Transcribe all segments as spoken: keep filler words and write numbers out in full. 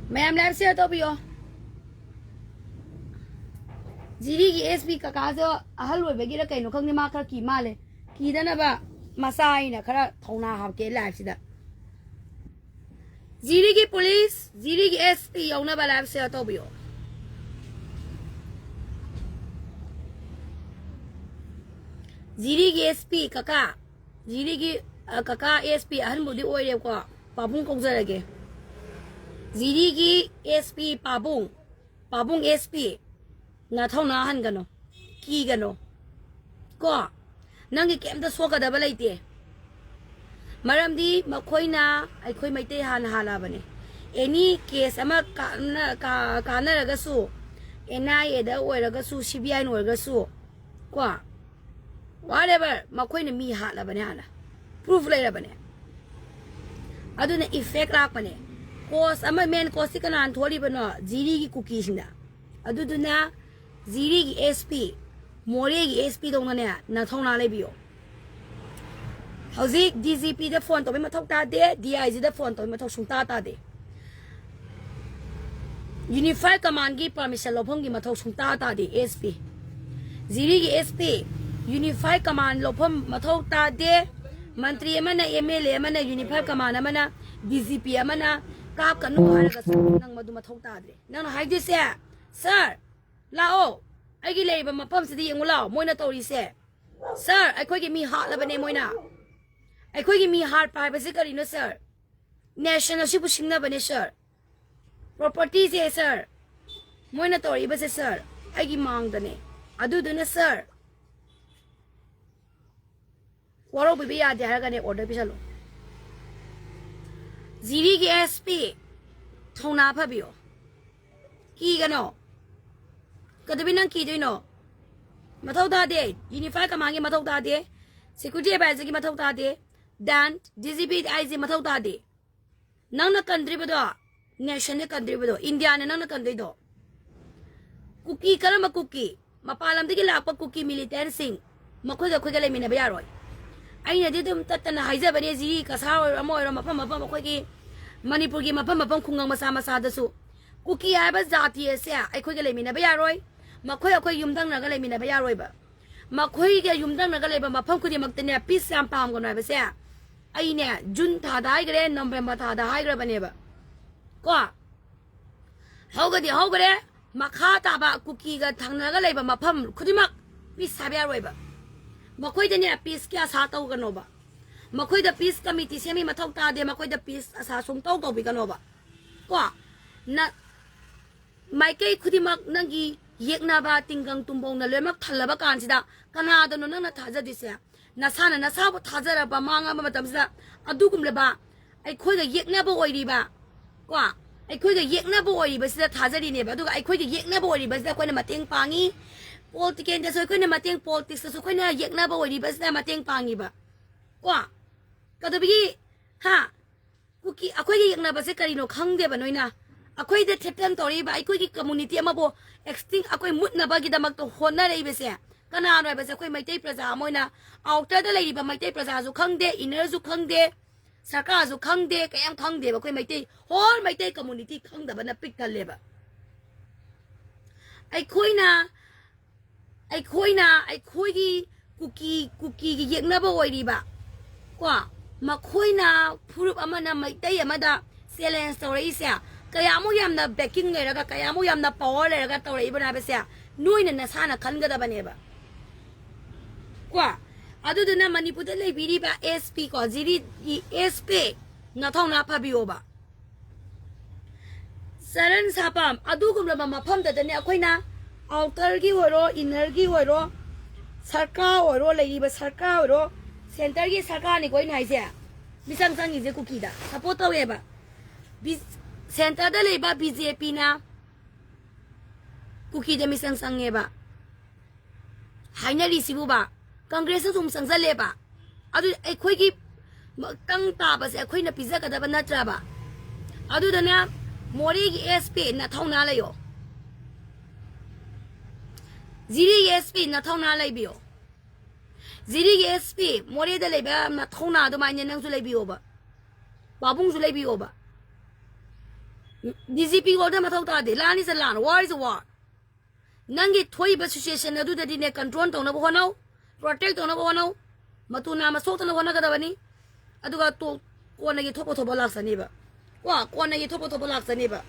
ꯃꯌꯥꯝ live share ꯇꯧꯕꯤꯌꯣ꯫ ꯖꯤꯔꯤꯒꯤ S P ꯀꯀꯥꯁꯨ ꯑꯍꯜ ꯑꯣꯏꯕꯒꯤꯔ ꯀꯩꯅꯣ ꯈꯪꯗꯦ, ꯃꯥ ꯈꯔ ꯀꯤ ꯃꯥꯜꯂꯦ꯫ ꯀꯤꯗꯅꯕ ꯃꯆꯥ ꯑꯩꯅ ꯈꯔ ꯊꯧꯅꯥ ꯍꯥꯞꯀꯦ live ꯁꯤꯗ꯫ ꯖꯤꯔꯤꯒꯤ ꯄꯨꯂꯤꯁ, ꯖꯤꯔꯤꯒꯤ ꯑꯦꯁ ꯄꯤ ꯌꯧꯅꯕ live share ꯇꯧꯕꯤꯌꯣ꯫ ꯖꯤꯔꯤꯒꯤ ꯑꯦꯁ ꯄꯤ ꯀꯀꯥ, ꯖꯤꯔꯤꯒꯤ, ꯑ, ꯀꯀꯥ ꯑꯦꯁ ꯄꯤ ꯑꯍꯟꯕꯨꯗꯤ ꯑꯣꯏꯔꯦꯀꯣ, ꯄꯥꯕꯨꯡ ꯀꯧꯖꯔꯒꯦ꯫ ꯖꯤꯔꯤꯒꯤ ꯑꯦꯁ ꯄꯤ ꯄꯥꯕꯨꯡ, ꯄꯥꯕꯨꯡ ꯑꯦꯁ ꯄꯤ, ꯅꯊꯧꯅꯥ ꯍꯟꯒꯅꯨ, ꯀꯤꯒꯅꯨ꯫ ꯀꯣ, ꯅꯪꯒꯤ ꯀꯩꯝꯇ ꯁꯣꯛꯀꯗꯕ ꯂꯩꯇꯦ꯫ ꯃꯔꯝꯗꯤ ꯃꯈꯣꯏꯅ ꯑꯩꯈꯣꯏ ꯃꯩꯇꯩ ꯍꯥꯟꯅ ꯍꯥꯜꯂꯛꯑꯕꯅꯦ꯫ Any case ꯑꯃ ꯀꯥꯟꯅ-, ꯀꯥ-, ꯀꯥꯟꯅꯔꯒꯁꯨ, ꯑꯦꯟ ꯑꯥꯏ ꯑꯦꯗ ꯑꯣꯏꯔꯒꯁꯨ, ꯁꯤ ꯕꯤ ꯑꯥꯏꯅ ꯑꯣꯏꯔꯒꯁꯨ, ꯀꯣ, whatever, ꯃꯈꯣꯏꯅ ꯃꯤ ꯍꯥꯠꯂꯕꯅꯦ ꯍꯥꯟꯅ, proof ꯂꯩꯔꯕꯅꯦ꯫ ꯑꯗꯨꯅ effect ꯂꯥꯛꯄꯅꯦ꯫ Cause ꯑꯃ, main cause ꯁꯤ ꯀꯅꯥꯅ ꯊꯣꯛꯍꯜꯂꯤꯕꯅꯣ? ꯖꯤꯔꯤꯒꯤ ꯀꯨꯀꯤꯁꯤꯡꯅ꯫ ꯑꯗꯨꯗꯨꯅ ꯖꯤꯔꯤꯒꯤ ꯑꯦꯁ ꯄꯤ, ꯃꯣꯔꯦꯒꯤ ꯑꯦꯁ ꯄꯤ ꯗꯧꯅꯅꯦ ꯅꯊꯧꯅꯥ ꯂꯩꯕꯤꯌꯣ꯫ ꯍꯧꯖꯤꯛ ꯗꯤ ꯖꯤ ꯄꯤꯗ phone ꯇꯧꯕꯩ ꯃꯊꯧ ꯇꯥꯗꯦ, ꯗꯤ ꯑꯥꯏ ꯖꯤꯗ phone ꯇꯧꯕꯩ ꯃꯊꯧ ꯁꯨꯡꯇꯥ ꯇꯥꯗꯦ꯫ Unified Commandꯒꯤ permission ꯂꯧꯐꯝꯒꯤ ꯃꯊꯧ ꯁꯨꯡꯇꯥ ꯇꯥꯗꯦ S P. ꯖꯤꯔꯤꯒꯤ S P, Unified Command ꯂꯧꯐꯝ ꯃꯊꯧ ꯇꯥꯗꯦ꯫ ꯃꯟꯇ꯭ꯔꯤ ꯑꯃꯅ, ꯑꯦꯝ ꯑꯦꯜ ꯑꯦ ꯑꯃꯅ, Unified Command ꯑꯃꯅ, ꯗꯤ ꯖꯤ ꯄꯤ ꯑꯃꯅ ꯀꯥꯞꯀꯅꯨ ꯍꯥꯏꯔꯒꯁꯨ ꯅꯪ ꯃꯗꯨ ꯃꯊꯧ ꯇꯥꯗ꯭ꯔꯦ꯫ ꯅꯪꯅ ꯍꯥꯏꯗꯣꯏꯁꯦ, "Sir, ꯂꯥꯛꯑꯣ, ꯑꯩꯒꯤ ꯂꯩꯔꯤꯕ ꯃꯐꯝꯁꯤꯗ ꯌꯦꯡꯉꯨ ꯂꯥꯛꯑꯣ, ꯃꯣꯏꯅ ꯇꯧꯔꯤꯁꯦ꯫ Sir, ꯑꯩꯈꯣꯏꯒꯤ ꯃꯤ ꯍꯥꯠꯂꯕꯅꯦ ꯃꯣꯏꯅ꯫ ꯑꯩꯈꯣꯏꯒꯤ ꯃꯤ ꯍꯥꯠꯄ ꯍꯥꯏꯕꯁꯤ ꯀꯔꯤꯅꯣ, sir? Nation ꯑꯁꯤꯕꯨ ꯁꯤꯡꯅꯕꯅꯦ, sir꯫ Propertyꯁꯦ, sir, ꯃꯣꯏꯅ ꯇꯧꯔꯛꯏꯕꯁꯦ, sir, ꯑꯩꯒꯤ ꯃꯥꯡꯗꯅꯦ꯫ ꯑꯗꯨꯗꯨꯅ, sir, ꯋꯥꯔꯧꯕꯤꯕ ꯌꯥꯗꯦ ꯍꯥꯏꯔꯒꯅꯦ order ꯄꯤꯁꯜꯂꯨ꯫" ꯖꯤꯔꯤꯒꯤ ꯑꯦꯁ ꯄꯤ, ꯊꯧꯅꯥ ꯐꯕꯤꯌꯣ꯫ ꯀꯤꯒꯅꯣ꯫ ꯀꯩꯗꯧꯕꯩ ꯅꯪ ꯀꯤꯗꯣꯏꯅꯣ? ꯃꯊꯧ ꯇꯥꯗꯦ꯫ Unified Commandꯒꯤ ꯃꯊꯧ ꯇꯥꯗꯦ꯫ Security Advisorꯒꯤ ꯃꯊꯧ ꯇꯥꯗꯦ꯫ Then ꯗꯤ ꯖꯤ ꯄꯤ, ꯑꯥꯏ ꯖꯤ ꯃꯊꯧ ꯇꯥꯗꯦ꯫ ꯅꯪꯅ ꯀꯟꯗ꯭ꯔꯤꯕꯗꯣ, nationꯅ ꯀꯟꯗ꯭ꯔꯤꯕꯗꯣ, ꯏꯟꯗꯤꯌꯥꯅ ꯅꯪꯅ ꯀꯟꯗꯣꯏꯗꯣ꯫ ꯀꯨꯀꯤ, ꯀꯔꯝꯕ ꯀꯨꯀꯤ? ꯃꯄꯥꯟ ꯂꯝꯗꯒꯤ ꯂꯥꯛꯄ ꯀꯨꯀꯤ militantꯁꯤꯡ, ꯃꯈꯣꯏꯒ ꯑꯩꯈꯣꯏꯒ ꯂꯩꯃꯤꯟꯅꯕ ꯌꯥꯔꯣꯏ꯫ ꯑꯩꯅꯗꯤ ꯑꯗꯨꯝ ꯇꯠꯇꯅ ꯍꯥꯏꯖꯕꯅꯦ, ꯖꯤꯔꯤ ꯀꯁꯥꯔ ꯑꯣꯏꯔꯣ, ꯑꯃ ꯑꯣꯏꯔꯣ, ꯃꯐꯝ ꯃꯐꯝ ꯑꯩꯈꯣꯏꯒꯤ, ꯃꯅꯤꯄꯨꯔꯒꯤ ꯃꯐꯝ ꯃꯐꯝ ꯈꯨꯡꯒꯪ ꯃꯆꯥ ꯃꯆꯥꯗꯁꯨ ꯀꯨꯀꯤ ꯍꯥꯏꯕ ꯖꯥꯇꯤ ꯑꯁꯦ ꯑꯩꯈꯣꯏꯒ ꯂꯩꯃꯤꯟꯅꯕ ꯌꯥꯔꯣꯏ꯫ ꯃꯈꯣꯏ ꯑꯩꯈꯣꯏ ꯌꯨꯝꯊꯪꯅꯔꯒ ꯂꯩꯃꯤꯟꯅꯕ ꯌꯥꯔꯣꯏꯕ꯫ ꯃꯈꯣꯏꯒ ꯌꯨꯝꯊꯪꯅꯔꯒ ꯂꯩꯕ ꯃꯐꯝ ꯈꯨꯗꯤꯡꯃꯛꯇꯅꯦ ꯄꯤꯁ ꯌꯥꯝ ꯄꯥꯝꯒꯅꯨ ꯍꯥꯏꯕꯁꯦ ꯑꯩꯅꯦ ꯖꯨꯟ ꯊꯥꯗ ꯍꯥꯏꯈ꯭ꯔꯦ, ꯅꯕꯦꯝꯕꯔ ꯊꯥꯗ ꯍꯥꯏꯈ꯭ꯔꯕꯅꯦꯕ꯫ ꯀꯣ, ꯍꯧꯒꯗꯤ ꯍꯧꯈ꯭ꯔꯦ꯫ ꯃꯈꯥ ꯇꯥꯕ ꯀꯨꯀꯤꯒ ꯊꯪꯅꯔꯒ ꯂꯩꯕ ꯃꯐꯝ ꯈꯨꯗꯤꯡꯃꯛ ꯄꯤꯁ ꯁꯥꯕ ꯌꯥꯔꯣꯏꯕ꯫ ꯃꯈꯣꯏꯗꯅꯦ ꯄꯤꯁꯀꯤ ꯑꯁꯥ ꯇꯧꯒꯅꯣꯕ꯫ ꯃꯈꯣꯏꯗ ꯄꯤꯁ ꯀꯃꯤꯇꯤ ꯁꯦꯝꯕꯒꯤ ꯃꯊꯧ ꯇꯥꯗꯦ꯫ ꯃꯈꯣꯏꯗ ꯄꯤꯁ ꯑꯁꯥ ꯁꯨꯡꯇꯧ ꯇꯧꯕꯤꯒꯅꯣꯕ꯫ ꯀꯣ, ꯅ ꯃꯥꯏꯀꯩ ꯈꯨꯗꯤꯡꯃꯛ ꯅꯪꯒꯤ ꯌꯦꯛꯅꯕ ꯇꯤꯡꯒꯪ ꯇꯨꯝꯕꯧꯅ ꯂꯣꯏꯅꯃꯛ ꯊꯜꯂꯕ ꯀꯥꯟꯁꯤꯗ ꯀꯅꯥꯗꯅꯣ ꯅꯪꯅ ꯊꯥꯖꯗꯣꯏꯁꯦ? ꯅꯁꯥꯅ ꯅꯁꯥꯕꯨ ꯊꯥꯖꯔꯕ ꯃꯥꯡꯉꯕ ꯃꯇꯝꯁꯤꯗ ꯑꯗꯨꯒꯨꯝꯂꯕ ꯑꯩꯈꯣꯏꯒ ꯌꯦꯛꯅꯕ ꯑꯣꯏꯔꯤꯕ, ꯀꯣ, ꯑꯩꯈꯣꯏꯒ ꯌꯦꯛꯅꯕ ꯑꯣꯏꯔꯤꯕꯁꯤꯗ ꯊꯥꯖꯔꯤꯅꯦꯕ꯫ ꯑꯗꯨꯒ ꯑꯩꯈꯣꯏꯒ ꯌꯦꯛꯅꯕ ꯑꯣꯏꯔꯤꯕꯁꯤꯗ ꯑꯩꯈꯣꯏꯅ ꯃꯇꯦꯡ ꯄꯥꯡꯉꯤ꯫ ꯄꯣꯂꯤꯇꯤꯀꯦꯜꯗꯁꯨ ꯑꯩꯈꯣꯏꯅ ꯃꯇꯦꯡ, ꯄꯣꯂꯤꯇꯤꯛꯁꯇꯁꯨ ꯑꯩꯈꯣꯏꯅ ꯌꯦꯛꯅꯕ ꯑꯣꯏꯔꯤꯕꯁꯤꯗ ꯃꯇꯦꯡ ꯄꯥꯡꯉꯤꯕ꯫ ꯀꯣ, ꯀꯩꯗꯧꯕꯒꯤ? ꯍꯥ? ꯀꯨꯀꯤ ꯑꯩꯈꯣꯏꯒꯤ ꯌꯦꯛꯅꯕꯁꯦ ꯀꯔꯤꯅꯣ ꯈꯪꯗꯦꯕ ꯅꯣꯏꯅ꯫ ꯑꯩꯈꯣꯏꯗ ꯊꯦꯇꯟ ꯇꯧꯔꯛꯏꯕ, ꯑꯩꯈꯣꯏꯒꯤ ꯀꯝꯃꯨꯅꯤꯇꯤ ꯑꯃꯕꯨ ꯑꯦꯛꯁꯇꯤꯡ, ꯑꯩꯈꯣꯏ ꯃꯨꯠꯅꯕꯒꯤꯗꯃꯛꯇ ꯍꯣꯠꯅꯔꯛꯏꯕꯁꯦ ꯀꯅꯥꯅꯣ ꯍꯥꯏꯕꯁꯦ ꯑꯩꯈꯣꯏ ꯃꯩꯇꯩ ꯄ꯭ꯔꯖꯥ ꯑꯃ ꯑꯣꯏꯅ, ꯑꯥꯎꯇꯔꯗ ꯂꯩꯔꯤꯕ ꯃꯩꯇꯩ ꯄ꯭ꯔꯖꯥꯁꯨ ꯈꯪꯗꯦ, ꯏꯟꯅꯔꯁꯨ ꯈꯪꯗꯦ, ꯁꯔꯀꯥꯔꯁꯨ ꯈꯪꯗꯦ, ꯀꯌꯥꯝ ꯈꯪꯗꯦꯕ꯫ ꯑꯩꯈꯣꯏ ꯃꯩꯇꯩ, ꯍꯣꯜ ꯃꯩꯇꯩ ꯀꯝꯃꯨꯅꯤꯇꯤ ꯈꯪꯗꯕꯅ ꯄꯤꯛ ꯊꯜꯂꯦꯕ꯫ ꯑꯩꯈꯣꯏꯅ, ꯑꯩꯈꯣꯏꯅ ꯑꯩꯈꯣꯏꯒꯤ ꯀꯨꯀꯤ, ꯀꯨꯀꯤꯒꯤ ꯌꯦꯛꯅꯕ ꯑꯣꯏꯔꯤꯕ, ꯀꯣ, ꯃꯈꯣꯏꯅ ꯐꯨꯔꯨꯞ ꯑꯃꯅ ꯃꯩꯇꯩ ꯑꯃꯗ ꯆꯦꯂꯦꯟꯖ ꯇꯧꯔꯛꯏꯁꯦ ꯀꯌꯥꯃꯨꯛ ꯌꯥꯝꯅ ꯕꯦꯀꯤꯡ ꯂꯩꯔꯒ, ꯀꯌꯥꯃꯨꯛ ꯌꯥꯝꯅ ꯄꯋꯥꯔ ꯂꯩꯔꯒ ꯇꯧꯔꯛꯏꯕꯅꯣ ꯍꯥꯏꯕꯁꯦ ꯅꯣꯏꯅ ꯅꯁꯥꯅ ꯈꯟꯒꯗꯕꯅꯦꯕ꯫ ꯀꯣ, ꯑꯗꯨꯗꯨꯅ ꯃꯅꯤꯄꯨꯔꯗ ꯂꯩꯕꯤꯔꯤꯕ ꯑꯦꯁ ꯄꯤ, ꯀꯣ, ꯖꯤꯔꯤꯒꯤ ꯑꯦꯁ ꯄꯤ, ꯅꯊꯧꯅꯥ ꯐꯕꯤꯌꯣꯕ꯫ ꯆꯔꯟ ꯁꯥꯄꯝ ꯑꯗꯨꯒꯨꯝꯂꯕ ꯃꯐꯝꯗꯗꯅꯦ ꯑꯩꯈꯣꯏꯅ ꯑꯥꯎꯇꯔꯒꯤ ꯑꯣꯏꯔꯣ, ꯏꯟꯅꯔꯒꯤ ꯑꯣꯏꯔꯣ, ꯁꯔꯀꯥꯔ ꯑꯣꯏꯔꯣ, ꯂꯩꯔꯤꯕ ꯁꯔꯀꯥꯔ ꯑꯣꯏꯔꯣ, ꯁꯦꯟꯇꯔꯒꯤ ꯁꯔꯀꯥꯔꯅꯤꯀꯣ ꯑꯩꯅ ꯍꯥꯏꯁꯦ, ꯃꯤꯆꯪ ꯆꯪꯉꯤꯁꯦ ꯀꯨꯀꯤꯗ ꯁꯞꯄꯣꯔꯠ ꯇꯧꯋꯦꯕ꯫ ꯕꯤ-, ꯁꯦꯟꯇꯔꯗ ꯂꯩꯕ ꯕꯤ ꯖꯦ ꯄꯤꯅ ꯀꯨꯀꯤꯗ ꯃꯤꯆꯪ ꯆꯪꯉꯦꯕ꯫ ꯍꯥꯏꯅꯔꯤꯁꯤꯕꯨꯕ? ꯀꯪꯒ꯭ꯔꯦꯁꯅ ꯁꯨꯝ ꯆꯪꯁꯜꯂꯦꯕ꯫ ꯑꯗꯨ ꯑꯩꯈꯣꯏꯒꯤ ꯃꯇꯪ ꯇꯥꯕꯁꯦ ꯑꯩꯈꯣꯏꯅ ꯄꯤꯖꯒꯗꯕ ꯅꯠꯇ꯭ꯔꯕ? ꯑꯗꯨꯗꯨꯅ ꯃꯣꯔꯦꯒꯤ ꯑꯦꯁ ꯄꯤ ꯅꯊꯧꯅꯥ ꯂꯩꯌꯣ꯫ ꯖꯤꯔꯤꯒꯤ ꯑꯦꯁ ꯄꯤ ꯅꯊꯧꯅꯥ ꯂꯩꯕꯤꯌꯣ꯫ ꯖꯤꯔꯤꯒꯤ ꯑꯦꯁ ꯄꯤ ꯃꯣꯔꯦꯗ ꯂꯩꯕ ꯅꯊꯧꯅꯥ ꯑꯗꯨꯃꯥꯏꯅ ꯅꯪꯁꯨ ꯂꯩꯕꯤꯌꯣꯕ꯫ ꯄꯥꯕꯨꯡꯁꯨ ꯂꯩꯕꯤꯌꯣꯕ꯫ ꯗꯤ ꯖꯤ ꯄꯤ ꯑꯣꯔꯗꯔ ꯃꯊꯧ ꯇꯥꯗꯦ꯫ Land is a land, war is a war. ꯅꯪꯒꯤ ꯊꯣꯛꯏꯕ situation ꯑꯗꯨꯗꯗꯤꯅꯦ, control ꯇꯧꯅꯕ ꯍꯣꯠꯅꯧ, protect ꯇꯧꯅꯕ ꯍꯣꯠꯅꯧ, ꯃꯇꯨ ꯅꯥꯝꯃ ꯁꯣꯛꯇꯅ ꯍꯣꯠꯅꯒꯗꯕꯅꯤ꯫ ꯑꯗꯨꯒ ꯇꯣ-, ꯀꯣꯟꯅꯒꯤ ꯊꯣꯛꯄ ꯊꯣꯛꯄ ꯂꯥꯛꯆꯅꯦꯕ꯫ ꯀꯣ, ꯀꯣꯟꯅꯒꯤ ꯊꯣꯛꯄ ꯊꯣꯛꯄ ꯂꯥꯛꯆꯅꯦꯕ꯫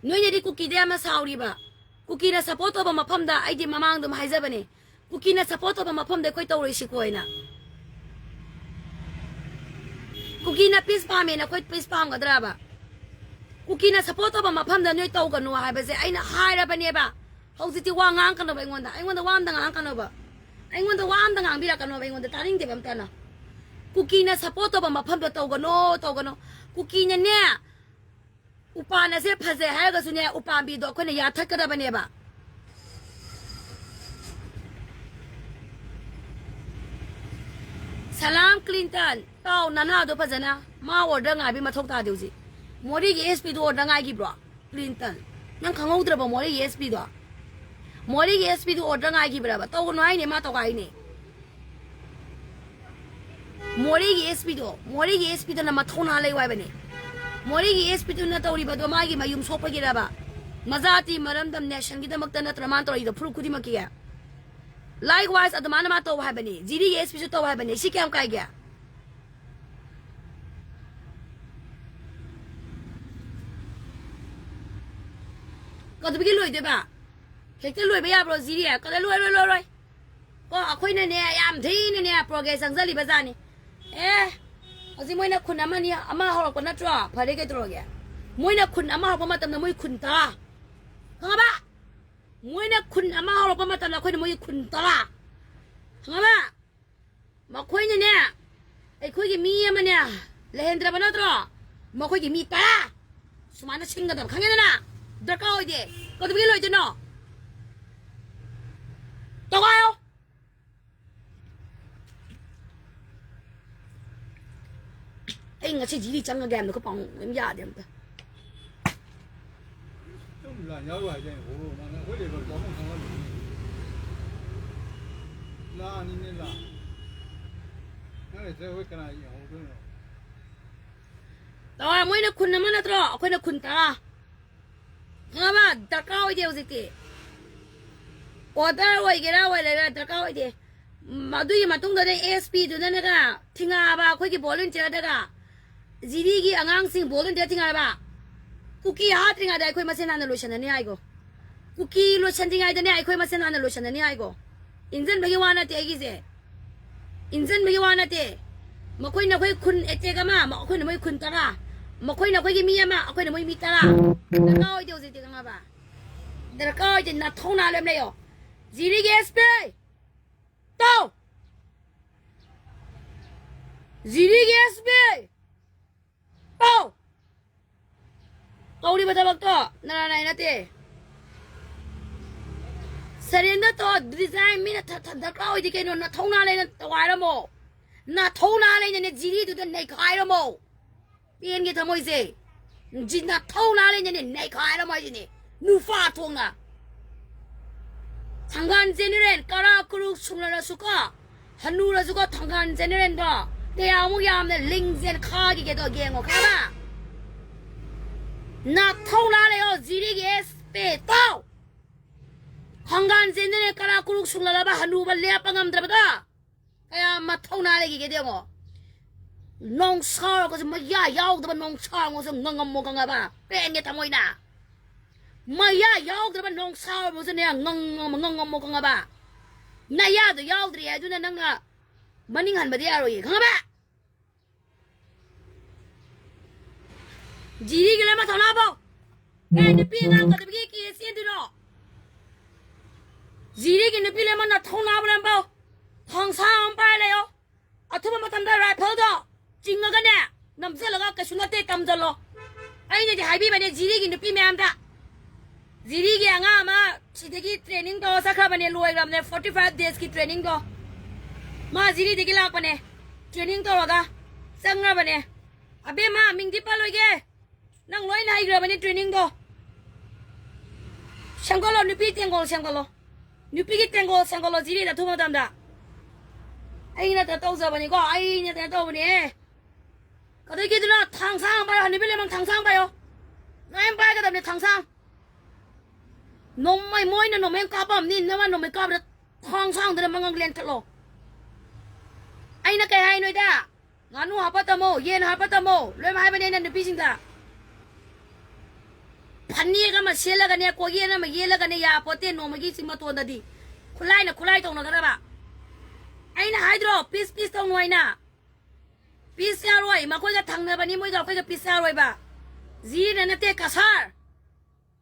ꯅꯣꯏꯅꯗꯤ ꯀꯨꯀꯤꯗ ꯌꯥꯝꯅ ꯁꯥꯎꯔꯤꯕ꯫ ꯀꯨꯀꯤꯅ support ꯇꯧꯕ ꯃꯐꯝꯗ, ꯑꯩꯗꯤ ꯃꯃꯥꯡ ꯑꯗꯨꯝ ꯍꯥꯏꯖꯕꯅꯦ, ꯀꯨꯀꯤꯅ support ꯇꯧꯕ ꯃꯐꯝꯗ ꯑꯩꯈꯣꯏ ꯇꯧꯔꯣꯏꯁꯤꯀꯣ ꯍꯥꯏꯅ꯫ ꯀꯨꯀꯤꯅ peace ꯄꯥꯝꯃꯦꯅ ꯑꯩꯈꯣꯏ peace ꯄꯥꯝꯒꯗ꯭ꯔꯕ? ꯀꯨꯀꯤꯅ support ꯇꯧꯕ ꯃꯐꯝꯗ ꯅꯣꯏ ꯇꯧꯒꯅꯨ ꯍꯥꯏꯕꯁꯦ ꯑꯩꯅ ꯍꯥꯏꯔꯕꯅꯦꯕ꯫ ꯍꯧꯖꯤꯛꯇꯤ ꯋꯥ ꯉꯥꯡꯀꯅꯣꯕ ꯑꯩꯉꯣꯟꯗ, ꯑꯩꯉꯣꯟꯗ ꯋꯥ ꯑꯝꯇ ꯉꯥꯡꯉꯛꯀꯅꯣꯕ, ꯑꯩꯉꯣꯟꯗ ꯋꯥ ꯑꯝꯇ ꯉꯥꯡꯕꯤꯔꯛꯀꯅꯣꯕ, ꯑꯩꯉꯣꯟꯗ ꯇꯥꯅꯤꯡꯗꯦꯕ ꯑꯝꯇꯅ꯫ ꯀꯨꯀꯤꯅ support ꯇꯧꯕ ꯃꯐꯝꯗ ꯇꯧꯒꯅꯣ, ꯇꯧꯒꯅꯣ꯫ ꯀꯨꯀꯤꯅꯅꯦ, ꯎꯄꯥꯟ ꯑꯁꯦ ꯐꯖꯩ ꯍꯥꯏꯔꯒꯁꯨꯅꯦ, ꯎꯄꯥꯝꯕꯤꯗꯣ ꯑꯩꯈꯣꯏꯅ ꯌꯥꯟꯊꯠꯀꯗꯕꯅꯦꯕ꯫ ꯁꯂꯥꯝ ꯀ꯭ꯂꯤꯟꯇꯟ, ꯇꯥꯎ ꯅꯅꯥꯗꯣ ꯐꯖꯅ꯫ ꯃꯥ order ꯉꯥꯏꯕꯒꯤ ꯃꯊꯧ ꯇꯥꯗꯦ ꯍꯧꯖꯤꯛ꯫ ꯃꯣꯔꯦꯒꯤ S P ꯗꯣ order ꯉꯥꯏꯈꯤꯕ꯭ꯔꯣ? ꯀ꯭ꯂꯤꯟꯇꯟ, ꯅꯪ ꯈꯪꯍꯧꯗ꯭ꯔꯕꯣ ꯃꯣꯔꯦꯒꯤ S P ꯗꯣ? ꯃꯣꯔꯦꯒꯤ S P ꯗꯣ order ꯉꯥꯏꯈꯤꯕ꯭ꯔꯕ? ꯇꯧꯒꯅꯨ ꯍꯥꯏꯅꯦ, ꯃꯥ ꯇꯧꯒꯥꯏꯅꯦ꯫ ꯃꯣꯔꯦꯒꯤ S P ꯗꯣ, ꯃꯣꯔꯦꯒꯤ S P ꯗꯨꯅ ꯃꯊꯧꯅꯥ ꯂꯩꯌꯨ ꯍꯥꯏꯕꯅꯦ꯫ ꯃꯣꯔꯦꯒꯤ S P ꯗꯨꯅ ꯇꯧꯔꯤꯕꯗꯣ ꯃꯥꯒꯤ ꯃꯌꯨꯝ ꯁꯣꯛꯄꯒꯤꯔꯕ? ꯃꯖꯥꯇꯤ ꯃꯔꯝꯗꯝ nationꯒꯤꯗꯃꯛꯇ ꯅꯠꯇ꯭ꯔ ꯃꯥꯅ ꯇꯧꯔꯤꯗꯣ ꯐꯨꯔꯨꯞ ꯈꯨꯗꯤꯡꯃꯛꯀꯤ? Likewise ꯑꯗꯨꯃꯥꯏꯅ ꯃꯥ ꯇꯧ ꯍꯥꯏꯕꯅꯦ, ꯖꯤꯔꯤꯒꯤ S P ꯁꯨ ꯇꯧ ꯍꯥꯏꯕꯅꯦ꯫ ꯁꯤ ꯀꯌꯥꯝ ꯀꯥꯏꯒꯦ? ꯀꯩꯗꯧꯕꯒꯤ ꯂꯣꯏꯗꯣꯏꯕ? ꯍꯦꯛꯇ ꯂꯣꯏꯕ ꯌꯥꯕ꯭ꯔꯣ ꯖꯤꯔꯤ? ꯀꯗ ꯂꯣꯏꯔꯣꯏ, ꯂꯣꯏꯔꯣꯏ꯫ ꯀꯣ, ꯑꯩꯈꯣꯏꯅꯅꯦ, ꯌꯥꯝ ꯊꯤꯅꯅꯦ, progress ꯆꯪꯖꯜꯂꯤꯕ ꯖꯥꯠꯅꯤ꯫ ꯑꯦ, ꯍꯧꯖꯤꯛ ꯃꯣꯏꯅ ꯈꯨꯟ ꯑꯃꯅꯤ, ꯑꯃ ꯍꯧꯔꯛꯄ ꯅꯠꯇ꯭ꯔꯣ? ꯐꯔꯦ, ꯀꯩꯗꯧꯔꯒꯦ? ꯃꯣꯏꯅ ꯈꯨꯟ ꯑꯃ ꯍꯧꯔꯛꯄ ꯃꯇꯝꯗ ꯃꯣꯏ ꯈꯨꯟ ꯇꯔꯥ꯫ ꯈꯪꯉꯕ? ꯃꯣꯏꯅ ꯈꯨꯟ ꯑꯃ ꯍꯧꯔꯛꯄ ꯃꯇꯝꯗ ꯑꯩꯈꯣꯏꯅ ꯃꯣꯏꯒꯤ ꯈꯨꯟ ꯇꯔꯥ꯫ ꯈꯪꯉꯕ? ꯃꯈꯣꯏꯅꯅꯦ, ꯑꯩꯈꯣꯏꯒꯤ ꯃꯤ ꯑꯃꯅꯦ, ꯂꯩꯍꯟꯗ꯭ꯔꯕ ꯅꯠꯇ꯭ꯔꯣ? ꯃꯈꯣꯏꯒꯤ ꯃꯤ ꯇꯔꯥ ꯁꯨꯃꯥꯏꯅ ꯁꯤꯟꯒꯗꯕ, ꯈꯪꯉꯦꯗꯅ? ꯗꯔꯀꯥꯔ ꯑꯣꯏꯗꯦ꯫ ꯀꯩꯗꯧꯕꯒꯤ ꯂꯣꯏꯗꯣꯏꯅꯣ? ꯇꯧꯒꯥꯏꯌꯣ꯫ ꯑꯩ ꯉꯁꯤ ꯖꯤꯔꯤ ꯆꯪꯉꯒꯦ ꯍꯥꯏꯕꯗꯣ, ꯑꯩꯈꯣꯏ ꯄꯥꯎ ꯑꯗꯨꯝ ꯌꯥꯗꯦ ꯑꯝꯇ꯫ ꯑꯗꯨꯝ ꯂꯥꯟ ꯌꯥꯎꯔꯨ ꯍꯥꯏꯗꯥꯏꯅꯦ, ꯍꯣ, ꯍꯣ, ꯃꯥꯅ ꯑꯩꯈꯣꯏ ꯂꯩꯐꯝ ꯆꯥꯐꯝ ꯈꯪꯉꯝꯃꯣꯏꯅꯦ꯫ ꯂꯥꯟꯅꯤꯅꯦ, ꯂꯥꯟ꯫ ꯅꯪ ꯂꯩꯇ꯭ꯔꯒ ꯑꯩꯈꯣꯏ ꯀꯅꯥ ꯌꯦꯡꯍꯧꯗꯣꯏꯅꯣ? ꯇꯧꯔ ꯃꯣꯏꯅ ꯈꯨꯟ ꯑꯃ ꯅꯠꯇ꯭ꯔꯣ, ꯑꯩꯈꯣꯏꯅ ꯈꯨꯟ ꯇꯔꯥ꯫ ꯈꯪꯉꯕ? ꯗꯔꯀꯥꯔ ꯑꯣꯏꯗꯦ ꯍꯧꯖꯤꯛꯇꯤ꯫ ꯑꯣꯔꯗꯔ ꯑꯣꯏꯒꯦꯔꯥ ꯑꯣꯏꯔꯣꯏꯔꯥ ꯗꯔꯀꯥꯔ ꯑꯣꯏꯗꯦ꯫ ꯎꯝ, ꯑꯗꯨꯒꯤ ꯃꯇꯨꯡꯗꯅꯦ ꯑꯦꯁ ꯄꯤꯗꯨꯅꯅꯦꯒ ꯊꯤꯡꯉꯛꯑꯕ ꯑꯩꯈꯣꯏꯒꯤ ꯚꯣꯂꯨꯟꯇꯤꯌꯔꯗꯒ꯫ ꯖꯤꯔꯤꯒꯤ ꯑꯉꯥꯡꯁꯤꯡ ꯚꯣꯂꯨꯟꯇꯤꯌꯔ ꯊꯤꯡꯉꯛꯑꯕ꯫ ꯀꯨꯀꯤ ꯍꯥꯠꯇ꯭ꯔꯤꯉꯩꯗ ꯑꯩꯈꯣꯏ ꯃꯁꯦꯟ ꯍꯥꯟꯅ ꯂꯣꯏꯁꯟꯅꯅꯤ ꯍꯥꯏꯀꯣ꯫ ꯀꯨꯀꯤ ꯂꯣꯏꯁꯟꯗ꯭ꯔꯤꯉꯩꯗꯅꯦ ꯑꯩꯈꯣꯏ ꯃꯁꯦꯟ ꯍꯥꯟꯅ ꯂꯣꯏꯁꯟꯅꯅꯤ ꯍꯥꯏꯀꯣ꯫ ꯏꯟꯖꯟꯕꯒꯤ ꯋꯥ ꯅꯠꯇꯦ ꯑꯩꯒꯤꯁꯦ꯫ ꯏꯟꯖꯟꯕꯒꯤ ꯋꯥ ꯅꯠꯇꯦ꯫ ꯃꯈꯣꯏꯅ ꯑꯩꯈꯣꯏ ꯈꯨꯟ ꯑꯦꯇꯦꯛ ꯑꯃ, ꯑꯩꯈꯣꯏꯅ ꯃꯣꯏ ꯈꯨꯟ ꯇꯔꯥ꯫ ꯃꯈꯣꯏꯅ ꯑꯩꯈꯣꯏꯒꯤ ꯃꯤ ꯑꯃ, ꯑꯩꯈꯣꯏꯅ ꯃꯣꯏ ꯃꯤ ꯇꯔꯥ꯫ ꯗꯔꯀꯥꯔ ꯑꯣꯏꯗꯦ ꯍꯧꯖꯤꯛꯇꯤ, ꯈꯪꯉꯕ? ꯗꯔꯀꯥꯔ ꯑꯣꯏꯗꯦ, ꯅꯥꯊꯧ ꯅꯥ ꯂꯣꯏ ꯂꯩꯌꯣ꯫ ꯖꯤꯔꯤꯒꯤ ꯑꯦꯁ ꯄꯤ! ꯇꯧ! ꯖꯤꯔꯤꯒꯤ ꯑꯦꯁ ꯄꯤ! ꯇꯧ! ꯇꯧꯔꯤꯕ ꯊꯕꯛꯇꯣ ꯅꯔꯥꯅꯥꯏ ꯅꯠꯇꯦ꯫ ꯁꯔꯦꯟꯗꯔ ꯇꯧ, ꯗꯤꯖꯥꯏꯟ ꯃꯤꯅ ꯊ-, ꯊ-, ꯗꯔꯀꯥꯔ ꯑꯣꯏꯗꯦ ꯀꯩꯅꯣ, ꯅꯊꯧꯅꯥ ꯂꯩꯅ ꯇꯧꯈꯥꯏꯔꯝꯃꯣ꯫ ꯅꯊꯧꯅꯥ ꯂꯩꯅꯅꯦ ꯖꯤꯔꯤꯗꯨꯗ ꯅꯩꯈꯥꯏꯔꯝꯃꯣ꯫ ꯄꯦꯟꯒꯦ ꯊꯃꯣꯏꯁꯦ꯫ ꯖꯤ-, ꯅꯊꯧꯅꯥ ꯂꯩꯅꯅꯦ ꯅꯩꯈꯥꯏꯔꯝꯃꯣ ꯍꯥꯏꯁꯤꯅꯦ꯫ ꯅꯨꯄꯥ ꯊꯣꯛꯅ꯫ ꯊꯥꯡꯒꯥꯜ ꯖꯦꯅꯦꯔꯦꯜ ꯀꯔꯥ ꯀꯔꯨꯛ ꯁꯨꯡꯂꯔꯁꯨꯀꯣ, ꯍꯅꯨꯔꯁꯨꯀꯣ, ꯊꯥꯡꯒꯥꯜ ꯖꯦꯅꯦꯔꯦꯜꯗꯣ ꯀꯌꯥꯃꯨꯛ ꯌꯥꯝꯅ ꯂꯤꯡꯖꯦꯜ ꯈꯥꯈꯤꯒꯦꯗꯣ ꯌꯦꯡꯉꯣ, ꯈꯪꯉꯕ? ꯅꯊꯧꯅꯥ ꯂꯩꯌꯣ, ꯖꯤꯔꯤꯒꯤ ꯑꯦꯁ ꯄꯤ ꯇꯧ! ꯊꯥꯡꯒꯥꯜ ꯖꯦꯅꯦꯔꯦꯜ ꯀꯔꯥ ꯀꯔꯨꯛ ꯁꯨꯡꯂꯔꯕ ꯍꯅꯨꯕ ꯂꯦꯞꯄ ꯉꯝꯗ꯭ꯔꯕꯗꯣ ꯀꯌꯥ ꯃꯊꯧꯅꯥ ꯂꯩꯈꯤꯒꯦꯗꯣ ꯌꯦꯡꯉꯣ꯫ ꯅꯣꯡꯁꯥꯎꯔꯒꯁꯨ, ꯃꯌꯥ ꯌꯥꯎꯗꯕ ꯅꯣꯡꯁꯥꯎꯔꯒꯁꯨ ꯉꯪꯉꯝꯃꯣ, ꯈꯪꯉꯕ? ꯄꯦꯟꯒꯦ ꯊꯃꯣꯏꯅ꯫ ꯃꯌꯥ ꯌꯥꯎꯗ꯭ꯔꯕ ꯅꯣꯡꯁꯥꯎꯔꯒꯁꯨꯅꯦ ꯉꯪꯉꯝꯃꯣ, ꯉꯪꯉꯝꯃꯣ, ꯈꯪꯉꯕ? ꯅꯌꯥꯗꯣ ꯌꯥꯎꯗ꯭ꯔꯤ ꯍꯥꯏꯗꯨꯅ ꯅꯪꯅ ꯃꯅꯤꯡ ꯍꯟꯕꯗꯤ ꯌꯥꯔꯣꯏꯌꯦ, ꯈꯪꯉꯕ? ꯖꯤꯔꯤꯒꯤ ꯂꯣꯏ ꯃꯊꯧꯅꯥꯕꯣ꯫ ꯑꯦ, ꯅꯨꯄꯤ ꯑꯉꯥꯡ ꯀꯗꯕꯒꯤ ꯀꯦꯁ ꯆꯦꯟꯗꯣꯏꯅꯣ? ꯖꯤꯔꯤꯒꯤ ꯅꯨꯄꯤ ꯂꯣꯏꯅꯃꯛ ꯅꯊꯧꯅꯥꯕ ꯂꯣꯏꯅꯃꯛ ꯊꯥꯡꯁꯥꯡ ꯑꯃ ꯄꯥꯏꯔ ꯂꯩꯌꯣ꯫ ꯑꯊꯨꯕ ꯃꯇꯝꯗ ꯔꯥꯏꯐꯜꯗꯣ ꯆꯤꯡꯉꯒꯅꯦ, ꯅꯝꯁꯤꯜꯂꯒ ꯀꯩꯁꯨ ꯅꯠꯇꯦ, ꯇꯝꯖꯜꯂꯣ꯫ ꯑꯩꯅꯗꯤ ꯍꯥꯏꯕꯤꯕꯅꯦ ꯖꯤꯔꯤꯒꯤ ꯅꯨꯄꯤ ꯃꯌꯥꯝꯗ꯫ ꯖꯤꯔꯤꯒꯤ ꯑꯉꯥꯡ ꯑꯃ ꯁꯤꯗꯒꯤ ꯇ꯭ꯔꯦꯅꯤꯡ ꯇꯧꯔ ꯆꯠꯈ꯭ꯔꯕꯅꯦ, ꯂꯣꯏꯈ꯭ꯔꯕꯅꯦ, ꯐꯣꯔꯇꯤ ꯐꯥꯏꯚ ꯗꯦꯖꯀꯤ ꯇ꯭ꯔꯦꯅꯤꯡꯗꯣ꯫ ꯃꯥ ꯖꯤꯔꯤꯗꯒꯤ ꯂꯥꯛꯄꯅꯦ, ꯇ꯭ꯔꯦꯅꯤꯡ ꯇꯧꯔꯒ ꯆꯪꯈ꯭ꯔꯕꯅꯦ꯫ ꯑꯕꯦꯝꯃ, ꯃꯤꯡꯗꯤ ꯄꯜꯂꯣꯏꯒꯦ, ꯅꯪ ꯂꯣꯏꯅ ꯍꯩꯈ꯭ꯔꯕꯅꯤ ꯇ꯭ꯔꯦꯅꯤꯡꯗꯣ꯫ ꯁꯦꯝꯒꯠꯂꯣ, ꯅꯨꯄꯤ ꯇꯦꯡꯒꯣꯜ ꯁꯦꯝꯒꯠꯂꯣ꯫ ꯅꯨꯄꯤꯒꯤ ꯇꯦꯡꯒꯣꯜ ꯁꯦꯝꯒꯠꯂꯣ ꯖꯤꯔꯤꯗ ꯑꯊꯨꯕ ꯃꯇꯝꯗ꯫ ꯑꯩꯅ ꯀꯩꯅꯣ ꯇꯧꯖꯕꯅꯤꯀꯣ, ꯑꯩꯅ ꯀꯩꯅꯣ ꯇꯧꯕꯅꯦ꯫ ꯀꯗꯩꯒꯤꯗꯨꯅ ꯊꯥꯡꯁꯥꯡ ꯄꯥꯏꯌꯣ, ꯍꯅꯨꯕꯤ ꯂꯩꯃꯪ ꯊꯥꯡꯁꯥꯡ ꯄꯥꯏꯌꯣ꯫ ꯅꯣꯏ ꯄꯥꯏꯒꯗꯕꯅꯤ ꯊꯥꯡꯁꯥꯡ꯫ ꯅꯣꯡꯃꯩ ꯃꯣꯏꯅ ꯅꯣꯡꯃꯩ ꯀꯥꯞꯄꯝꯅꯤ, ꯅꯃ ꯅꯣꯡꯃꯩ ꯀꯥꯞꯄꯗ ꯊꯥꯡꯁꯥꯡꯗꯨꯅ ꯃꯉꯛ ꯂꯦꯟꯊꯠꯂꯣ꯫ ꯑꯩꯅ ꯀꯩ ꯍꯥꯏ ꯅꯣꯏꯗ? ꯉꯥꯅꯨ ꯍꯥꯞꯄ ꯇꯝꯃꯣ, ꯌꯦꯟ ꯍꯥꯞꯄ ꯇꯝꯃꯣ, ꯂꯣꯏꯅꯃꯛ ꯍꯥꯏꯕꯅꯦ ꯑꯩꯅ ꯅꯨꯄꯤꯁꯤꯡꯗ꯫ ꯐꯅꯦꯛ ꯑꯃ ꯁꯦꯠꯂꯒꯅꯦ, ꯀꯣꯌꯦꯟ ꯑꯃ ꯌꯦꯜꯂꯒꯅꯦ, ꯌꯥꯄꯣꯠꯇꯦ ꯅꯣꯡꯃꯒꯤ ꯆꯤꯡ ꯃꯇꯣꯟꯗꯗꯤ꯫ ꯈꯨꯠꯂꯥꯏꯅ ꯈꯨꯠꯂꯥꯏ ꯇꯧꯅꯒꯗꯕ꯫ ꯑꯩꯅ ꯍꯥꯏꯗ꯭ꯔꯣ, ꯄꯤꯁ ꯄꯤꯁ ꯇꯧꯅꯨ ꯍꯥꯏꯅ? ꯄꯤꯁ ꯌꯥꯔꯣꯏ, ꯃꯈꯣꯏꯒ ꯊꯪꯅꯕꯅꯤ, ꯃꯣꯏꯒ ꯑꯩꯈꯣꯏꯒ ꯄꯤꯁ ꯌꯥꯔꯣꯏꯕ꯫ ꯖꯤꯅ ꯅꯠꯇꯦ, ꯀꯁꯥꯔ꯫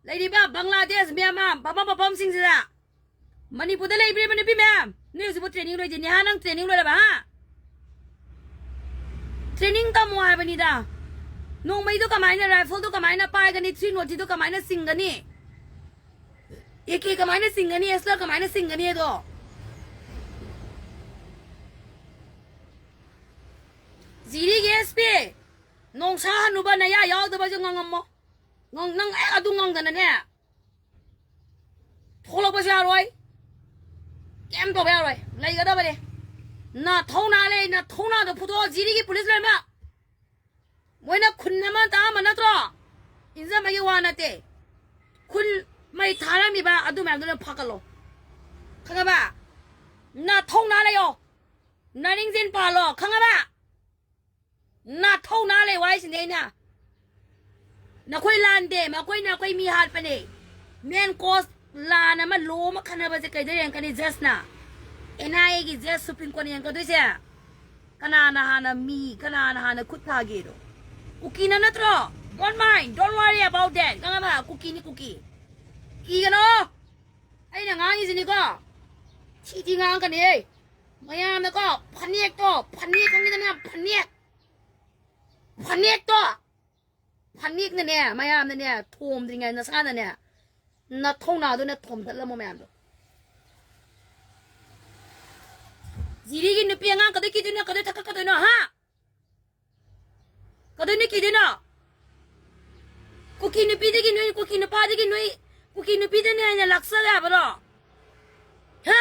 ꯂꯩꯔꯤꯕ ꯕꯪꯒ꯭ꯂꯥꯗꯦꯁ, ꯃ꯭ꯌꯥꯟꯃꯥꯔ, ꯃꯐꯝ ꯃꯐꯝꯁꯤꯡꯁꯤꯗ꯫ ꯃꯅꯤꯄꯨꯔꯗ ꯂꯩꯕꯤꯔꯤꯕ ꯅꯨꯄꯤ ꯃꯌꯥꯝ, ꯅꯣꯏ ꯍꯧꯖꯤꯛꯄꯨ ꯇ꯭ꯔꯦꯅꯤꯡ ꯂꯣꯏꯗꯦ꯫ ꯅꯦꯍꯥ, ꯅꯪ ꯇ꯭ꯔꯦꯅꯤꯡ ꯂꯣꯏꯔꯕ, ꯍꯥ? ꯇ꯭ꯔꯦꯅꯤꯡ ꯇꯝꯃꯣ ꯍꯥꯏꯕꯅꯤꯗ꯫ ꯅꯣꯡꯃꯩꯗꯣ ꯀꯃꯥꯏꯅ, ꯔꯥꯏꯐꯜꯗꯣ ꯀꯃꯥꯏꯅ ꯄꯥꯏꯒꯅꯤ, ꯊ꯭ꯔꯤ ꯅꯣꯠ ꯊ꯭ꯔꯤꯗꯣ ꯀꯃꯥꯏꯅ ꯆꯤꯡꯒꯅꯤ, ꯑꯦ ꯀꯦ ꯀꯃꯥꯏꯅ ꯆꯤꯡꯒꯅꯤ, ꯑꯦꯁꯂꯔ ꯀꯃꯥꯏꯅ ꯆꯤꯡꯒꯅꯤ ꯑꯗꯣ꯫ ꯖꯤꯔꯤꯒꯤ ꯑꯦꯁ ꯄꯤ, ꯅꯣꯡꯁꯥ ꯍꯅꯨꯕ ꯅꯌꯥ ꯌꯥꯎꯗꯕꯁꯨ ꯉꯥꯡꯉꯝꯃꯣ꯫ ꯉꯥꯡ-, ꯅꯪ ꯍꯦꯛ ꯑꯗꯨ ꯉꯥꯡꯗꯅꯅꯦ, ꯊꯣꯛꯂꯛꯄꯁꯨ ꯌꯥꯔꯣꯏ, ꯀꯩꯝ ꯇꯧꯕ ꯌꯥꯔꯣꯏ, ꯂꯩꯒꯗꯕꯅꯦ꯫ ꯅꯊꯧꯅꯥ ꯂꯩ, ꯅꯊꯧꯅꯥꯗꯣ ꯐꯨꯗꯣꯛꯑꯣ꯫ ꯖꯤꯔꯤꯒꯤ ꯄꯨꯂꯤꯁ ꯂꯣꯏꯅꯃꯛ, ꯃꯣꯏꯅ ꯈꯨꯟ ꯑꯃ ꯇꯥꯛꯑꯝꯕ ꯅꯠꯇ꯭ꯔꯣ? ꯏꯟꯖꯟꯕꯒꯤ ꯋꯥ ꯅꯠꯇꯦ, ꯈꯨꯟ ꯃꯩ ꯊꯥꯔꯝꯃꯤꯕ ꯑꯗꯨ ꯃꯌꯥꯝꯗꯨꯅ ꯐꯒꯠꯂꯣ, ꯈꯪꯉꯕ? ꯅꯊꯧꯅꯥ ꯂꯩꯌꯣ, ꯅꯔꯤꯡꯖꯦꯜ ꯄꯥꯜꯂꯣ, ꯈꯪꯉꯕ? ꯅꯊꯧꯅꯥ ꯂꯩ ꯋꯥꯏꯁꯤꯅꯦ ꯑꯩꯅ꯫ ꯅꯈꯣꯏ ꯂꯥꯟꯗꯦ, ꯃꯈꯣꯏꯅ ꯑꯩꯈꯣꯏ ꯃꯤ ꯍꯥꯠꯄꯅꯦ꯫ ꯃꯦꯟ ꯀꯣꯁ ꯂꯥꯟ ꯑꯃ, ꯂꯣ ꯑꯃ ꯈꯟꯅꯕꯁꯦ ꯀꯩꯗ ꯌꯦꯡꯉꯛꯀꯅꯤ ꯖꯁꯅ? ꯑꯦꯟ ꯑꯥꯏ ꯑꯦꯒꯤ ꯖꯁ ꯁꯨꯄ꯭ꯔꯤꯝ ꯀꯣꯔꯠꯅ ꯌꯦꯡꯉꯛꯀꯗꯣꯏꯁꯦ꯫ ꯀꯅꯥꯅ ꯍꯥꯟꯅ ꯃꯤ, ꯀꯅꯥꯅ ꯍꯥꯟꯅ ꯈꯨꯠ ꯊꯥꯒꯦꯗꯣ? ꯀꯨꯀꯤꯅ ꯅꯠꯇ꯭ꯔꯣ? Don't mind, don't worry about that. ꯈꯪꯉꯕ? ꯀꯨꯀꯤꯅꯤ ꯀꯨꯀꯤ꯫ ꯀꯤꯒꯅꯣ꯫ ꯑꯩꯅ ꯉꯥꯡꯉꯤꯁꯤꯅꯤꯀꯣ꯫ ꯊꯤ ꯊꯤ ꯉꯥꯡꯉꯛꯀꯅꯤꯍꯦ꯫ ꯃꯌꯥꯝꯅꯀꯣ, ꯐꯅꯦꯛꯇꯣ, ꯐꯅꯦꯛ ꯈꯪꯉꯤꯗꯅ, ꯐꯅꯦꯛ꯫ ꯐꯅꯦꯛꯇꯣ꯫ ꯐꯅꯦꯛꯅꯅꯦ, ꯃꯌꯥꯝꯅꯅꯦ, ꯊꯣꯝꯗ꯭ꯔꯤꯉꯩ ꯅꯁꯥꯅꯅꯦ, ꯅꯊꯧꯅꯥꯗꯨꯅ ꯊꯣꯝꯗꯠꯂꯝꯃꯣ ꯃꯌꯥꯝꯗꯣ꯫ ꯖꯤꯔꯤꯒꯤ ꯅꯨꯄꯤ ꯑꯉꯥꯡ ꯀꯗꯩ ꯀꯤꯗꯣꯏꯅꯣ, ꯀꯗꯩ ꯊꯛꯀꯠꯀꯗꯣꯏꯅꯣ, ꯍꯥ? ꯀꯗꯩ ꯅꯣꯏ ꯀꯤꯗꯣꯏꯅꯣ? ꯀꯨꯀꯤ ꯅꯨꯄꯤꯗꯒꯤ ꯅꯣꯏ, ꯀꯨꯀꯤ ꯅꯨꯄꯥꯗꯒꯤ ꯅꯣꯏ, ꯀꯨꯀꯤ ꯅꯨꯄꯤꯗꯅ ꯍꯦꯟꯅ ꯂꯥꯛꯆꯒꯦ ꯍꯥꯏꯕꯔꯣ? ꯍꯥ?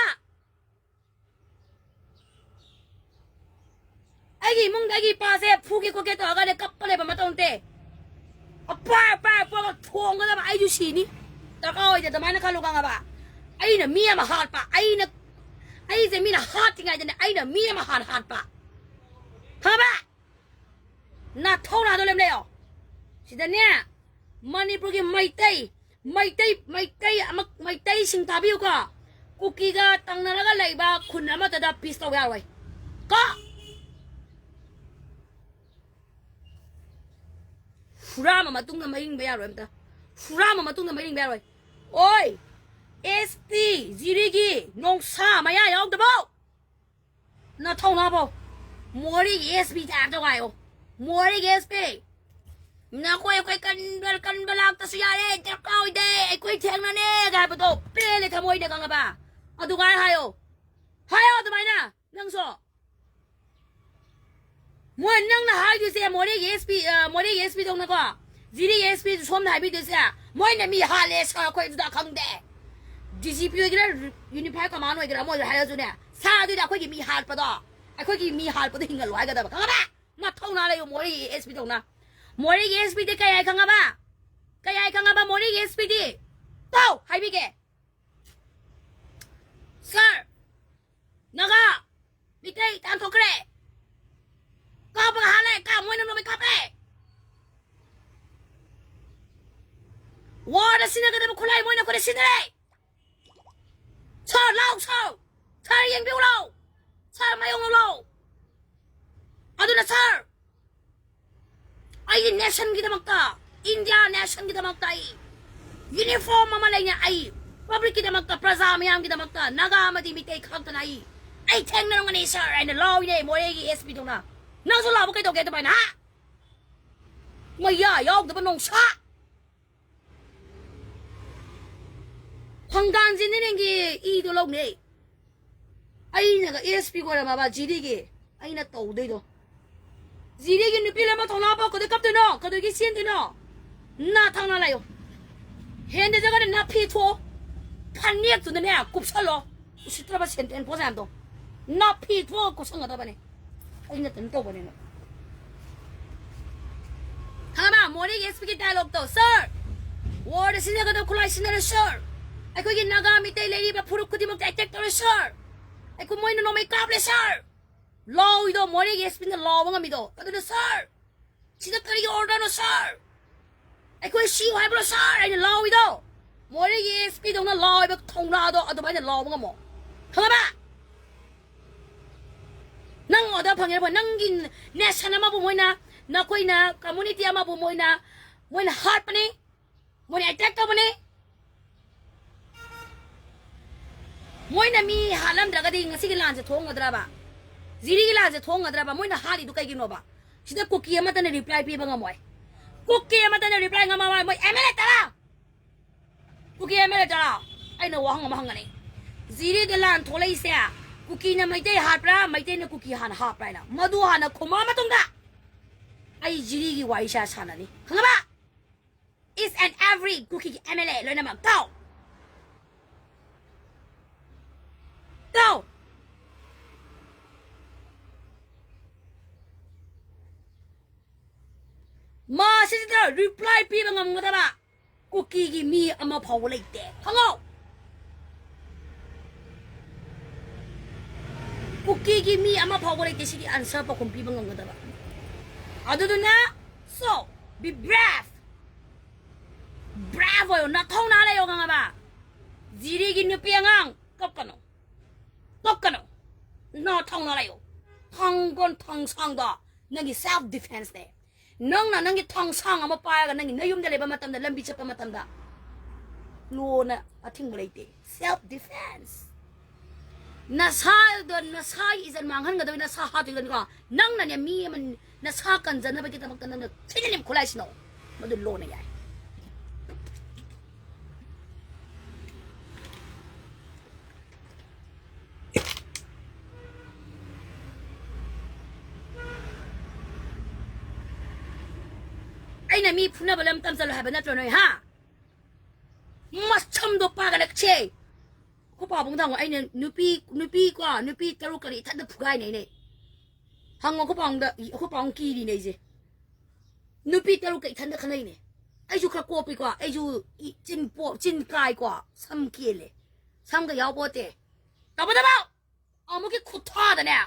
ꯑꯩꯒꯤ ꯏꯃꯨꯡꯗ ꯑꯩꯒꯤ ꯏꯄꯥꯁꯦ ꯐꯨꯒꯦ ꯈꯣꯠꯀꯦ ꯇꯧꯔꯒꯅꯦ ꯀꯞꯄ ꯂꯩꯕ ꯃꯇꯧ ꯅꯠꯇꯦ꯫ ꯑꯄꯥꯏ ꯑꯄꯥꯏ ꯑꯄꯥꯏ ꯊꯣꯡꯒꯗꯕ ꯑꯩꯁꯨ ꯁꯤꯅꯤ꯫ ꯗꯔꯀꯥꯔ ꯑꯣꯏꯗꯦ ꯑꯗꯨꯃꯥꯏꯅ ꯈꯜꯂꯨ ꯈꯪꯉꯕ? ꯑꯩꯅ ꯃꯤ ꯑꯃ ꯍꯥꯠꯄ, ꯑꯩꯅ, ꯑꯩꯁꯦ ꯃꯤꯅ ꯍꯥꯠꯇ꯭ꯔꯤꯉꯩꯗꯅꯦ ꯑꯩꯅ ꯃꯤ ꯑꯃ ꯍꯥꯟꯅ ꯍꯥꯠꯄ꯫ ꯈꯪꯉꯕ? ꯅꯥꯊꯧ ꯅꯥꯗꯣ ꯂꯩꯝ ꯂꯩꯌꯣ꯫ ꯁꯤꯗꯅꯦ ꯃꯅꯤꯄꯨꯔꯒꯤ ꯃꯩꯇꯩ, ꯃꯩꯇꯩ, ꯃꯩꯇꯩ ꯑꯃ, ꯃꯩꯇꯩꯁꯤꯡ ꯇꯥꯕꯤꯌꯨꯀꯣ꯫ ꯀꯨꯀꯤꯒ ꯇꯪꯅꯔꯒ ꯂꯩꯕ ꯈꯨꯟ ꯑꯃꯠꯇꯗ ꯄꯤꯁ ꯇꯧꯕ ꯌꯥꯔꯣꯏ꯫ ꯀꯣ? ꯍꯨꯔꯥꯟꯕ ꯃꯇꯨꯡꯗ ꯃꯔꯤꯡꯕ ꯌꯥꯔꯣꯏ ꯑꯝꯇ꯫ ꯍꯨꯔꯥꯟꯕ ꯃꯇꯨꯡꯗ ꯃꯔꯤꯡꯕ ꯌꯥꯔꯣꯏ꯫ ꯑꯣꯏ! ꯑꯦꯁ ꯄꯤ, ꯖꯤꯔꯤꯒꯤ ꯅꯣꯡꯁꯥ ꯃꯌꯥ ꯌꯥꯎꯗꯕꯣ! ꯅꯊꯧꯅꯥꯕꯣ! ꯃꯣꯔꯦꯒꯤ ꯑꯦꯁ ꯄꯤ ꯇꯥꯏꯞꯇ ꯉꯥꯏꯌꯣ꯫ ꯃꯣꯔꯦꯒꯤ ꯑꯦꯁ ꯄꯤ꯫ ꯅꯈꯣꯏ ꯑꯩꯈꯣꯏ ꯀꯟꯕ, ꯀꯟꯕ ꯂꯥꯛꯇꯁꯨ ꯌꯥꯔꯦ, ꯗꯔꯀꯥꯔ ꯑꯣꯏꯗꯦ, ꯑꯩꯈꯣꯏ ꯊꯦꯡꯅꯅꯦ ꯀꯥꯏ ꯍꯥꯏꯕꯗꯣ ꯄꯦꯜꯂꯦ ꯊꯃꯣꯏꯅ ꯈꯪꯉꯕ? ꯑꯗꯨꯃꯥꯏꯅ ꯍꯥꯏꯌꯣ꯫ ꯍꯥꯏꯌꯣ ꯑꯗꯨꯃꯥꯏꯅ ꯅꯪꯁꯨ꯫ ꯃꯣꯏ ꯅꯪꯅ ꯍꯥꯏꯗꯣꯏꯁꯦ ꯃꯣꯔꯦꯒꯤ ꯑꯦꯁ ꯄꯤ, ꯑ, ꯃꯣꯔꯦꯒꯤ ꯑꯦꯁ ꯄꯤ ꯗꯧꯅꯀꯣ, ꯖꯤꯔꯤꯒꯤ ꯑꯦꯁ ꯄꯤ ꯁꯣꯝꯅ ꯍꯥꯏꯕꯤꯗꯣꯏꯁꯦ, ꯃꯣꯏꯅ ꯃꯤ ꯍꯥꯠꯂꯦ ꯁꯥꯔ ꯑꯩꯈꯣꯏ ꯑꯗꯨꯗ ꯈꯪꯗꯦ꯫ ꯗꯤ ꯖꯤ ꯄꯤ ꯑꯣꯏꯒꯦꯔꯥ, ꯌꯨꯅꯤꯐꯥꯏ ꯀꯃꯥꯟ ꯑꯣꯏꯒꯦꯔꯥ, ꯑꯃ ꯑꯣꯏꯒꯦꯔꯥ ꯍꯥꯏꯔꯁꯨꯅꯦ, ꯁꯥꯔ ꯑꯗꯨꯗꯤ ꯑꯩꯈꯣꯏꯒꯤ ꯃꯤ ꯍꯥꯠꯄꯗꯣ, ꯑꯩꯈꯣꯏꯒꯤ ꯃꯤ ꯍꯥꯠꯄꯗꯣ ꯍꯤꯡꯍꯜꯂꯣ ꯍꯥꯏꯒꯗꯕ, ꯈꯪꯉꯕ? ꯅꯊꯧꯅꯥ ꯂꯩꯌꯨ ꯃꯣꯔꯦꯒꯤ ꯑꯦꯁ ꯄꯤ ꯗꯧꯅ꯫ ꯃꯣꯔꯦꯒꯤ ꯑꯦꯁ ꯄꯤ ꯗꯤ ꯀꯩ ꯍꯥꯏ ꯈꯪꯉꯕ? ꯀꯩ ꯍꯥꯏ ꯈꯪꯉꯕ ꯃꯣꯔꯦꯒꯤ ꯑꯦꯁ ꯄꯤ ꯗꯤ? ꯇꯧ! ꯍꯥꯏꯕꯤꯒꯦ꯫ ꯁꯥꯔ, ꯅꯥꯒꯥ, ꯃꯤꯇꯩ ꯇꯥꯟꯊꯣꯛꯈ꯭ꯔꯦ꯫ ꯀꯥꯞꯄꯒ ꯍꯥꯠꯂꯦ, ꯀꯥꯞ-, ꯃꯣꯏꯅ ꯅꯣꯡꯃꯩ ꯀꯥꯞꯄꯦ꯫ ꯋꯥꯔꯗ ꯁꯤꯖꯤꯟꯅꯒꯗꯕ ꯈꯨꯠꯂꯥꯏ ꯃꯣꯏꯅ ꯑꯩꯈꯣꯏꯗ ꯁꯤꯖꯤꯟꯅꯔꯦ꯫ ꯁꯥꯔ, ꯂꯥꯎ, ꯁꯥꯔ꯫ ꯁꯥꯔ, ꯌꯦꯡꯕꯤꯌꯨ ꯂꯥꯎ꯫ ꯁꯥꯔ, ꯃꯥꯌꯣꯛꯅꯧ ꯂꯥꯎ꯫ ꯑꯗꯨꯅ ꯁꯥꯔ, ꯑꯩꯒꯤ ꯅꯦꯁꯟꯒꯤꯗꯃꯛꯇ, ꯏꯟꯗꯤꯌꯥ ꯅꯦꯁꯟꯒꯤꯗꯃꯛꯇ ꯑꯩ ꯌꯨꯅꯤꯐꯣꯔꯝ ꯑꯃ ꯂꯩꯅ ꯑꯩ ꯄꯕ꯭ꯂꯤꯛꯀꯤꯗꯃꯛꯇ, ꯄ꯭ꯔꯖꯥ ꯃꯌꯥꯝꯒꯤꯗꯃꯛꯇ, ꯅꯥꯒꯥ ꯑꯃꯗꯤ ꯃꯤꯇꯩ ꯈꯛꯇꯅ ꯑꯩ, ꯑꯩ ꯊꯦꯡꯅꯔꯝꯒꯅꯤ ꯁꯥꯔ ꯍꯥꯏꯅ ꯂꯥꯎꯏꯅꯦ ꯃꯣꯔꯦꯒꯤ ꯑꯦꯁ ꯄꯤ ꯗꯧꯅ꯫ ꯅꯪꯁꯨ ꯂꯥꯎꯕ ꯀꯩꯗꯧꯒꯦ ꯑꯗꯨꯃꯥꯏꯅ, ꯍꯥ? ꯃꯌꯥ ꯌꯥꯎꯗꯕ ꯅꯣꯡꯁꯥ! ꯐꯪꯒꯥꯟꯁꯤꯅ ꯅꯪꯒꯤ ꯏꯗꯣ ꯂꯧꯅꯦ꯫ ꯑꯩꯅꯒ ꯑꯦꯁ ꯄꯤ ꯑꯣꯏꯔꯝꯃꯕ ꯖꯤꯔꯤꯒꯤ ꯑꯩꯅ ꯇꯧꯗꯣꯏꯗꯣ꯫ ꯖꯤꯔꯤꯒꯤ ꯅꯨꯄꯤ ꯂꯣꯏꯅꯃꯛ ꯊꯧꯅꯥ ꯄꯥꯎ ꯀꯗꯩ ꯀꯞꯇꯣꯏꯅꯣ? ꯀꯗꯧꯒꯤ ꯆꯦꯟꯗꯣꯏꯅꯣ? ꯅꯥ ꯊꯪꯅ ꯂꯩꯌꯣ꯫ ꯍꯦꯟꯗꯖꯒꯅ ꯅꯥꯐꯤ ꯊꯣꯛꯑꯣ꯫ ꯐꯅꯦꯛꯇꯨꯅꯅꯦ ꯀꯨꯞꯁꯜꯂꯣ꯫ ꯎꯁꯤꯠꯇ꯭ꯔꯕ ꯁꯦꯟꯇꯦꯟ ꯄꯣꯠ ꯃꯌꯥꯝꯗꯣ꯫ ꯅꯥꯐꯤ ꯊꯣꯛꯑ ꯀꯨꯞꯁꯟꯒꯗꯕꯅꯦ꯫ ꯑꯩꯅ ꯀꯩꯅꯣ ꯇꯧꯕꯅꯤꯅ꯫ ꯈꯪꯉꯕ? ꯃꯣꯔꯦꯒꯤ ꯑꯦꯁ ꯄꯤꯒꯤ ꯗꯥꯏꯂꯣꯛꯇꯣ, "ꯁꯥꯔ, ꯋꯥꯔꯗ ꯁꯤꯖꯤꯟꯅꯒꯗꯕ ꯈꯨꯠꯂꯥꯏ ꯁꯤꯖꯤꯟꯅꯔꯦ ꯁꯥꯔ꯫ ꯑꯩꯈꯣꯏꯒꯤ ꯅꯥꯒꯥ ꯃꯤꯇꯩ ꯂꯩꯔꯤꯕ ꯐꯨꯔꯨꯞ ꯈꯨꯗꯤꯡꯃꯛꯇ ꯑꯦꯇꯦꯛ ꯇꯧꯔꯦ ꯁꯥꯔ꯫ ꯑꯩꯈꯣꯏ ꯃꯣꯏꯅ ꯅꯣꯡꯃꯩ ꯀꯥꯞꯂꯦ ꯁꯥꯔ"꯫ ꯂꯥꯎꯏꯗꯣ ꯃꯣꯔꯦꯒꯤ ꯑꯦꯁ ꯄꯤꯅ ꯂꯥꯎꯕ ꯉꯝꯃꯤꯗꯣ꯫ ꯑꯗꯨꯅ, "ꯁꯥꯔ, ꯁꯤꯗ ꯀꯔꯤꯒꯤ ꯑꯣꯔꯗꯔꯅꯣ ꯁꯥꯔ? ꯑꯩꯈꯣꯏ ꯁꯤꯌꯨ ꯍꯥꯏꯕ꯭ꯔꯣ ꯁꯥꯔ?" ꯍꯥꯏꯅ ꯂꯥꯎꯏꯗꯣ꯫ ꯃꯣꯔꯦꯒꯤ ꯑꯦꯁ ꯄꯤꯗꯧꯅ ꯂꯥꯎꯏꯕ ꯊꯧꯅꯥꯗꯣ ꯑꯗꯨꯃꯥꯏꯅ ꯂꯥꯎꯕ ꯉꯝꯃꯣ꯫ ꯈꯪꯉꯕ? ꯅꯪ ꯑꯣꯔꯗꯔ ꯐꯪꯉꯦ, ꯅꯪꯒꯤ ꯅꯦꯁꯟ ꯑꯃꯕꯨ ꯃꯣꯏꯅ, ꯅꯈꯣꯏꯅ ꯀꯝꯃꯨꯅꯤꯇꯤ ꯑꯃꯕꯨ ꯃꯣꯏꯅ, ꯃꯣꯏꯅ ꯍꯥꯠꯄꯅꯤ, ꯃꯣꯏꯅ ꯑꯦꯇꯦꯛ ꯇꯧꯕꯅꯤ꯫ ꯃꯣꯏꯅ ꯃꯤ ꯍꯥꯠꯂꯝꯗ꯭ꯔꯒꯗꯤ ꯉꯁꯤꯒꯤ ꯂꯥꯟꯁꯦ ꯊꯣꯛꯉꯗ꯭ꯔꯕ? ꯖꯤꯔꯤꯒꯤ ꯂꯥꯟꯁꯦ ꯊꯣꯛꯉꯗ꯭ꯔꯕ? ꯃꯣꯏꯅ ꯍꯥꯠꯂꯤꯗꯨ ꯀꯩꯒꯤꯅꯣꯕ? ꯁꯤꯗ ꯀꯨꯀꯤ ꯑꯃꯠꯇꯅ ꯔꯤꯄ꯭ꯂꯥꯏ ꯄꯤꯕ ꯉꯝꯃꯣꯏ꯫ ꯀꯨꯀꯤ ꯑꯃꯠꯇꯅ ꯔꯤꯄ꯭ꯂꯥꯏ ꯉꯝꯃꯝꯃꯣꯏ꯫ ꯃꯣꯏ ꯑꯦꯝ ꯑꯦꯜ ꯑꯦ ꯇꯔꯥ, ꯀꯨꯀꯤ ꯑꯦꯝ ꯑꯦꯜ ꯑꯦ ꯇꯔꯥ, ꯑꯩꯅ ꯋꯥꯍꯪ ꯑꯃ ꯍꯪꯒꯅꯤ꯫ ꯖꯤꯔꯤꯗ ꯂꯥꯟ ꯊꯣꯛꯂꯛꯏꯁꯦ ꯀꯨꯀꯤꯅ ꯃꯩꯇꯩ ꯍꯥꯠꯄ꯭ꯔꯥ, ꯃꯩꯇꯩꯅ ꯀꯨꯀꯤ ꯍꯥꯟꯅ ꯍꯥꯠꯄ꯭ꯔꯥ ꯍꯥꯏꯅ? ꯃꯗꯨ ꯍꯥꯟꯅ ꯈꯨꯝꯃꯛꯑ ꯃꯇꯨꯡꯗ ꯑꯩ ꯖꯤꯔꯤꯒꯤ ꯋꯥꯔꯤꯁꯦ ꯁꯥꯟꯅꯅꯤ꯫ ꯈꯪꯉꯕ? Each and every ꯀꯨꯀꯤꯒꯤ ꯑꯦꯝ ꯑꯦꯜ ꯑꯦ ꯂꯣꯏꯅꯃꯛ꯫ Go! Go! ꯃꯁꯤꯗ ꯔꯤꯄ꯭ꯂꯥꯏ ꯄꯤꯕ ꯉꯝꯒꯗꯕ ꯀꯨꯀꯤꯒꯤ ꯃꯤ ꯑꯃ ꯐꯥꯎꯕ ꯂꯩꯇꯦ꯫ ꯈꯪꯉꯣ! ꯀꯨꯀꯤꯒꯤ ꯃꯤ ꯑꯃ ꯐꯥꯎꯕ ꯂꯩꯇꯦ ꯁꯤꯒꯤ ꯑꯟꯁꯔ ꯄꯥꯎꯈꯨꯝ ꯄꯤꯕ ꯉꯝꯒꯗꯕ꯫ ꯑꯗꯨꯗꯨꯅ, so, be brave! Brave ꯑꯣꯏꯌꯣ, ꯅꯊꯧꯅꯥ ꯂꯩꯌꯣ, ꯈꯪꯉꯕ? ꯖꯤꯔꯤꯒꯤ ꯅꯨꯄꯤ ꯑꯉꯥꯡ, ꯀꯞꯀꯅꯨ꯫ ꯀꯞꯀꯅꯨ꯫ ꯅꯊꯧꯅꯥ ꯂꯩꯌꯣ꯫ ꯊꯥꯡꯒꯣꯟ ꯊꯥꯡꯁꯥꯡꯗꯣ ꯅꯪꯒꯤ self defense ꯅꯦ꯫ ꯅꯪꯅ ꯅꯪꯒꯤ ꯊꯥꯡꯁꯥꯡ ꯑꯃ ꯄꯥꯏꯔꯒ ꯅꯪꯒꯤ ꯅꯌꯨꯝꯗ ꯂꯩꯕ ꯃꯇꯝꯗ, ꯂꯝꯕꯤ ꯆꯠꯄ ꯃꯇꯝꯗ, ꯂꯣꯅ ꯑꯊꯤꯡꯕ ꯂꯩꯇꯦ꯫ Self defense꯫ ꯅꯁꯥꯗꯣ, ꯅꯁꯥꯒꯤ ꯏꯖꯠ ꯃꯥꯡꯍꯟꯒꯗꯕꯅꯤ, ꯅꯁꯥ ꯍꯥꯠꯇꯣꯏꯗꯅꯤꯀꯣ꯫ ꯅꯪꯅꯅꯦ, ꯃꯤ ꯑꯃ ꯅꯁꯥ ꯀꯟꯖꯅꯕꯒꯤꯗꯃꯛꯇ ꯅꯪꯅ ꯊꯤꯅ ꯈꯨꯠꯂꯥꯏ ꯁꯤꯟꯅꯧ꯫ ꯃꯗꯨ ꯂꯣꯅ ꯌꯥꯏ꯫ ꯑꯩꯅ ꯃꯤ ꯐꯨꯅꯕ ꯂꯝ ꯇꯝꯖꯜꯂꯣ ꯍꯥꯏꯕ ꯅꯠꯇ꯭ꯔꯣ ꯅꯣꯏ, ꯍꯥ? ꯃꯁꯝꯗꯣ ꯄꯥꯒꯠꯂꯛꯁꯦ꯫ ꯑꯩꯈꯣꯏ ꯄꯥꯕꯨꯡ ꯊꯥꯡꯉꯣ, ꯑꯩꯅ ꯅꯨꯄꯤ, ꯅꯨꯄꯤ ꯀꯣ, ꯅꯨꯄꯤ ꯇꯔꯨꯛ ꯀꯔꯤ ꯏꯊꯟꯗ ꯐꯨꯒꯥꯏꯅꯩꯅꯦ꯫ ꯍꯪꯉꯣ ꯑꯩꯈꯣꯏ ꯄꯥꯎꯗ, ꯑꯩꯈꯣꯏ ꯄꯥꯎ ꯀꯤꯔꯤꯅꯦ ꯑꯩꯁꯦ꯫ ꯅꯨꯄꯤ ꯇꯔꯨꯛꯀ ꯏꯊꯟꯗ ꯈꯟꯅꯩꯅꯦ꯫ ꯑꯩꯁꯨ ꯈꯔ ꯀꯣꯞꯄꯤꯀꯣ, ꯑꯩꯁꯨ ꯏ-, ꯆꯤꯟ ꯄꯣ-, ꯆꯤꯟ ꯀꯥꯏꯀꯣ, ꯁꯝ ꯀꯦꯜꯂꯦ, ꯁꯝꯒ ꯌꯥꯎꯄꯣꯠꯇꯦ꯫ ꯇꯧꯕꯗꯕ ꯑꯃꯨꯛꯀꯤ ꯈꯨꯠꯊꯥꯗꯅꯦ,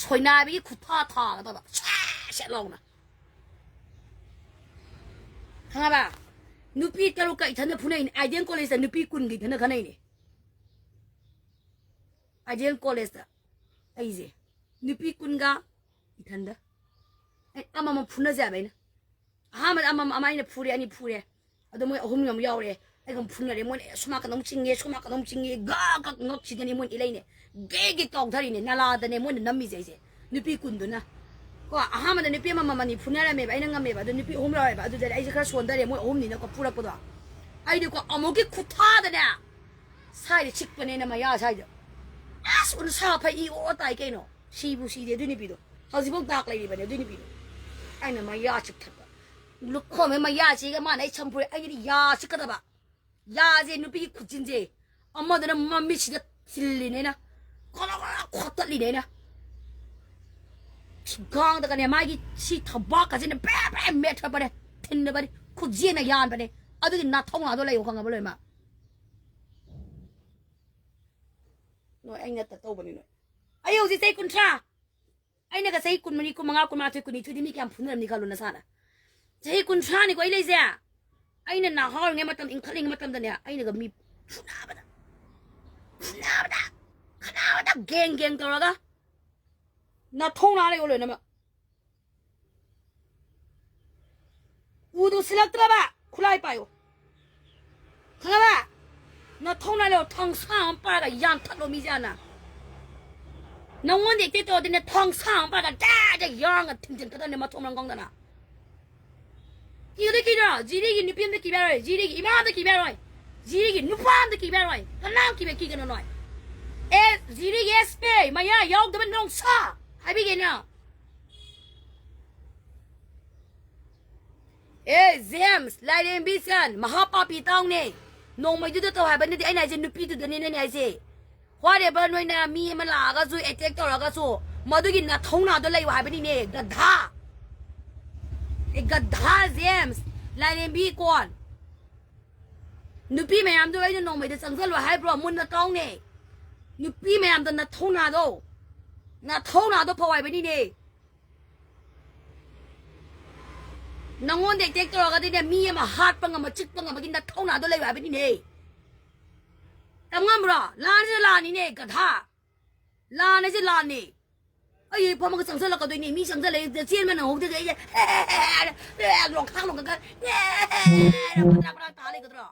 ꯁꯣꯏꯅꯥꯏꯕꯒꯤ ꯈꯨꯠꯊꯥ ꯊꯥꯒꯗꯕ, ꯁꯦꯠ ꯁꯦꯠ ꯂꯥꯎꯅ꯫ ꯈꯪꯉꯕ? ꯅꯨꯄꯤ ꯇꯔꯨꯛꯀ ꯏꯊꯟꯗ ꯐꯨꯅꯩꯅꯦ꯫ ꯑꯥꯏꯗꯤꯌꯦꯜ ꯀꯣꯂꯦꯖꯇ ꯅꯨꯄꯤ ꯀꯨꯟꯒ ꯏꯊꯟꯗ ꯈꯟꯅꯩꯅꯦ꯫ ꯑꯥꯏꯗꯤꯌꯦꯜ ꯀꯣꯂꯦꯖꯇ ꯑꯩꯁꯦ ꯅꯨꯄꯤ ꯀꯨꯟꯒ ꯏꯊꯟꯗ꯫ ꯑꯩ ꯑꯃꯃꯝ ꯐꯨꯅꯖꯦ ꯍꯥꯏꯕ ꯑꯩꯅ꯫ ꯑꯍꯥꯟꯕꯗ ꯑꯃꯃꯝ, ꯑꯃ ꯑꯩꯅ ꯐꯨꯔꯦ, ꯑꯅꯤ ꯐꯨꯔꯦ꯫ ꯑꯗꯣ ꯃꯣꯏ ꯑꯍꯨꯝ ꯑꯃ ꯌꯥꯎꯔꯦ꯫ ꯑꯩꯒ ꯑꯃꯨꯛ ꯐꯨꯅꯔꯦ꯫ ꯃꯣꯏꯅ ꯑꯦ, ꯁꯣꯝ ꯅꯥꯀꯟꯗ ꯑꯃꯨꯛ ꯆꯤꯡꯉꯦ, ꯁꯣꯝ ꯅꯥꯀꯟꯗ ꯑꯃꯨꯛ ꯆꯤꯡꯉꯦ, ꯒ ꯒ ꯉꯛꯁꯤꯗꯅꯦ ꯃꯣꯏꯅ ꯏꯂꯩꯅꯦ꯫ ꯒꯦ ꯒꯦ ꯀꯥꯎꯊꯔꯤꯅꯦ꯫ ꯅꯂꯥꯗꯅꯦ ꯃꯣꯏꯅ ꯅꯝꯃꯤꯁꯦ ꯑꯩꯁꯦ꯫ ꯅꯨꯄꯤ ꯀꯨꯟꯗꯨꯅ꯫ ꯀꯣ, ꯑꯍꯥꯟꯕꯗ ꯅꯨꯄꯤ ꯑꯃꯃꯝ ꯑꯅꯤ ꯐꯨꯅꯔꯝꯃꯦꯕ, ꯑꯩꯅ ꯉꯝꯃꯦꯕ꯫ ꯑꯗꯣ ꯅꯨꯄꯤ ꯑꯍꯨꯝ ꯌꯥꯎꯔꯦꯕ꯫ ꯑꯗꯨꯗꯗꯤ ꯑꯩꯁꯦ ꯈꯔ ꯁꯣꯟꯊꯔꯦ, ꯃꯣꯏ ꯑꯍꯨꯝꯅꯤꯅꯀꯣ ꯐꯨꯔꯛꯄꯗꯣ꯫ ꯑꯩꯗꯤꯀꯣ ꯑꯃꯨꯛꯀꯤ ꯈꯨꯠꯊꯥꯗꯅꯦ, ꯁꯥꯏꯗ ꯆꯤꯛꯄꯅꯦꯅ ꯃꯌꯥ ꯁꯥꯏꯗ꯫ ꯑꯁ, ꯎꯟꯁꯥ ꯐꯩ ꯏ ꯑꯣ ꯇꯥꯏ ꯀꯩꯅꯣ꯫ ꯁꯤꯕꯨ ꯁꯤꯗꯦ ꯑꯗꯨꯏ ꯅꯨꯄꯤꯗꯣ꯫ ꯍꯧꯖꯤꯛꯐꯥꯎ ꯗꯥꯛ ꯂꯩꯔꯤꯕꯅꯦ ꯑꯗꯨꯏ ꯅꯨꯄꯤꯗꯣ꯫ ꯑꯩꯅ ꯃꯌꯥ ꯆꯤꯛꯊꯠꯄ꯫ ꯂꯨꯈꯣꯝꯃꯦ ꯃꯌꯥꯁꯤꯒ ꯃꯥꯅ ꯑꯩ ꯁꯝꯐꯨꯔꯦ꯫ ꯑꯩꯒꯤꯗꯤ ꯌꯥ ꯆꯤꯛꯀꯗꯕ꯫ ꯌꯥꯁꯦ ꯅꯨꯄꯤꯒꯤ ꯈꯨꯠꯖꯤꯟꯁꯦ꯫ ꯑꯃꯗꯨꯅ ꯃꯃꯤꯠꯁꯤꯗ ꯊꯤꯜꯂꯤꯅꯦꯅ꯫ ꯀꯣꯂꯣ ꯀꯣꯂꯣ ꯈꯣꯠꯇꯠꯂꯤꯅꯦꯅ꯫ ꯊꯤꯒꯥꯡꯗꯒꯅꯦ ꯃꯥꯒꯤ ꯁꯤ ꯊꯕꯥꯛꯀꯁꯤꯅ ꯕ꯭ꯔꯦ ꯕ꯭ꯔꯦ ꯃꯦꯠꯊꯠꯄꯅꯦ꯫ ꯊꯤꯟꯅꯕꯅꯤ꯫ ꯈꯨꯠꯖꯦꯟꯅ ꯌꯥꯟꯕꯅꯦ꯫ ꯑꯗꯨꯒꯤ ꯅꯥꯊꯧꯅꯥꯗꯣ ꯂꯩꯌꯣ ꯈꯪꯉꯕ ꯂꯣꯏꯃꯛ꯫ ꯅꯣꯏ ꯑꯩ ꯅꯠꯇ ꯇꯧꯕꯅꯤ ꯅꯣꯏ꯫ ꯑꯩ ꯍꯧꯖꯤꯛ ꯆꯍꯤ ꯀꯨꯟꯊ꯭ꯔꯥ꯫ ꯑꯩꯅꯒ ꯆꯍꯤ ꯀꯨꯟꯃꯔꯤ, ꯀꯨꯟꯃꯉꯥ, ꯀꯨꯟꯃꯥꯊꯣꯏ, ꯀꯨꯟꯅꯤꯊꯣꯏꯗꯤ ꯃꯤ ꯀꯌꯥꯝ ꯐꯨꯅꯔꯝꯅꯤ ꯈꯜꯂꯣ ꯅꯁꯥꯅ꯫ ꯆꯍꯤ ꯀꯨꯟꯊ꯭ꯔꯥꯅꯤꯀꯣ ꯑꯩ ꯂꯩꯁꯦ꯫ ꯑꯩꯅ ꯅꯍꯥ ꯑꯣꯏꯔꯤꯉꯩ ꯃꯇꯝ, ꯏꯟꯈꯠꯂꯤꯉꯩ ꯃꯇꯝꯗꯅꯦ, ꯑꯩꯅꯒ ꯃꯤ ꯐꯨꯅꯕꯗ, ꯐꯨꯅꯕꯗ, ꯈꯠꯅꯕꯗ, ꯒꯦꯡ ꯒꯦꯡ ꯇꯧꯔꯒ ꯅꯥꯊꯧꯅꯥ ꯂꯩꯌꯣ ꯂꯣꯏꯅꯃꯛ꯫ ꯎꯗꯨ ꯁꯤꯜꯂꯛꯇ꯭ꯔꯕ ꯈꯨꯠꯂꯥꯏ ꯄꯥꯏꯌꯣ꯫ ꯈꯪꯉꯕ? ꯅꯊꯧꯅꯥ ꯂꯩꯌꯣ, ꯊꯥꯡꯁꯥꯡ ꯑꯃ ꯄꯥꯏꯔꯒ ꯌꯥꯟꯊꯠꯂꯣ ꯃꯤꯁꯦ ꯍꯥꯟꯅ꯫ ꯅꯪꯉꯣꯟꯗ ꯑꯦꯇꯦꯛ ꯇꯧꯔꯗꯤꯅꯦ, ꯊꯥꯡꯁꯥꯡ ꯑꯃ ꯄꯥꯏꯔꯒ ꯗꯥ ꯗꯥ ꯌꯥꯡꯉ ꯊꯤꯟꯖꯤꯟ ꯀꯗꯕꯅꯦ ꯃꯊꯣꯡ ꯃꯔꯝ ꯈꯪꯗꯅ꯫ ꯀꯤꯗ ꯀꯤꯗ꯭ꯔꯣ? ꯖꯤꯔꯤꯒꯤ ꯅꯨꯄꯤ ꯑꯝꯗ ꯀꯤꯕ ꯌꯥꯔꯣꯏ, ꯖꯤꯔꯤꯒꯤ ꯏꯃꯥ ꯑꯝꯗ ꯀꯤꯕ ꯌꯥꯔꯣꯏ, ꯖꯤꯔꯤꯒꯤ ꯅꯨꯄꯥ ꯑꯝꯗ ꯀꯤꯕ ꯌꯥꯔꯣꯏ꯫ ꯀꯅꯥꯝ ꯀꯤꯕ ꯀꯤꯒꯅꯣ ꯅꯣꯏ꯫ ꯑꯦ, ꯖꯤꯔꯤꯒꯤ ꯑꯦꯁ ꯄꯤ, ꯃꯌꯥ ꯌꯥꯎꯗꯕ ꯅꯣꯡꯁꯥ ꯍꯥꯏꯕꯤꯒꯦꯅ꯫ ꯑꯦ ꯖꯦꯝꯁ, ꯂꯥꯏꯔꯦꯝꯕꯤ ꯆꯟ, ꯃꯍꯥ ꯄꯥꯄꯤ ꯇꯥꯎꯅꯦ꯫ ꯅꯣꯡꯃꯩꯗꯨꯗ ꯇꯧ ꯍꯥꯏꯕ ꯅꯠꯇꯦ ꯑꯩꯅ ꯍꯥꯏꯁꯦ, ꯅꯨꯄꯤꯗꯨꯗꯅꯤꯅꯦ ꯑꯩꯅ ꯍꯥꯏꯁꯦ꯫ ꯋꯥꯔꯦꯕ ꯅꯣꯏꯅ ꯃꯤ ꯑꯃ ꯂꯥꯛꯑꯒꯁꯨ, ꯑꯦꯇꯦꯛ ꯇꯧꯔꯒꯁꯨ, ꯃꯗꯨꯒꯤ ꯅꯊꯧꯅꯥꯗꯣ ꯂꯩꯌꯨ ꯍꯥꯏꯕꯅꯤꯅꯦ, ꯒꯙꯥ꯫ ꯑꯦ, ꯒꯙꯥ ꯖꯦꯝꯁ, ꯂꯥꯏꯔꯦꯝꯕꯤ ꯀꯣꯟ꯫ ꯅꯨꯄꯤ ꯃꯌꯥꯝꯗꯣ ꯑꯩꯅ ꯅꯣꯡꯃꯩꯗ ꯆꯪꯁꯜꯂꯣ ꯍꯥꯏꯕ꯭ꯔꯣ? ꯃꯨꯟꯅ ꯇꯥꯎꯅꯦ꯫ ꯅꯨꯄꯤ ꯃꯌꯥꯝꯗꯣ ꯅꯊꯧꯅꯥꯗꯣ, ꯅꯊꯧꯅꯥꯗꯣ ꯐꯧ ꯍꯥꯏꯕꯅꯤꯅꯦ꯫ ꯅꯪꯉꯣꯟꯗ ꯑꯦꯇꯦꯛ ꯇꯧꯔꯒꯗꯤꯅꯦ, ꯃꯤ ꯑꯃ ꯍꯥꯠꯄ ꯉꯝꯕ, ꯆꯤꯛꯄ ꯉꯝꯕꯒꯤ ꯅꯊꯧꯅꯥꯗꯣ ꯂꯩꯕ ꯍꯥꯏꯕꯅꯤꯅꯦ꯫ ꯇꯝ ꯉꯝꯕ꯭ꯔꯣ? ꯂꯥꯟꯁꯤꯗ ꯂꯥꯟꯅꯤꯅꯦ, ꯒꯙꯥ꯫ ꯂꯥꯟ ꯍꯥꯏꯁꯦ ꯂꯥꯟꯅꯤ꯫ ꯑꯩ ꯐꯝꯃꯒ ꯆꯪꯁꯜꯂꯛꯀꯗꯣꯏꯅꯤ, ꯃꯤ ꯆꯪꯁꯜꯂꯛꯑꯦ, ꯆꯦꯟꯕ ꯅꯪꯍꯧꯗ꯭ꯔꯗꯤ ꯑꯩꯁꯦ ꯂꯣꯡꯈꯥꯛ ꯂꯣꯡꯈꯥꯛꯀ ꯄꯗ꯭ꯔꯥꯛ ꯄꯗ꯭ꯔꯥꯛ ꯇꯥ ꯂꯩꯒꯗ꯭ꯔꯣ?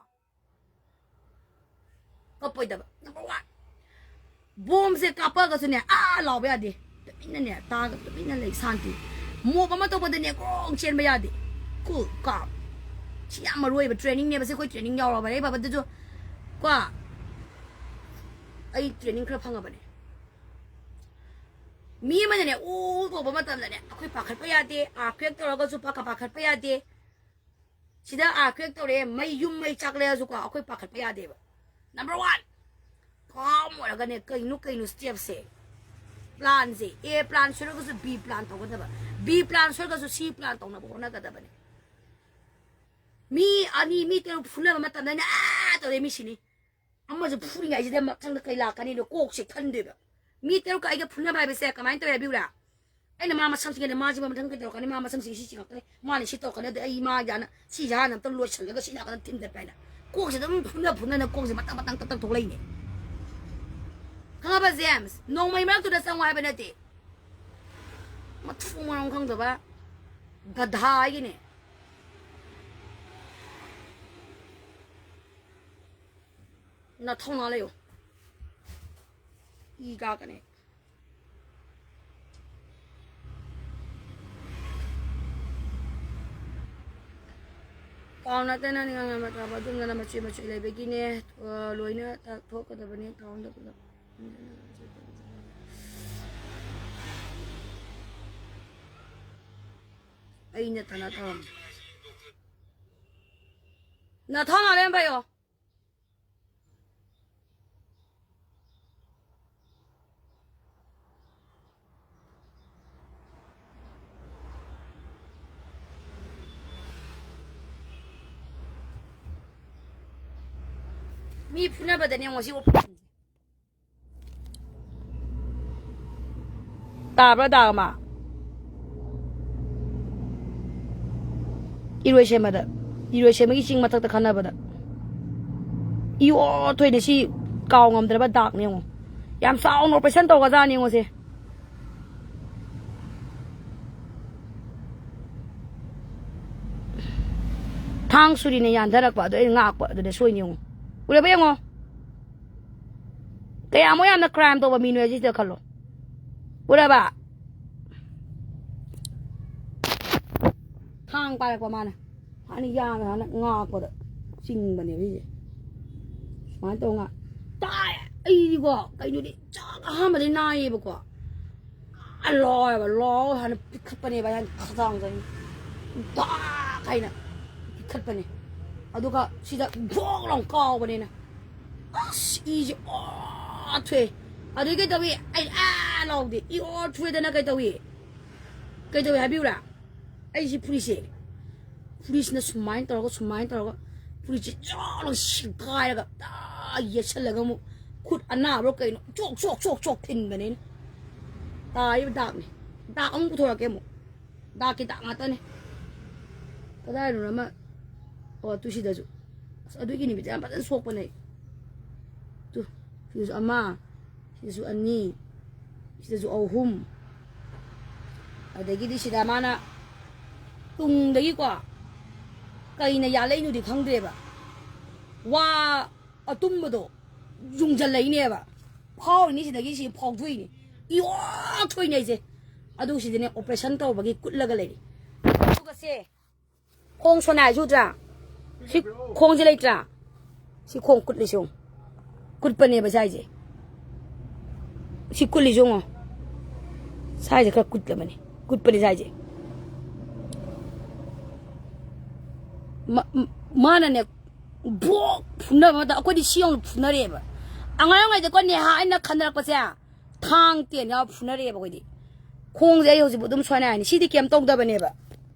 ꯀꯞꯄꯣꯏꯗꯕ꯫ Number one. ꯕꯣꯝꯁꯦ ꯀꯥꯞꯄꯛꯑꯒꯁꯨꯅꯦ, ꯑꯥ ꯂꯥꯎꯕ ꯌꯥꯗꯦ꯫ ꯇꯨꯃꯤꯟꯅꯅꯦ, ꯇꯥꯒ ꯇꯨꯃꯤꯟꯅ ꯂꯩ, ꯁꯥꯟꯇꯤ꯫ ꯃꯣꯞ ꯑꯃ ꯇꯧꯕꯗꯅꯦ, ꯒ꯭ꯔꯣꯡ ꯆꯦꯟꯕ ꯌꯥꯗꯦ꯫ ꯀꯨꯜ, ꯀꯥꯝ꯫ ꯁꯤ ꯌꯥꯝ ꯃꯔꯨ ꯑꯣꯏꯕ ꯇ꯭ꯔꯦꯅꯤꯡꯅꯦꯕ꯫ ꯁꯤ ꯑꯩꯈꯣꯏ ꯇ꯭ꯔꯦꯅꯤꯡ ꯌꯥꯎꯔꯕꯅꯦ, ꯑꯩ ꯕꯕꯥꯗꯁꯨ ꯀꯣ, ꯑꯩ ꯇ꯭ꯔꯦꯅꯤꯡ ꯈꯔ ꯐꯪꯉꯕꯅꯦ꯫ ꯃꯤ ꯑꯃꯅꯅꯦ, ꯎ ꯀꯧꯕ ꯃꯇꯝꯗꯅꯦ, ꯑꯩꯈꯣꯏ ꯄꯥꯈꯠꯄ ꯌꯥꯗꯦ꯫ ꯑꯥꯔꯀ꯭ꯋꯦꯛ ꯇꯧꯔꯒꯁꯨ ꯄꯥꯈꯠ ꯄꯥꯈꯠꯄ ꯌꯥꯗꯦ꯫ ꯁꯤꯗ ꯑꯥꯔꯀ꯭ꯋꯦꯛ ꯇꯧꯔꯦ, ꯃꯩ, ꯌꯨꯝ ꯃꯩ ꯆꯥꯛꯂꯛꯑꯁꯨꯀꯣ, ꯑꯩꯈꯣꯏ ꯄꯥꯈꯠꯄ ꯌꯥꯗꯦꯕ꯫ ꯅꯝꯕꯔ ꯋꯥꯟ, ꯀꯥꯝ ꯑꯣꯏꯔꯒꯅꯦ, ꯀꯩꯅꯣ ꯀꯩꯅꯣ ꯁ꯭ꯇꯦꯞꯁꯦ, ꯄ꯭ꯂꯥꯟꯁꯦ, ꯑꯦ ꯄ꯭ꯂꯥꯟ ꯁꯣꯏꯔꯒꯁꯨ ꯕꯤ ꯄ꯭ꯂꯥꯟ ꯇꯧꯒꯗꯕ, ꯕꯤ ꯄ꯭ꯂꯥꯟ ꯁꯣꯏꯔꯒꯁꯨ ꯁꯤ ꯄ꯭ꯂꯥꯟ ꯇꯧꯅꯕ ꯍꯣꯠꯅꯒꯗꯕꯅꯦ꯫ ꯃꯤ ꯑꯅꯤ, ꯃꯤ ꯇꯔꯨꯛ ꯐꯨꯅꯕ ꯃꯇꯝꯗꯅꯦ, ꯑꯥ ꯇꯧꯔꯦ, ꯃꯤ ꯁꯤꯅꯤ꯫ ꯑꯃꯁꯨ ꯐꯨꯔꯤꯉꯩꯁꯤꯗ ꯃꯊꯪꯗ ꯀꯩ ꯂꯥꯛꯀꯅꯤꯅꯣ ꯀꯣꯛꯁꯦ ꯈꯟꯗꯣꯏꯕ꯫ ꯃꯤ ꯇꯔꯨꯛꯀ ꯑꯩꯒ ꯐꯨꯅꯕ ꯍꯥꯏꯕꯁꯦ ꯀꯃꯥꯏꯅ ꯇꯧꯋꯦ ꯍꯥꯏꯕꯤꯌꯨꯔꯥ? ꯑꯩꯅ ꯃꯥ ꯃꯁꯝꯁꯤꯒꯅꯦ, ꯃꯥꯁꯤꯃ ꯃꯊꯪ ꯀꯩ ꯇꯧꯔꯛꯀꯅꯤ, ꯃꯥ ꯃꯁꯝꯁꯤ ꯁꯤ ꯆꯤꯡꯉꯛꯀꯅꯤ, ꯃꯥꯅ ꯁꯤ ꯇꯧꯔꯛꯀꯅꯤ, ꯑꯗꯩ ꯑꯩ ꯃꯥ ꯌꯥꯅ ꯁꯤ ꯌꯥꯅ ꯑꯝꯇ ꯂꯣꯏꯁꯤꯜꯂꯒ ꯁꯤ ꯅꯥꯀꯟꯗ ꯊꯤꯟ ꯆꯠꯄ ꯍꯥꯏꯅ ꯀꯣꯛꯁꯦ ꯑꯗꯨꯝ ꯐꯨꯅ ꯐꯨꯅꯅ ꯀꯣꯛꯁꯦ ꯃꯇꯪ ꯃꯇꯪ ꯇꯛ ꯇꯛ ꯊꯣꯛꯂꯛꯏꯅꯦ꯫ ꯈꯪꯉꯕ ꯖꯦꯝꯁ? ꯅꯣꯡꯃꯩ ꯃꯔꯛꯇꯨꯗ ꯆꯪꯉꯣ ꯍꯥꯏꯕ ꯅꯠꯇꯦ꯫ ꯃꯊꯣꯡ ꯃꯔꯝ ꯈꯪꯗꯕ ꯒꯙꯥ ꯑꯩꯒꯤꯅꯦ꯫ ꯅꯊꯧꯅꯥ ꯂꯩꯌꯨ꯫ ꯏ ꯀꯥꯀꯅꯤ꯫ ꯄꯥꯎ ꯅꯠꯇꯅ ꯅꯤꯡꯉꯝ ꯉꯝꯃꯛꯇ꯭ꯔꯕ ꯑꯗꯨꯝꯅ ꯃꯆꯣꯏ ꯃꯆꯣꯏ ꯂꯩꯕꯒꯤꯅꯦ꯫ ꯑ, ꯂꯣꯏꯅ ꯇꯥꯛꯊꯣꯛꯀꯗꯕꯅꯤ꯫ ꯊꯥꯎꯟꯗ ꯄꯨꯂꯞ꯫ ꯑꯩ ꯅꯠꯇꯅ ꯇꯧꯔꯝꯃꯤ꯫ ꯅꯊꯧ ꯉꯥꯛ ꯂꯩꯔꯝꯕ ꯌꯣ꯫ ꯃꯤ ꯐꯨꯅꯕꯗꯅꯦ ꯌꯦꯡꯉꯣ ꯁꯤ operation ꯁꯦ꯫ ꯇꯥꯕ꯭ꯔꯥ, ꯗꯥꯛ ꯑꯃ? ꯏꯔꯣꯏꯁꯦꯝꯕꯗ, ꯏꯔꯣꯏꯁꯦꯝꯕꯒꯤ ꯆꯤꯡ ꯃꯊꯛꯇ ꯈꯟꯅꯕꯗ꯫ ꯏꯌꯣ, ꯊꯣꯏꯅ ꯁꯤ ꯀꯥꯎ ꯉꯝꯗ꯭ꯔꯕ ꯗꯥꯛꯅꯦ ꯌꯦꯡꯉꯣ꯫ ꯌꯥꯝ ꯆꯥꯎꯅ operation ꯇꯧꯒꯖꯥꯅꯤ ꯌꯦꯡꯉꯣ ꯁꯦ꯫ ꯊꯥꯡ ꯁꯨꯔꯤꯅ ꯌꯥꯟꯊꯔꯛꯄ ꯑꯗꯣ ꯑꯩꯅ ꯉꯥꯛꯄ ꯑꯗꯨꯗ ꯁꯣꯏꯅꯤ ꯌꯦꯡꯉꯣ꯫ ꯎꯔꯕ ꯌꯦꯡꯉꯣ꯫ ꯀꯌꯥꯃꯨꯛ ꯌꯥꯝꯅ crime ꯇꯧꯕ ꯃꯤꯅꯣ ꯁꯤꯗ ꯈꯜꯂꯣ꯫ ꯎꯔꯕ? ꯊꯥꯡ ꯄꯥꯏꯔꯛꯄ ꯃꯥꯅ꯫ ꯍꯥꯟꯅ ꯌꯥꯝꯅ ꯍꯥꯟꯅ ꯉꯥꯛꯄꯗ ꯆꯤꯡꯕꯅꯦꯕ ꯁꯤꯁꯦ꯫ ꯁꯨꯃꯥꯏꯅ ꯇꯧ ꯉꯥꯛ-, ꯇꯥꯏ! ꯑꯩꯗꯤꯀꯣ, ꯀꯩꯅꯣꯗꯤ ꯆꯥꯛ ꯑꯍꯥꯟꯕꯗꯤ ꯅꯥꯏꯌꯦꯕꯀꯣ꯫ ꯑ, ꯂꯥꯎꯋꯦꯕ, ꯂꯥꯎ ꯍꯥꯏꯅ ꯄꯤꯈꯠꯄꯅꯦꯕ, ꯑꯩ ꯈꯗꯥꯡꯗ ꯗꯥꯛ ꯍꯥꯏꯅ ꯄꯤꯈꯠꯄꯅꯦ꯫ ꯑꯗꯨꯒ ꯁꯤꯗ ꯚꯣꯛ ꯂꯥꯎ ꯀꯥꯎꯕꯅꯤꯅ꯫ ꯑꯁ, ꯏꯁꯦ ꯑꯣ ꯊꯣꯛꯑꯦ꯫ ꯑꯗꯨꯗꯤ ꯀꯩꯗꯧꯏ? ꯑꯩ ꯑꯥ ꯂꯥꯎꯗꯦ꯫ ꯏ ꯑꯣ ꯊꯣꯛꯑꯦꯗꯅ ꯀꯩꯗꯧꯏ? ꯀꯩꯗꯧꯏ ꯍꯥꯏꯕꯤꯌꯨꯔꯥ? ꯑꯩꯁꯤ ꯐꯨꯔꯤꯠꯁꯦ, ꯐꯨꯔꯤꯠꯁꯤꯅ ꯁꯨꯃꯥꯏꯅ ꯇꯧꯔꯒ, ꯁꯨꯃꯥꯏꯅ ꯇꯧꯔꯒ, ꯐꯨꯔꯤꯠꯁꯦ ꯆꯥꯎꯅ ꯁꯤꯒꯥꯏꯔꯒ, ꯇꯥ ꯌꯦꯠꯁꯜꯂꯒ ꯑꯃꯨꯛ ꯈꯨꯠ ꯑꯅꯥꯕ꯭ꯔꯥ ꯀꯩꯅꯣ, ꯆꯣꯛ, ꯆꯣꯛ, ꯆꯣꯛ, ꯆꯣꯛ ꯊꯤꯟꯕꯅꯦ ꯑꯩꯅ꯫ ꯇꯥꯔꯤꯕ ꯗꯥꯛꯅꯦ꯫ ꯗꯥꯛ ꯑꯃꯨꯛ ꯄꯨꯊꯣꯔꯛꯀꯦ ꯑꯃꯨꯛ꯫ ꯗꯥꯛꯀꯤ ꯗꯥꯛ ꯉꯥꯛꯇꯅꯦ꯫ ꯀꯗꯥꯏꯗꯅꯣ ꯑꯃ, ꯑꯣ, ꯇꯨ ꯁꯤꯗꯁꯨ꯫ ꯑꯁ, ꯑꯗꯨꯒꯤ ꯅꯨꯃꯤꯠꯇ ꯌꯥꯝ ꯐꯖꯅ ꯁꯣꯛꯄꯅꯦ ꯑꯩ꯫ ꯇꯨ, ꯁꯤꯗꯁꯨ ꯑꯃ, ꯁꯤꯗꯁꯨ ꯑꯅꯤ, ꯁꯤꯗꯁꯨ ꯑꯍꯨꯝ꯫ ꯑꯗꯒꯤꯗꯤ ꯁꯤꯗ ꯃꯥꯅ ꯇꯨꯡꯗꯒꯤꯀꯣ ꯀꯩꯅ ꯌꯥꯜꯂꯛꯏꯅꯣꯗꯤ ꯈꯪꯗ꯭ꯔꯦꯕ, ꯋꯥ ꯑꯇꯨꯝꯕꯗꯣ ꯌꯨꯡꯖꯜꯂꯛꯏꯅꯦꯕ꯫ ꯐꯥꯎꯔꯤꯅꯤ, ꯁꯤꯗꯒꯤ ꯁꯤ ꯐꯥꯎꯗꯣꯛꯏꯅꯤ꯫ ꯏꯌꯣ ꯊꯣꯏꯅꯤ ꯑꯩꯁꯦ꯫ ꯑꯗꯨ ꯁꯤꯗꯅꯦ operation ꯇꯧꯕꯒꯤ ꯀꯨꯠꯂꯒ ꯂꯩꯔꯤ꯫ ꯑꯗꯨꯒ ꯁꯦ, ꯈꯣꯡ ꯁꯣꯅꯥꯏꯁꯦ ꯎꯗ꯭ꯔꯥ? ꯁꯤ ꯈꯣꯡꯁꯦ ꯂꯩꯇ꯭ꯔꯥ? ꯁꯤ ꯈꯣꯡ ꯀꯨꯠꯂꯤꯁꯦ ꯌꯦꯡꯉꯨ꯫ ꯀꯨꯠꯄꯅꯦꯕ ꯁꯥꯏꯁꯦ꯫ ꯁꯤ ꯀꯨꯠꯂꯤꯁꯦ ꯌꯦꯡꯉꯣ꯫ ꯁꯥꯏꯁꯦ ꯈꯔ ꯀꯨꯠꯂꯕꯅꯤ꯫ ꯀꯨꯠꯄꯅꯤ ꯁꯥꯏꯁꯦ꯫ ꯃ-, ꯃ-, ꯃꯥꯅꯅꯦ, ꯕꯣꯛ ꯐꯨꯅꯕ ꯃꯇꯝ, ꯑꯩꯈꯣꯏꯗꯤ ꯁꯤ ꯌꯧꯅ ꯐꯨꯅꯔꯛꯑꯦꯕ꯫ ꯑꯉꯥꯡ ꯑꯣꯏꯔꯤꯉꯩꯗꯀꯣ, ꯅꯦꯍꯥ ꯑꯩꯅ ꯈꯟꯅꯔꯛꯄꯁꯦ, ꯊꯥꯡ ꯇꯦꯟ ꯌꯥꯎꯔ ꯐꯨꯅꯔꯛꯑꯦꯕ ꯑꯩꯈꯣꯏꯗꯤ꯫ ꯈꯣꯡꯁꯦ ꯑꯩ ꯍꯧꯖꯤꯛꯐꯥꯎ ꯑꯗꯨꯝ ꯁꯣꯏꯅ ꯍꯥꯏꯅꯤ꯫ ꯁꯤꯗꯤ ꯀꯩꯝ ꯇꯧꯗꯕꯅꯦꯕ꯫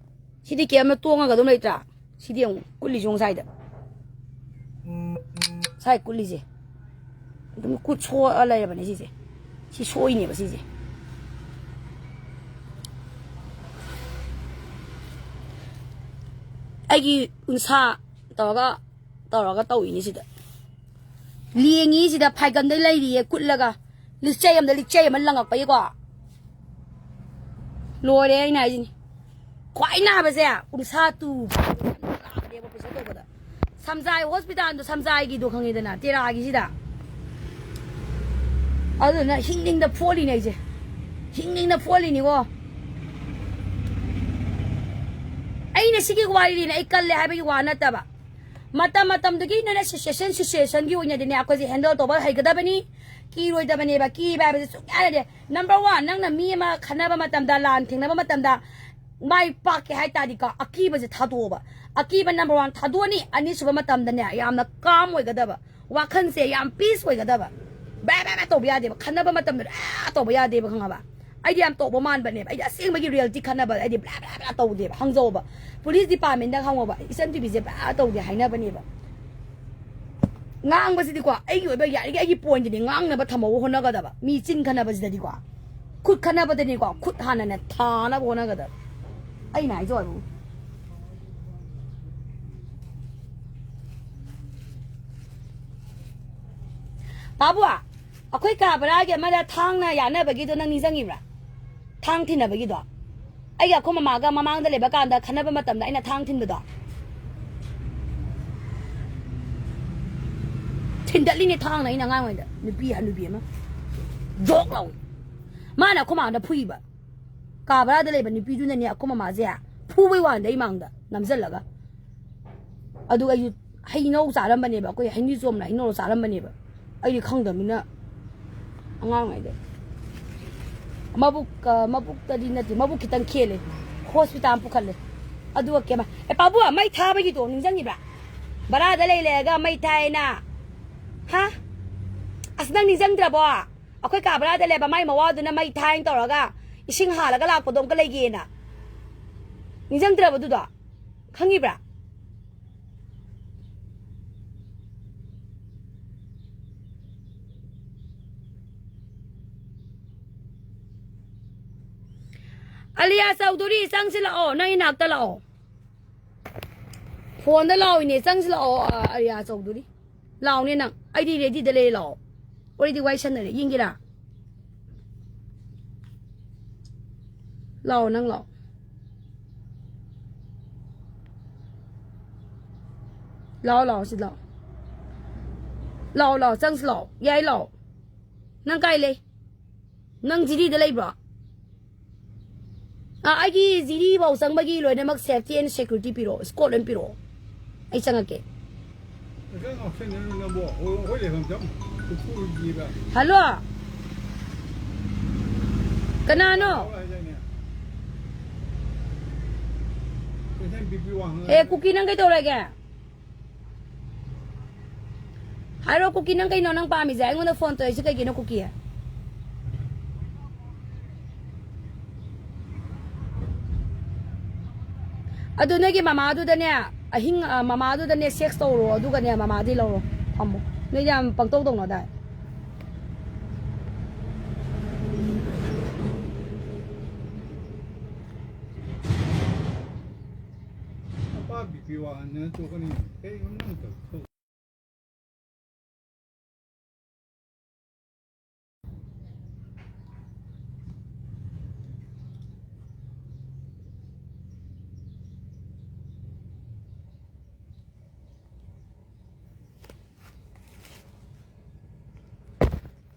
ꯁꯤꯗꯤ ꯀꯩꯝꯅ ꯇꯣꯡꯉꯒ ꯑꯗꯨꯝ ꯂꯩꯇ꯭ꯔꯥ? ꯁꯤꯗꯤ ꯑꯃꯨꯛ ꯀꯨꯠꯂꯤꯁꯤ ꯌꯦꯡꯉꯨ ꯁꯥꯏꯗ꯫ ꯁꯥꯏ ꯀꯨꯠꯂꯤꯁꯦ꯫ ꯑꯗꯨꯝ ꯀꯨꯠ ꯁꯣꯛꯑ ꯂꯩꯔꯕꯅꯦ ꯁꯤꯁꯦ꯫ ꯁꯤ ꯁꯣꯛꯏꯅꯦꯕ ꯁꯤꯁꯦ꯫ ꯑꯩꯒꯤ ꯎꯟꯁꯥ ꯇꯧꯔꯒ, ꯇꯧꯔꯒ ꯇꯧꯏꯅꯤ ꯁꯤꯗ꯫ ꯂꯦꯡꯉꯤ ꯁꯤꯗ ꯐꯥꯏꯒꯟꯗ ꯂꯩꯔꯤꯌꯦ ꯀꯨꯠꯂꯒ꯫ ꯂꯤꯛꯆꯩ ꯑꯃꯗ ꯂꯤꯛꯆꯩ ꯑꯃ ꯂꯪꯉꯛꯄꯒꯤꯀꯣ꯫ ꯂꯣꯏꯔꯦ ꯑꯩꯅ ꯍꯥꯏꯁꯤꯅꯤ꯫ ꯈ꯭ꯋꯥꯏ ꯅꯥꯕꯁꯦ ꯎꯟꯁꯥ ꯇꯨ꯫ ꯅꯥꯕꯅꯦꯕ ꯑꯣꯄꯔꯦꯁꯟ ꯇꯧꯕꯗ꯫ ꯁꯝꯖꯥꯏ ꯍꯣꯁꯄꯤꯇꯥꯜꯗꯣ ꯁꯝꯖꯥꯏꯒꯤꯗꯣ ꯈꯪꯉꯤꯗꯅ, ꯇꯦꯔꯥꯒꯤꯁꯤꯗ꯫ ꯑꯗꯨꯅ ꯍꯤꯡ ꯍꯤꯡꯗ ꯐꯣꯠꯂꯤꯅꯦ ꯑꯩꯁꯦ꯫ ꯍꯤꯡ ꯍꯤꯡꯗ ꯐꯣꯠꯂꯤꯅꯤꯀꯣ꯫ ꯑꯩꯅ ꯁꯤꯒꯤ ꯋꯥꯔꯤꯅꯦ ꯑꯩ ꯀꯜꯂꯦ ꯍꯥꯏꯕꯒꯤ ꯋꯥ ꯅꯠꯇꯕ꯫ ꯃꯇꯝ ꯃꯇꯝꯗꯨꯒꯤ ꯅꯣꯏꯅ ꯁꯤꯆꯨꯋꯦꯁꯟ, ꯁꯤꯆꯨꯋꯦꯁꯟꯒꯤ ꯑꯣꯏꯅꯗꯤꯅꯦ ꯑꯩꯈꯣꯏꯁꯦ ꯍꯦꯟꯗꯜ ꯇꯧꯕ ꯍꯩꯒꯗꯕꯅꯤ꯫ ꯀꯤꯔꯣꯏꯗꯕꯅꯦꯕ꯫ ꯀꯤꯕ ꯍꯥꯏꯕꯁꯦ ꯁꯨꯡꯌꯥ ꯌꯥꯗꯦ꯫ ꯅꯝꯕꯔ ꯋꯥꯟ, ꯅꯪꯅ ꯃꯤ ꯑꯃ ꯈꯟꯅꯕ ꯃꯇꯝꯗ, ꯂꯥꯟ ꯊꯦꯡꯅꯕ ꯃꯇꯝꯗ ꯃꯥꯏ ꯄꯥꯛꯀꯦ ꯍꯥꯏ ꯇꯥꯔꯗꯤꯀꯣ, ꯑꯀꯤꯕꯁꯦ ꯊꯥꯗꯣꯛꯑꯣꯕ꯫ ꯑꯀꯤꯕ ꯅꯝꯕꯔ ꯋꯥꯟ ꯊꯥꯗꯣꯛꯑꯅꯤ꯫ ꯑꯅꯤꯁꯨꯕ ꯃꯇꯝꯗꯅꯦ ꯌꯥꯝꯅ ꯀꯥꯝ ꯑꯣꯏꯒꯗꯕ, ꯋꯥꯈꯜꯁꯦ ꯌꯥꯝ ꯄꯤꯁ ꯑꯣꯏꯒꯗꯕ꯫ ꯕ꯭ꯔꯥ ꯕ꯭ꯔꯥ ꯕ꯭ꯔꯥ ꯇꯧꯕ ꯌꯥꯗꯦꯕ꯫ ꯈꯟꯅꯕ ꯃꯇꯝꯗ ꯕ꯭ꯔꯥ ꯇꯧꯕ ꯌꯥꯗꯦꯕ, ꯈꯪꯉꯕ? ꯑꯩꯗꯤ ꯌꯥꯝ ꯇꯧꯕ ꯃꯥꯟꯕꯅꯦꯕ꯫ ꯑꯩꯗꯤ ꯑꯁꯦꯡꯕꯒꯤ ꯔꯤꯌꯦꯂꯤꯇꯤ ꯈꯟꯅꯕ ꯑꯩꯗꯤ ꯕ꯭ꯔꯥ ꯕ꯭ꯔꯥ ꯕ꯭ꯔꯥ ꯇꯧꯗꯦꯕ꯫ ꯍꯪꯖꯧꯕ꯫ ꯄꯨꯂꯤꯁ ꯗꯤꯄꯥꯔꯠꯃꯦꯟꯗ ꯍꯪꯉꯣꯕ꯫ ꯏꯆꯟ ꯇꯤꯕꯤꯁꯦ ꯕ꯭ꯔꯥ ꯇꯧꯗꯦ ꯍꯥꯏꯅꯕꯅꯦꯕ꯫ ꯉꯥꯡꯕꯁꯤꯗꯤꯀꯣ, ꯑꯩꯒꯤ ꯑꯣꯏꯕ ꯌꯥꯔꯤꯒꯩ ꯑꯩꯒꯤ ꯄꯣꯏꯟꯠꯇꯗꯤ ꯉꯥꯡꯅꯕ ꯊꯝꯍꯧꯕ ꯍꯣꯠꯅꯒꯗꯕ꯫ ꯃꯤ ꯆꯤꯟ ꯈꯟꯅꯕꯁꯤꯗꯗꯤꯀꯣ, ꯈꯨꯠ ꯈꯟꯅꯕꯗꯅꯤꯀꯣ, ꯈꯨꯠ ꯍꯥꯟꯅꯅꯦ ꯊꯥꯅꯕ ꯍꯣꯠꯅꯒꯗꯕ꯫ ꯑꯩꯅ ꯍꯥꯏꯖꯧ ꯍꯥꯏꯕꯨ꯫ ꯄꯥꯕꯨ, ꯑꯩꯈꯣꯏ ꯀꯥ ꯕꯔꯥꯒꯤ ꯑꯃꯗ ꯊꯥꯡꯅ ꯌꯥꯅꯕꯒꯤꯗꯣ ꯅꯪ ꯅꯤꯡꯁꯤꯡꯉꯤꯕ꯭ꯔꯥ? ꯊꯥꯡ ꯊꯤꯟꯅꯕꯒꯤꯗꯣ꯫ ꯑꯩꯒ ꯑꯩꯈꯣꯏ ꯃꯃꯥꯒ ꯃꯃꯥꯡꯗ ꯂꯩꯕ ꯀꯥꯟꯗ ꯈꯟꯅꯕ ꯃꯇꯝꯗ ꯑꯩꯅ ꯊꯥꯡ ꯊꯤꯟꯕꯗꯣ꯫ ꯊꯤꯟꯗꯠꯂꯤꯅꯦ ꯊꯥꯡꯅ ꯑꯩꯅ ꯑꯉꯥꯡ ꯑꯣꯏꯗ ꯅꯨꯄꯤ ꯍꯅꯨꯕꯤ ꯑꯃ꯫ ꯖꯣꯛ ꯂꯥꯎꯏ꯫ ꯃꯥꯅ ꯑꯩꯈꯣꯏ ꯃꯥꯗ ꯐꯨꯏꯕ꯫ ꯀꯥ ꯕꯔꯥꯗ ꯂꯩꯕ ꯅꯨꯄꯤꯗꯨꯅꯅꯦ ꯑꯩꯈꯣꯏ ꯃꯃꯥꯁꯦ ꯐꯨꯕꯩ ꯋꯥꯅꯤꯗ ꯑꯩ ꯃꯥꯡꯗ ꯅꯝꯁꯤꯜꯂꯒ꯫ ꯑꯗꯨꯒ ꯑꯩꯁꯨ ꯍꯩꯅꯧ ꯆꯥꯔꯝꯕꯅꯦꯕ꯫ ꯑꯩꯈꯣꯏ ꯍꯩꯅꯤꯆꯣꯝꯅ ꯍꯩꯅꯧ ꯆꯥꯔꯝꯕꯅꯦꯕ꯫ ꯑꯩꯗꯤ ꯈꯪꯗꯕꯅꯤꯅ ꯑꯉꯥꯡꯉꯩꯗ꯫ ꯃꯕꯨꯛ, ꯑ, ꯃꯕꯨꯛꯇꯗꯤ ꯅꯠꯇꯦ, ꯃꯕꯨꯛ ꯈꯤꯇꯪ ꯈꯦꯜꯂꯦ꯫ ꯍꯣꯁꯄꯤꯇꯥꯜ ꯄꯨꯈꯠꯂꯦ꯫ ꯑꯗꯨꯒ ꯀꯦꯃ-, ꯑꯦ, ꯄꯥꯕꯨ, ꯃꯩ ꯊꯥꯕꯒꯤꯗꯣ ꯅꯤꯡꯁꯤꯡꯉꯤꯕ꯭ꯔꯥ? ꯕꯔꯥꯗ ꯂꯩ ꯂꯩꯔꯒ ꯃꯩ ꯊꯥꯏꯅ꯫ ꯍꯥ? ꯑꯁ, ꯅꯪ ꯅꯤꯡꯁꯤꯡꯗ꯭ꯔꯕꯣ? ꯑꯩꯈꯣꯏ ꯀꯥ ꯕꯔꯥꯗ ꯂꯩꯕ ꯃꯥꯏ ꯃꯋꯥꯗꯨꯅ ꯃꯩ ꯊꯥꯏꯅ ꯇꯧꯔꯒ ꯏꯁꯤꯡ ꯍꯥꯜꯂꯒ ꯂꯥꯛꯄꯗꯣ ꯑꯃꯨꯛꯀ ꯂꯩꯒꯦꯅ꯫ ꯅꯤꯡꯁꯤꯡꯗ꯭ꯔꯕꯗꯨꯗꯣ? ꯈꯪꯉꯤꯕ꯭ꯔꯥ? ꯑꯂꯤꯌꯥ ꯆꯧꯗꯨꯔꯤ, ꯆꯪꯁꯤꯜꯂꯛꯑꯣ, ꯅꯪ ꯏꯅꯥꯛꯇ ꯂꯥꯛꯑꯣ꯫ ꯐꯣꯟꯗ ꯂꯥꯎꯏꯅꯦ, ꯆꯪꯁꯤꯜꯂꯛꯑꯣ, ꯑ, ꯑꯂꯤꯌꯥ ꯆꯧꯗꯨꯔꯤ꯫ ꯂꯥꯎꯅꯦ ꯅꯪ, ꯑꯩꯗꯤ ꯔꯦꯗꯤꯗ ꯂꯩ, ꯂꯥꯛꯑꯣ꯫ ꯑꯣꯜꯔꯦꯗꯤ ꯋꯥꯔꯤ ꯁꯥꯟꯅꯔꯦ, ꯌꯦꯡꯒꯦꯔꯥ? ꯂꯥꯛꯑꯣ, ꯅꯪ ꯂꯥꯛꯑꯣ꯫ ꯂꯥꯛꯑꯣ, ꯂꯥꯛꯑꯣ, ꯁꯤ ꯂꯥꯛꯑꯣ꯫ ꯂꯥꯛꯑꯣ, ꯂꯥꯛꯑꯣ, ꯆꯪꯁꯤ ꯂꯥꯛꯑꯣ꯫ ꯌꯥꯏ, ꯂꯥꯛꯑꯣ꯫ ꯅꯪ ꯀꯥꯏ ꯂꯩ? ꯅꯪ ꯖꯤꯔꯤꯗ ꯂꯩꯕ꯭ꯔꯣ? ꯑ, ꯑꯩꯒꯤ ꯖꯤꯔꯤꯐꯥꯎ ꯆꯪꯕꯒꯤ ꯂꯣꯏꯅꯃꯛ safety and security ꯄꯤꯔꯛꯑꯣ, escort ꯂꯣꯏꯅ ꯄꯤꯔꯛꯑꯣ꯫ ꯑꯩ ꯆꯪꯉꯛꯀꯦ꯫ ꯉꯥꯎꯁꯟꯅꯅꯨ ꯅꯪꯕꯣ꯫ ꯑꯣ, ꯑꯩꯈꯣꯏ ꯂꯩꯐꯝ ꯆꯪ-, ꯍꯜꯂꯣ? ꯀꯅꯥꯅꯣ? ꯀꯩꯊꯦꯜ ꯕꯤ ꯄꯤ ꯋꯥꯡ ꯑꯦ, ꯀꯨꯀꯤ, ꯅꯪ ꯀꯩꯗꯧꯔꯒꯦ? ꯍꯥꯏꯔꯣ, ꯀꯨꯀꯤ, ꯅꯪ ꯀꯩꯅꯣ ꯅꯪ ꯄꯥꯝꯃꯤꯁꯦ? ꯑꯩꯉꯣꯟꯗ ꯐꯣꯟ ꯇꯧꯔꯛꯏꯁꯦ ꯀꯩꯒꯤꯅꯣ, ꯀꯨꯀꯤ? ꯑꯗꯨ ꯅꯣꯏꯒꯤ ꯃꯃꯥꯗꯨꯗꯅꯦ, ꯑꯍꯤꯡ, ꯑ, ꯃꯃꯥꯗꯨꯗꯅꯦ sex ꯇꯧꯔꯣ, ꯑꯗꯨꯒꯅꯦ ꯃꯃꯥꯗꯤ ꯂꯧꯔꯣ, ꯊꯝꯃꯣ꯫ ꯅꯣꯏ ꯌꯥꯝ ꯄꯪꯇꯧ ꯇꯧꯅꯗꯥꯏ? ꯅꯄꯥ ꯕꯤ ꯄꯤ ꯋꯥꯡꯍꯟꯗꯅ ꯇꯣꯛꯀꯅꯤ꯫ ꯀꯩꯒꯤꯅꯣ ꯅꯪ ꯇꯧ-,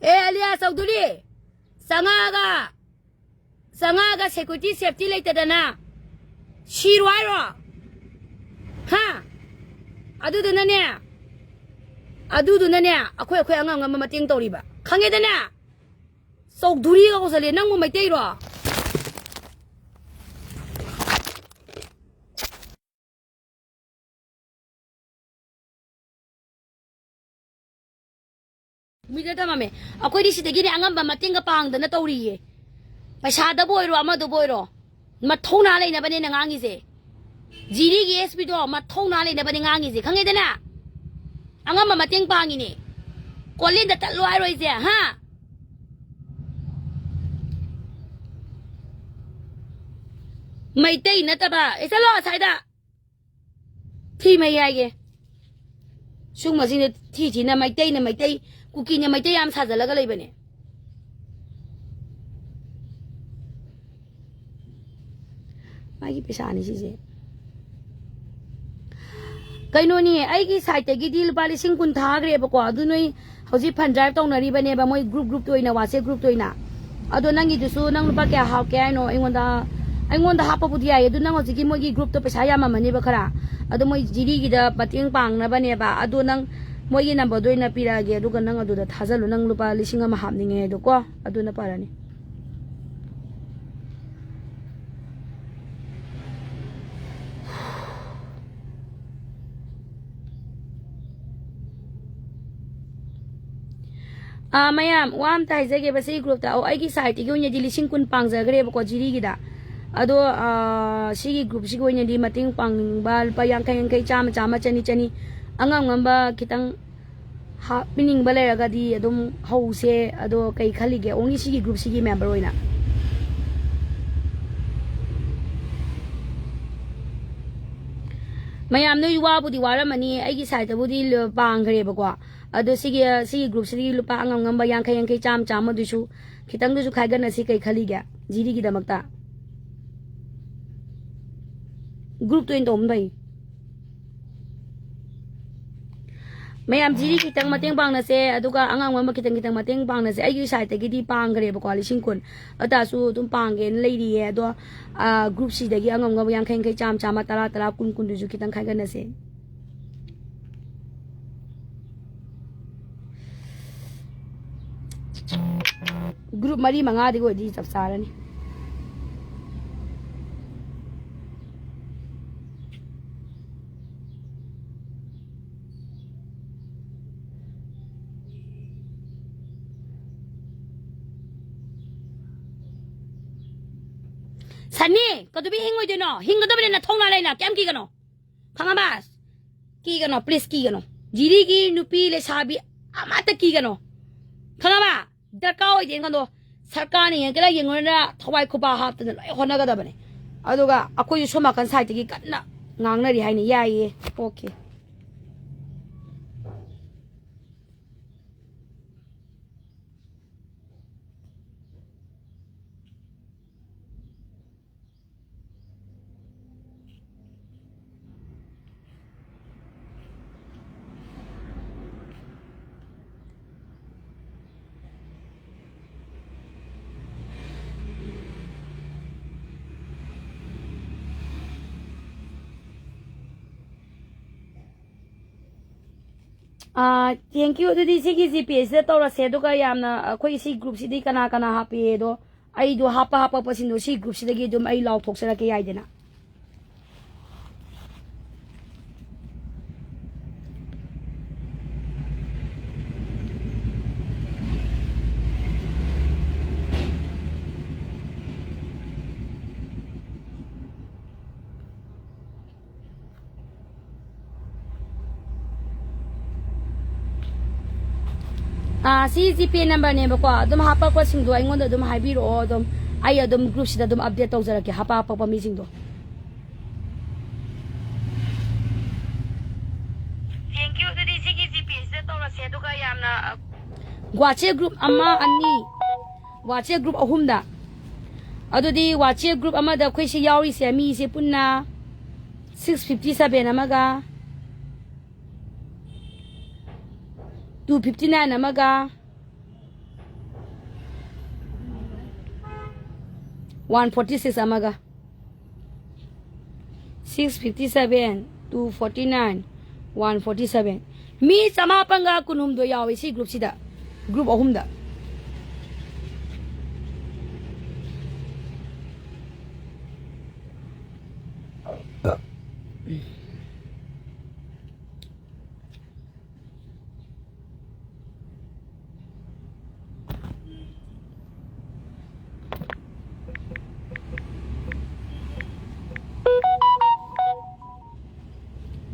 ꯑꯦ, ꯑꯂꯤꯌꯥ ꯆꯧꯙꯨꯔꯤ, ꯆꯪꯉꯛꯑꯒ, ꯆꯪꯉꯛꯑꯒ security safety ꯂꯩꯇꯗꯅ ꯁꯤꯔꯣ ꯍꯥꯏꯔꯣ? ꯍꯥ? ꯑꯗꯨꯗꯨꯅꯅꯦ, ꯑꯗꯨꯗꯨꯅꯅꯦ, ꯑꯩꯈꯣꯏ, ꯑꯩꯈꯣꯏ ꯑꯉꯝ ꯑꯉꯝꯕ ꯃꯇꯦꯡ ꯇꯧꯔꯤꯕ꯫ ꯈꯪꯉꯦꯗꯅ? ꯆꯧꯙꯨꯔꯤꯒ ꯀꯧꯁꯜꯂꯦ꯫ ꯅꯪꯕꯨ ꯃꯩꯇꯩꯔꯣ? ꯃꯤꯗ ꯊꯝꯃꯝꯃꯦ꯫ ꯑꯩꯈꯣꯏꯗꯤ ꯁꯤꯗꯒꯤꯅꯦ ꯑꯉꯝꯕ ꯃꯇꯦꯡꯒ ꯄꯥꯡꯗꯅ ꯇꯧꯔꯤꯌꯦ꯫ ꯄꯩꯁꯥꯗꯕꯨ ꯑꯣꯏꯔꯣ, ꯑꯃꯗꯕꯨ ꯑꯣꯏꯔꯣ꯫ ꯃꯊꯧꯅꯥ ꯂꯩꯅꯕꯅꯦꯅ ꯉꯥꯡꯉꯤꯁꯦ꯫ ꯖꯤꯔꯤꯒꯤ ꯑꯦꯁ ꯄꯤꯗꯣ ꯃꯊꯧꯅꯥ ꯂꯩꯅꯕꯅꯦ ꯉꯥꯡꯉꯤꯁꯦ, ꯈꯪꯉꯦꯗꯅ? ꯑꯉꯝꯕ ꯃꯇꯦꯡ ꯄꯥꯡꯉꯤꯅꯦ꯫ ꯀꯣꯂꯦꯟꯗ ꯇꯠꯂꯣ ꯍꯥꯏꯔꯣ ꯑꯩꯁꯦ, ꯍꯥ? ꯃꯩꯇꯩ ꯅꯠꯇꯕ, ꯑꯦ, ꯆꯠꯂꯣ ꯑꯁ꯭ꯋꯥꯏꯗ꯫ ꯊꯤ ꯃꯩ ꯍꯥꯏꯒꯦ꯫ ꯁꯨꯝꯕꯁꯤꯡꯁꯦ ꯊꯤ ꯊꯤꯅ ꯃꯩꯇꯩꯅ ꯃꯩꯇꯩ, ꯀꯨꯀꯤꯅ ꯃꯩꯇꯩ ꯌꯥꯝ ꯁꯥꯖꯜꯂꯒ ꯂꯩꯕꯅꯦ꯫ ꯃꯥꯒꯤ ꯄꯩꯁꯥꯅꯤ ꯁꯤꯁꯦ꯫ ꯀꯩꯅꯣꯅꯤ, ꯑꯩꯒꯤ ꯁꯥꯏꯠꯇꯒꯤꯗꯤ ꯂꯨꯄꯥ ꯂꯤꯁꯤꯡ ꯀꯨꯟ ꯊꯥꯈ꯭ꯔꯦꯕꯀꯣ꯫ ꯑꯗꯨ ꯅꯣꯏ ꯍꯧꯖꯤꯛ fund drive ꯇꯧꯅꯔꯤꯕꯅꯦꯕ, ꯃꯣꯏ group group ꯇ ꯑꯣꯏꯅ, WhatsApp group ꯇ ꯑꯣꯏꯅ꯫ ꯑꯗꯣ ꯅꯪꯒꯤꯗꯨꯁꯨ ꯅꯪ ꯂꯨꯄꯥ ꯀꯌꯥ ꯍꯥꯞꯀꯦ ꯍꯥꯏꯅꯣ? ꯑꯩꯉꯣꯟꯗ, ꯑꯩꯉꯣꯟꯗ ꯍꯥꯞꯄꯕꯨꯗꯤ ꯌꯥꯏ, ꯑꯗꯨ ꯅꯪ ꯍꯧꯖꯤꯛꯀꯤ ꯃꯣꯏꯒꯤ group ꯇꯣ ꯄꯩꯁꯥ ꯌꯥꯝꯃꯝꯃꯅꯦꯕ ꯈꯔ꯫ ꯑꯗꯣ ꯃꯣꯏ ꯖꯤꯔꯤꯒꯤꯗ ꯃꯇꯦꯡ ꯄꯥꯡꯅꯕꯅꯦꯕ꯫ ꯑꯗꯣ ꯅꯪ ꯃꯣꯏꯒꯤ number ꯗꯣ ꯑꯣꯏꯅ ꯄꯤꯔꯛꯑꯒꯦ, ꯑꯗꯨꯒ ꯅꯪ ꯑꯗꯨꯗ ꯊꯥꯖꯜꯂꯨ꯫ ꯅꯪ ꯂꯨꯄꯥ ꯂꯤꯁꯤꯡ ꯑꯃ ꯍꯥꯞꯅꯤꯡꯉꯦ ꯍꯥꯏꯗꯣꯀꯣ, ꯑꯗꯨꯅ ꯐꯔꯅꯤ꯫ ꯑꯥ, ꯃꯌꯥꯝ, ꯋꯥ ꯑꯝꯇ ꯍꯥꯏꯖꯒꯦꯕ ꯁꯤꯒꯤ group ꯇ꯫ ꯑꯧ, ꯑꯩꯒꯤ side ꯇꯒꯤ ꯑꯣꯏꯅꯗꯤ ꯂꯤꯁꯤꯡ ꯀꯨꯟ ꯄꯥꯡꯖꯈ꯭ꯔꯦꯕꯀꯣ, ꯖꯤꯔꯤꯒꯤꯗ꯫ ꯑꯗꯣ, ꯑꯥ, ꯁꯤꯒꯤ group ꯁꯤꯒꯤ ꯑꯣꯏꯅꯗꯤ ꯃꯇꯦꯡ ꯄꯥꯡꯅꯤꯡꯕ ꯂꯨꯄꯥ ꯌꯥꯡꯈꯩ ꯌꯥꯡꯈꯩ, ꯆꯥꯝꯃ ꯆꯥꯝꯃ, ꯆꯅꯤ ꯆꯅꯤ, ꯑꯉꯝ ꯉꯝꯕ ꯈꯤꯇꯪ ꯍꯥꯞꯄꯤꯅꯤꯡꯕ ꯂꯩꯔꯒꯗꯤ ꯑꯗꯨꯝ ꯍꯧꯁꯦ꯫ ꯑꯗꯣ ꯀꯩ ꯈꯜꯂꯤꯒꯦ, only ꯁꯤꯒꯤ group ꯁꯤꯒꯤ member ꯑꯣꯏꯅ? ꯃꯌꯥꯝ, ꯅꯣꯏ ꯋꯥꯕꯨꯗꯤ ꯋꯥꯔꯝꯃꯅꯤ, ꯑꯩꯒꯤ side ꯇꯕꯨꯗꯤ ꯂ-, ꯄꯥꯡꯈ꯭ꯔꯦꯕꯀꯣ꯫ ꯑꯗꯣ ꯁꯤꯒꯤ, ꯁꯤꯒꯤ group ꯁꯤꯗꯒꯤ ꯂꯨꯄꯥ ꯑꯉꯝ ꯉꯝꯕ ꯌꯥꯡꯈꯩ ꯌꯥꯡꯈꯩ, ꯆꯥꯝꯃ ꯆꯥꯝꯃꯗꯨꯁꯨ ꯈꯤꯇꯪꯗꯨꯁꯨ ꯈꯥꯏꯒꯠꯅꯁꯤ꯫ ꯀꯩ ꯈꯜꯂꯤꯒꯦ ꯖꯤꯔꯤꯒꯤꯗꯃꯛꯇ? Group ꯇ ꯑꯣꯏꯅ ꯇꯧꯕꯅ ꯐꯩ꯫ ꯃꯌꯥꯝ ꯖꯤꯔꯤ ꯈꯤꯇꯪ ꯃꯇꯦꯡ ꯄꯥꯡꯅꯁꯦ, ꯑꯗꯨꯒ ꯑꯉꯝ ꯉꯝꯕ ꯈꯤꯇꯪ ꯈꯤꯇꯪ ꯃꯇꯦꯡ ꯄꯥꯡꯅꯁꯦ꯫ ꯑꯩꯒꯤ side ꯇꯒꯤꯗꯤ ꯄꯥꯡꯈ꯭ꯔꯦꯕꯀꯣ, ꯂꯤꯁꯤꯡ ꯀꯨꯟ꯫ ꯑꯗꯨ ꯇꯥꯔꯁꯨ ꯑꯗꯨꯝ ꯄꯥꯡꯒꯦꯅ ꯂꯩꯔꯤꯌꯦ꯫ ꯑꯗꯣ, ꯑꯥ, group ꯁꯤꯗꯒꯤ ꯑꯉꯝ ꯉꯝꯕ ꯌꯥꯡꯈꯩ ꯌꯥꯡꯈꯩ, ꯆꯥꯝꯃ ꯆꯥꯝꯃ, ꯇꯔꯥ ꯇꯔꯥ, ꯀꯨꯟ ꯀꯨꯟꯗꯨꯁꯨ ꯈꯤꯇꯪ ꯈꯥꯏꯒꯠꯅꯁꯦ꯫ Group ꯃꯔꯤ ꯃꯉꯥꯗꯤ ꯑꯣꯏꯗꯤ ꯆꯞ ꯆꯥꯔꯅꯤ꯫ ꯁꯟꯅꯤ, ꯀꯩꯗꯧꯕꯩ ꯍꯤꯡꯉꯣꯏꯗꯣꯏꯅꯣ? ꯍꯤꯡꯒꯗꯕꯅꯤ, ꯅꯊꯧꯅꯥ ꯂꯩꯅ꯫ ꯀꯩꯝ ꯀꯤꯒꯅꯣ, ꯈꯪꯉꯕ? ꯀꯤꯒꯅꯣ, please, ꯀꯤꯒꯅꯣ꯫ ꯖꯤꯔꯤꯒꯤ ꯅꯨꯄꯤ ꯂꯩꯁꯥꯕꯤ ꯑꯃꯠꯇ ꯀꯤꯒꯅꯣ, ꯈꯪꯉꯕ? ꯗꯔꯀꯥꯔ ꯑꯣꯏꯗꯦꯅ ꯈꯟꯗꯣꯛꯑꯣ꯫ ꯁꯔꯀꯥꯔꯅ ꯌꯦꯡꯒꯦꯔꯥ ꯌꯦꯡꯉꯨꯔꯦꯔꯥ ꯊꯋꯥꯏ ꯈꯨꯕꯥꯛ ꯍꯥꯞꯇꯅ ꯂꯣꯏ ꯍꯣꯠꯅꯒꯗꯕꯅꯦ꯫ ꯑꯗꯨꯒ ꯑꯩꯈꯣꯏꯁꯨ ꯁꯣꯝ ꯅꯥꯀꯟ ꯁꯥꯏꯠꯇꯒꯤ ꯀꯟꯅ ꯉꯥꯡꯅꯔꯤ ꯍꯥꯏꯅ꯫ ꯌꯥꯏꯌꯦ꯫ ꯑꯣꯀꯦ꯫ Ah, thank you꯫ ꯑꯗꯨꯗꯤ ꯁꯤꯒꯤ ꯖꯤꯄꯦꯁꯤꯗ ꯇꯧꯔꯁꯦ, ꯑꯗꯨꯒ ꯌꯥꯝꯅ ꯑꯩꯈꯣꯏ ꯁꯤ ꯒ꯭ꯔꯨꯞꯁꯤꯗꯤ ꯀꯅꯥ ꯀꯅꯥ ꯍꯥꯞꯄꯦꯗꯣ ꯑꯩꯗꯣ ꯍꯥꯞꯄ ꯍꯥꯞꯄꯛꯄꯁꯤꯡꯗꯣ ꯁꯤ ꯒ꯭ꯔꯨꯞꯁꯤꯗꯒꯤ ꯑꯗꯨꯝ ꯑꯩ ꯂꯥꯎꯊꯣꯛꯆꯔꯛꯀꯦ ꯌꯥꯏꯗꯅ꯫ ꯑꯥ, ꯁꯤ ꯖꯤꯄꯦ ꯅꯝꯕꯔꯅꯦꯕꯀꯣ꯫ ꯑꯗꯨꯝ ꯍꯥꯄꯛꯄꯁꯤꯡꯗꯣ ꯑꯩꯉꯣꯟꯗ ꯑꯗꯨꯝ ꯍꯥꯏꯕꯤꯔꯛꯑꯣ꯫ ꯑꯗꯨꯝ ꯑꯩ ꯑꯗꯨꯝ ꯒ꯭ꯔꯨꯞꯁꯤꯗ ꯑꯗꯨꯝ ꯑꯞꯗꯦꯠ ꯇꯧꯖꯔꯛꯀꯦ, ꯍꯥꯄꯛ ꯍꯥꯄꯛꯄ ꯃꯤꯁꯤꯡꯗꯣ꯫ Thank you꯫ ꯑꯗꯨꯗꯤ ꯁꯤꯒꯤ ꯖꯤꯄꯦꯁꯤꯗ ꯇꯧꯔꯁꯦ, ꯑꯗꯨꯒ ꯌꯥꯝꯅ, ꯑ, WhatsApp ꯒ꯭ꯔꯨꯞ ꯑꯃ, ꯑꯅꯤ, WhatsApp ꯒ꯭ꯔꯨꯞ ꯑꯍꯨꯝꯗ꯫ ꯑꯗꯨꯗꯤ WhatsApp ꯒ꯭ꯔꯨꯞ ꯑꯃꯗ ꯑꯩꯈꯣꯏ ꯁꯤ ꯌꯥꯎꯔꯤꯁꯦ, ꯃꯤꯁꯦ ꯄꯨꯟꯅ six fifty seven ꯑꯃꯒ, two fifty nine ꯑꯃꯒ, one forty six ꯑꯃꯒ꯫ Six fifty seven, two forty nine, one forty seven꯫ ꯃꯤ ꯆꯃꯥꯄꯟꯒ ꯀꯨꯟꯍꯨꯝꯗꯣꯏ ꯌꯥꯎꯏ ꯁꯤ ꯒ꯭ꯔꯨꯞꯁꯤꯗ, ꯒ꯭ꯔꯨꯞ ꯑꯍꯨꯝꯗ꯫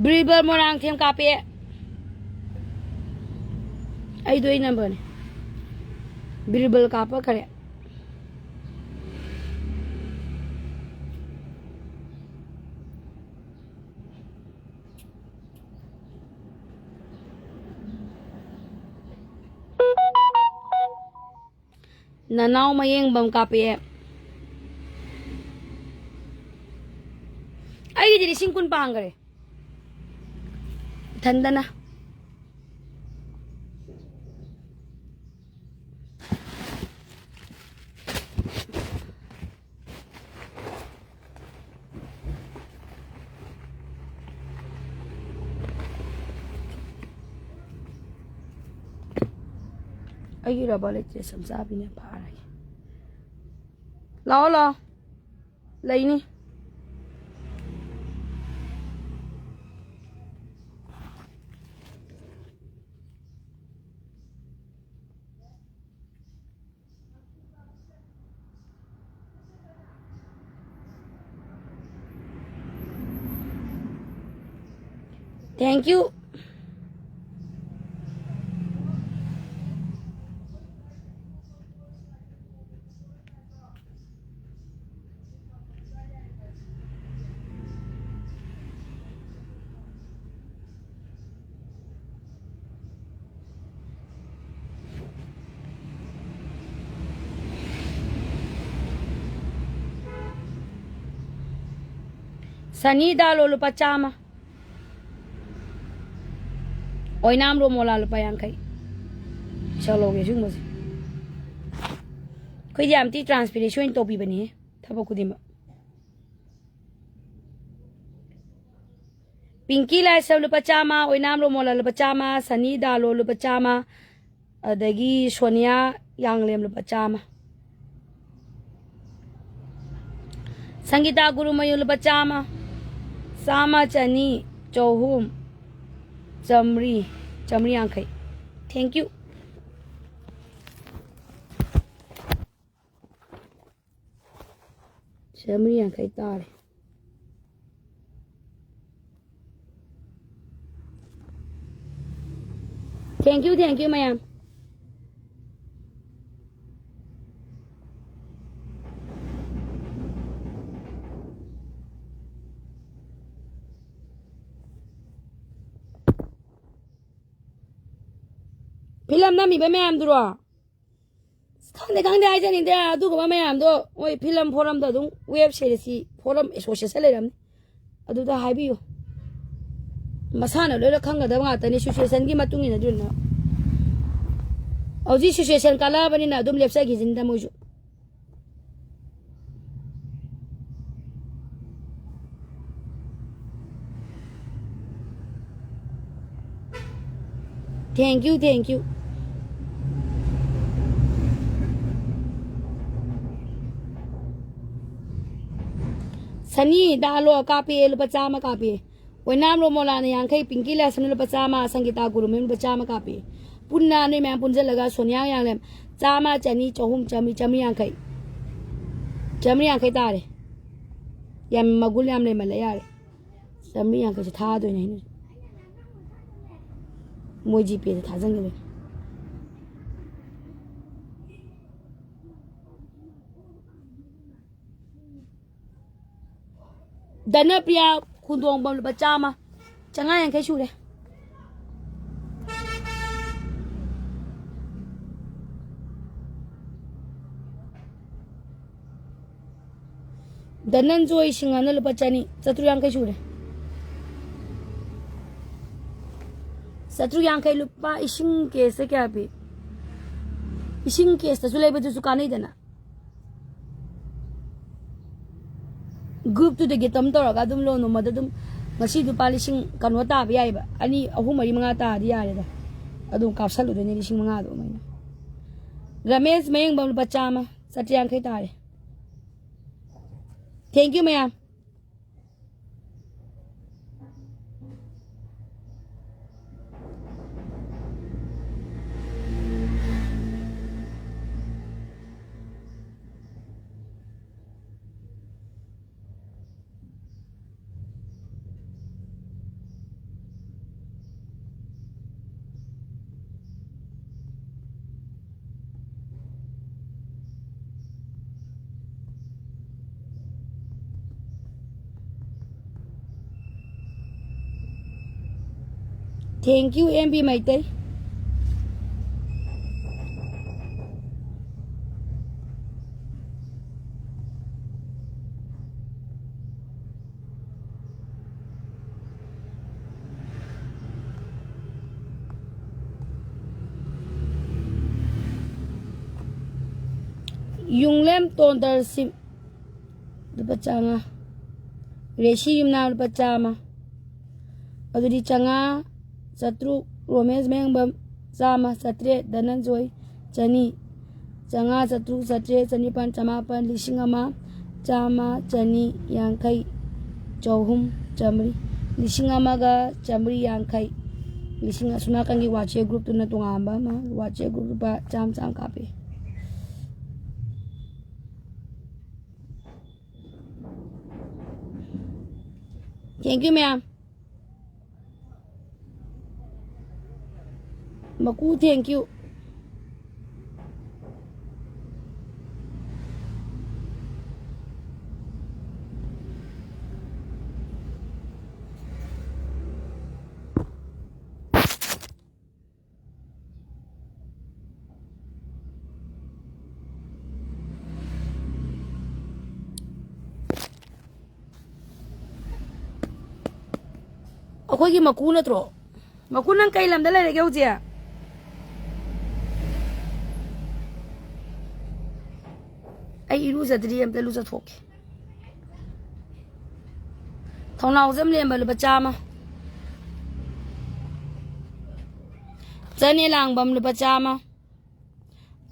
ꯕꯤꯔꯕꯜ ꯃꯣꯏꯔꯥꯡꯊꯦꯝ ꯀꯥꯞꯄꯦ꯫ ꯑꯩꯗꯣ ꯑꯩ ꯅꯝꯕꯔꯅꯦ꯫ ꯕꯤꯔꯕꯜ ꯀꯥꯞꯄꯛꯈꯔꯦ꯫ ꯅꯅꯥꯎ ꯃꯌꯦꯡꯕꯝ ꯀꯥꯞꯄꯛꯑꯦ꯫ ꯑꯩꯒꯤꯗꯤ ꯂꯤꯁꯤꯡ ꯀꯨꯟ ꯄꯥꯡꯈ꯭ꯔꯦ ꯏꯊꯟꯗꯅ꯫ ꯑꯩꯒꯤ ꯔꯕꯔ ꯂꯩꯇ꯭ꯔꯦ, ꯁꯝꯆꯥꯕꯤꯅ ꯐꯥꯔꯒꯦ꯫ ꯂꯥꯛꯑꯣ, ꯂꯥꯛꯑꯣ꯫ ꯂꯩꯅꯤ꯫ Thank you. ꯁꯅꯤ ꯗꯥꯂꯣ ꯂꯨꯄꯥ ꯆꯥꯝꯃ꯫ ꯑꯣꯏꯅꯥꯝ ꯔꯣꯃꯣꯂꯥ ꯂꯨꯄꯥ ꯌꯥꯡꯈꯩ꯫ ꯄꯩꯁꯥ ꯂꯧꯒꯦ ꯁꯤꯒꯨꯝꯕꯁꯦ꯫ ꯑꯩꯈꯣꯏꯗꯤ ꯌꯥꯝ ꯊꯤ transparency ꯑꯣꯏꯅ ꯇꯧꯕꯤꯕꯅꯤꯍꯦ, ꯊꯕꯛ ꯈꯨꯗꯤꯡꯃꯛ꯫ ꯄꯤꯡꯀꯤ ꯂꯥꯏꯁ꯭ꯔꯝ ꯂꯨꯄꯥ ꯆꯥꯝꯃ, ꯑꯣꯏꯅꯥꯝ ꯔꯣꯃꯣꯂꯥ ꯂꯨꯄꯥ ꯆꯥꯝꯃ, ꯁꯅꯤ ꯗꯥꯂꯣ ꯂꯨꯄꯥ ꯆꯥꯝꯃ, ꯑꯗꯒꯤ ꯁꯣꯅꯤꯌꯥ ꯌꯥꯡꯂꯦꯝ ꯂꯨꯄꯥ ꯆꯥꯝꯃ, ꯁꯪꯒꯤꯇꯥ ꯒꯨꯔꯨꯃꯌꯨꯝ ꯂꯨꯄꯥ ꯆꯥꯝꯃ, ꯆꯥꯝꯃ, ꯆꯅꯤ, ꯆꯍꯨꯝ, ꯆꯥꯝꯃꯔꯤ, ꯆꯥꯝꯃꯔꯤ ꯌꯥꯡꯈꯩ꯫ Thank you꯫ ꯆꯥꯝꯃꯔꯤ ꯌꯥꯡꯈꯩ ꯇꯥꯔꯦ꯫ Thank you, thank you, ꯃꯌꯥꯝ꯫ ꯐꯤꯂꯝ ꯅꯝꯃꯤꯕ ꯃꯌꯥꯝꯗꯨꯔꯣ? ꯈꯪꯗꯦ, ꯈꯪꯗꯦ ꯍꯥꯏꯖꯅꯤꯡꯗꯦ꯫ ꯑꯗꯨꯒꯨꯝꯕ ꯃꯌꯥꯝꯗꯣ ꯃꯣꯏ ꯐꯤꯂꯝ ꯐꯣꯔꯝꯗ ꯑꯗꯨꯝ, ꯋꯦꯕ ꯁꯦꯔꯤꯁꯀꯤ ꯐꯣꯔꯝ ꯑꯦꯁꯣꯁꯤꯌꯦꯁꯟ ꯂꯩꯔꯝꯅꯤ, ꯑꯗꯨꯗ ꯍꯥꯏꯕꯤꯌꯨ꯫ ꯃꯁꯥꯅ ꯂꯣꯏꯅ ꯈꯪꯒꯗꯕ ꯉꯥꯛꯇꯅꯤ, ꯁꯤꯆꯨꯋꯦꯁꯟꯒꯤ ꯃꯇꯨꯡ ꯏꯟꯅ꯫ ꯑꯗꯨꯅ ꯍꯧꯖꯤꯛ ꯁꯤꯆꯨꯋꯦꯁꯟ ꯀꯜꯂꯛꯑꯕꯅꯤꯅ ꯑꯗꯨꯝ ꯂꯦꯞꯆꯈꯤꯁꯤꯅꯤꯗ ꯃꯣꯏꯁꯨ꯫ Thank you, thank you. ꯁꯅꯤ ꯗꯥꯂꯣ ꯀꯥꯞꯄꯦ, ꯂꯨꯄꯥ ꯆꯥꯝꯃ ꯀꯥꯞꯄꯦ꯫ ꯑꯣꯏꯅꯥꯝ ꯔꯣꯃꯣꯂꯥꯅ ꯌꯥꯡꯈꯩ, ꯄꯤꯡꯀꯤ ꯂꯥꯏꯁ꯭ꯔꯝꯅ ꯂꯨꯄꯥ ꯆꯥꯝꯃ, ꯁꯪꯒꯤꯇꯥ ꯒꯨꯔꯨꯃꯌꯨꯝ ꯂꯨꯄꯥ ꯆꯥꯝꯃ ꯀꯥꯞꯄꯦ꯫ ꯄꯨꯟꯅ ꯅꯣꯏ ꯃꯌꯥꯝ ꯄꯨꯟꯁꯤꯜꯂꯒ ꯁꯣꯅꯤꯌꯥ ꯌꯥꯡꯂꯦꯝ ꯆꯥꯝꯃ, ꯆꯅꯤ, ꯆꯍꯨꯝ, ꯆꯥꯝꯃꯔꯤ, ꯆꯥꯝꯃꯔꯤ ꯌꯥꯡꯈꯩ꯫ ꯆꯥꯝꯃꯔꯤ ꯌꯥꯡꯈꯩ ꯇꯥꯔꯦ꯫ ꯌꯥꯝ ꯃꯒꯨꯟ ꯌꯥꯝ ꯂꯩꯃꯜꯂꯦ, ꯌꯥꯔꯦ꯫ ꯆꯥꯝꯃꯔꯤ ꯌꯥꯡꯈꯩꯁꯦ ꯊꯥꯗꯣꯏꯅꯦ ꯑꯩꯅ꯫ ꯃꯣꯏ ꯖꯤꯄꯦꯗ ꯊꯥꯖꯤꯟꯈꯤꯕꯅꯦ꯫ ꯙꯅꯄ꯭ꯔꯤꯌꯥ ꯈꯨꯟꯗꯣꯡꯕꯝ ꯂꯨꯄꯥ ꯆꯥꯝꯃ꯫ ꯆꯥꯝꯃꯉꯥ ꯌꯥꯡꯈꯩ ꯁꯨꯔꯦ꯫ ꯙꯅꯟꯖꯣꯏ ꯁꯤꯡꯍꯅ ꯂꯨꯄꯥ ꯆꯅꯤ, ꯆꯥꯇ꯭ꯔꯨꯛ ꯌꯥꯡꯈꯩ ꯁꯨꯔꯦ꯫ ꯆꯥꯇ꯭ꯔꯨꯛ ꯌꯥꯡꯈꯩ ꯂꯨꯄꯥ ꯏꯁꯤꯡ ꯀꯦꯁꯇ ꯀꯌꯥ ꯄꯤ? ꯏꯁꯤꯡ ꯀꯦꯁꯇꯁꯨ ꯂꯩꯕꯗꯨꯁꯨ ꯀꯥꯟꯅꯩꯗꯅ꯫ ꯒ꯭ꯔꯨꯞꯇꯨꯗꯒꯤ ꯇꯝ ꯇꯧꯔꯒ ꯑꯗꯨꯝ ꯂꯣꯟ ꯅꯣꯡꯃꯗ ꯑꯗꯨꯝ ꯉꯁꯤ ꯂꯨꯄꯥ ꯂꯤꯁꯤꯡ ꯀꯩꯅꯣ ꯇꯥꯕ ꯌꯥꯏꯕ, ꯑꯅꯤ, ꯑꯍꯨꯝ, ꯃꯔꯤ, ꯃꯉꯥ ꯇꯥꯔꯗꯤ ꯌꯥꯔꯦꯗ꯫ ꯑꯗꯨꯝ ꯀꯥꯞꯁꯜꯂꯨꯗꯣꯏꯅꯦ ꯂꯤꯁꯤꯡ ꯃꯉꯥꯗꯣ ꯑꯗꯨꯃꯥꯏꯅ꯫ ꯔꯃꯦꯁ ꯃꯌꯦꯡꯕꯝ ꯂꯨꯄꯥ ꯆꯥꯝꯃ, ꯆꯥꯇ꯭ꯔꯦꯠ ꯌꯥꯡꯈꯩ ꯇꯥꯔꯦ꯫ Thank you ꯃꯌꯥꯝ꯫ Thank you, M B Meitei. ꯌꯨꯝꯂꯦꯝ ꯇꯣꯟꯗꯔꯁꯤꯞ, ꯂꯨꯄꯥ ꯆꯥꯝꯃ꯫ ꯔꯦꯁꯤ ꯌꯨꯝꯅꯥꯝ, ꯂꯨꯄꯥ ꯆꯥꯝꯃ꯫ ꯑꯗꯨꯗꯤ ꯆꯥꯝꯃꯉꯥ, ꯆꯥꯇ꯭ꯔꯨꯛ, ꯔꯣꯃꯦꯁ ꯃꯌꯥꯡꯕꯝ, ꯆꯥꯝꯃ, ꯆꯥꯇ꯭ꯔꯦꯠ, ꯙꯅꯟꯖꯣꯏ, ꯆꯅꯤ, ꯆꯥꯝꯃꯉꯥ, ꯆꯥꯇ꯭ꯔꯨꯛ, ꯆꯥꯇ꯭ꯔꯦꯠ, ꯆꯅꯤꯄꯥꯟ, ꯆꯃꯥꯄꯟ, ꯂꯤꯁꯤꯡ ꯑꯃ, ꯆꯥꯝꯃ, ꯆꯅꯤ, ꯌꯥꯡꯈꯩ, ꯆꯍꯨꯝ, ꯆꯥꯝꯃꯔꯤ, ꯂꯤꯁꯤꯡ ꯑꯃꯒ ꯆꯥꯝꯃꯔꯤ ꯌꯥꯡꯈꯩ, ꯂꯤꯁꯤꯡ, ꯑꯁꯣꯝ ꯅꯥꯀꯟꯒꯤ WhatsApp groupꯇꯨꯅ ꯇꯣꯉꯥꯟꯕ ꯑꯃ, WhatsApp group ꯂꯨꯄꯥ ꯆꯥꯝꯃ ꯆꯥꯝꯃ ꯀꯥꯞꯄꯤ꯫ Thank you, ma'am. ꯃꯀꯨ, thank you. ꯑꯩꯈꯣꯏꯒꯤ ꯃꯀꯨ ꯅꯠꯇ꯭ꯔꯣ? ꯃꯀꯨ, ꯅꯪ ꯀꯩ ꯂꯝꯗ ꯂꯩꯔꯒꯦ ꯍꯧꯖꯤꯛ? ꯑꯩ ꯏꯔꯨꯖꯗ꯭ꯔꯤ, ꯑꯝꯇ ꯂꯨꯖꯊꯣꯛꯀꯦ꯫ ꯊꯧꯅꯥꯎꯖꯝ ꯂꯦꯝꯕ, ꯂꯨꯄꯥ ꯆꯥꯝꯃ꯫ ꯆꯅꯦ ꯂꯥꯡꯕꯝ, ꯂꯨꯄꯥ ꯆꯥꯝꯃ꯫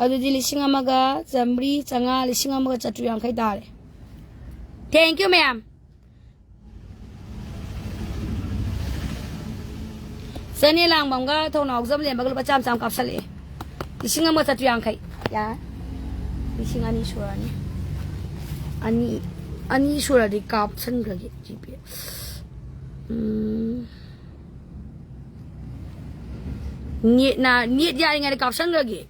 ꯑꯗꯨꯗꯤ ꯂꯤꯁꯤꯡ ꯑꯃꯒ ꯆꯥꯝꯃꯔꯤ, ꯆꯥꯝꯃꯉꯥ, ꯂꯤꯁꯤꯡ ꯑꯃꯒ ꯆꯥꯇ꯭ꯔꯨꯛ ꯌꯥꯡꯈꯩ ꯇꯥꯔꯦ꯫ Thank you, ma'am. ꯆꯅꯦ ꯂꯥꯡꯕꯝꯒ ꯊꯧꯅꯥꯎꯖꯝ ꯂꯦꯝꯕꯒ ꯂꯨꯄꯥ ꯆꯥꯝꯃ ꯆꯥꯝꯃ ꯀꯥꯞꯁꯜꯂꯛꯑꯦ꯫ ꯂꯤꯁꯤꯡ ꯑꯃꯒ ꯆꯥꯇ꯭ꯔꯨꯛ ꯌꯥꯡꯈꯩ꯫ ꯌꯥꯔꯦ꯫ ꯂꯤꯁꯤꯡ ꯑꯅꯤ ꯁꯨꯔꯅꯤ꯫ ꯑꯅꯤ, ꯑꯅꯤ ꯁꯨꯔꯗꯤ ꯀꯥꯞꯁꯟꯈ꯭ꯔꯒꯦ ꯖꯤꯄꯦ꯫ ꯎꯝ꯫ ꯅꯦꯠꯅ, ꯅꯦꯠ ꯌꯥꯔꯤꯉꯩꯗ ꯀꯥꯞꯁꯟꯈ꯭ꯔꯒꯦ꯫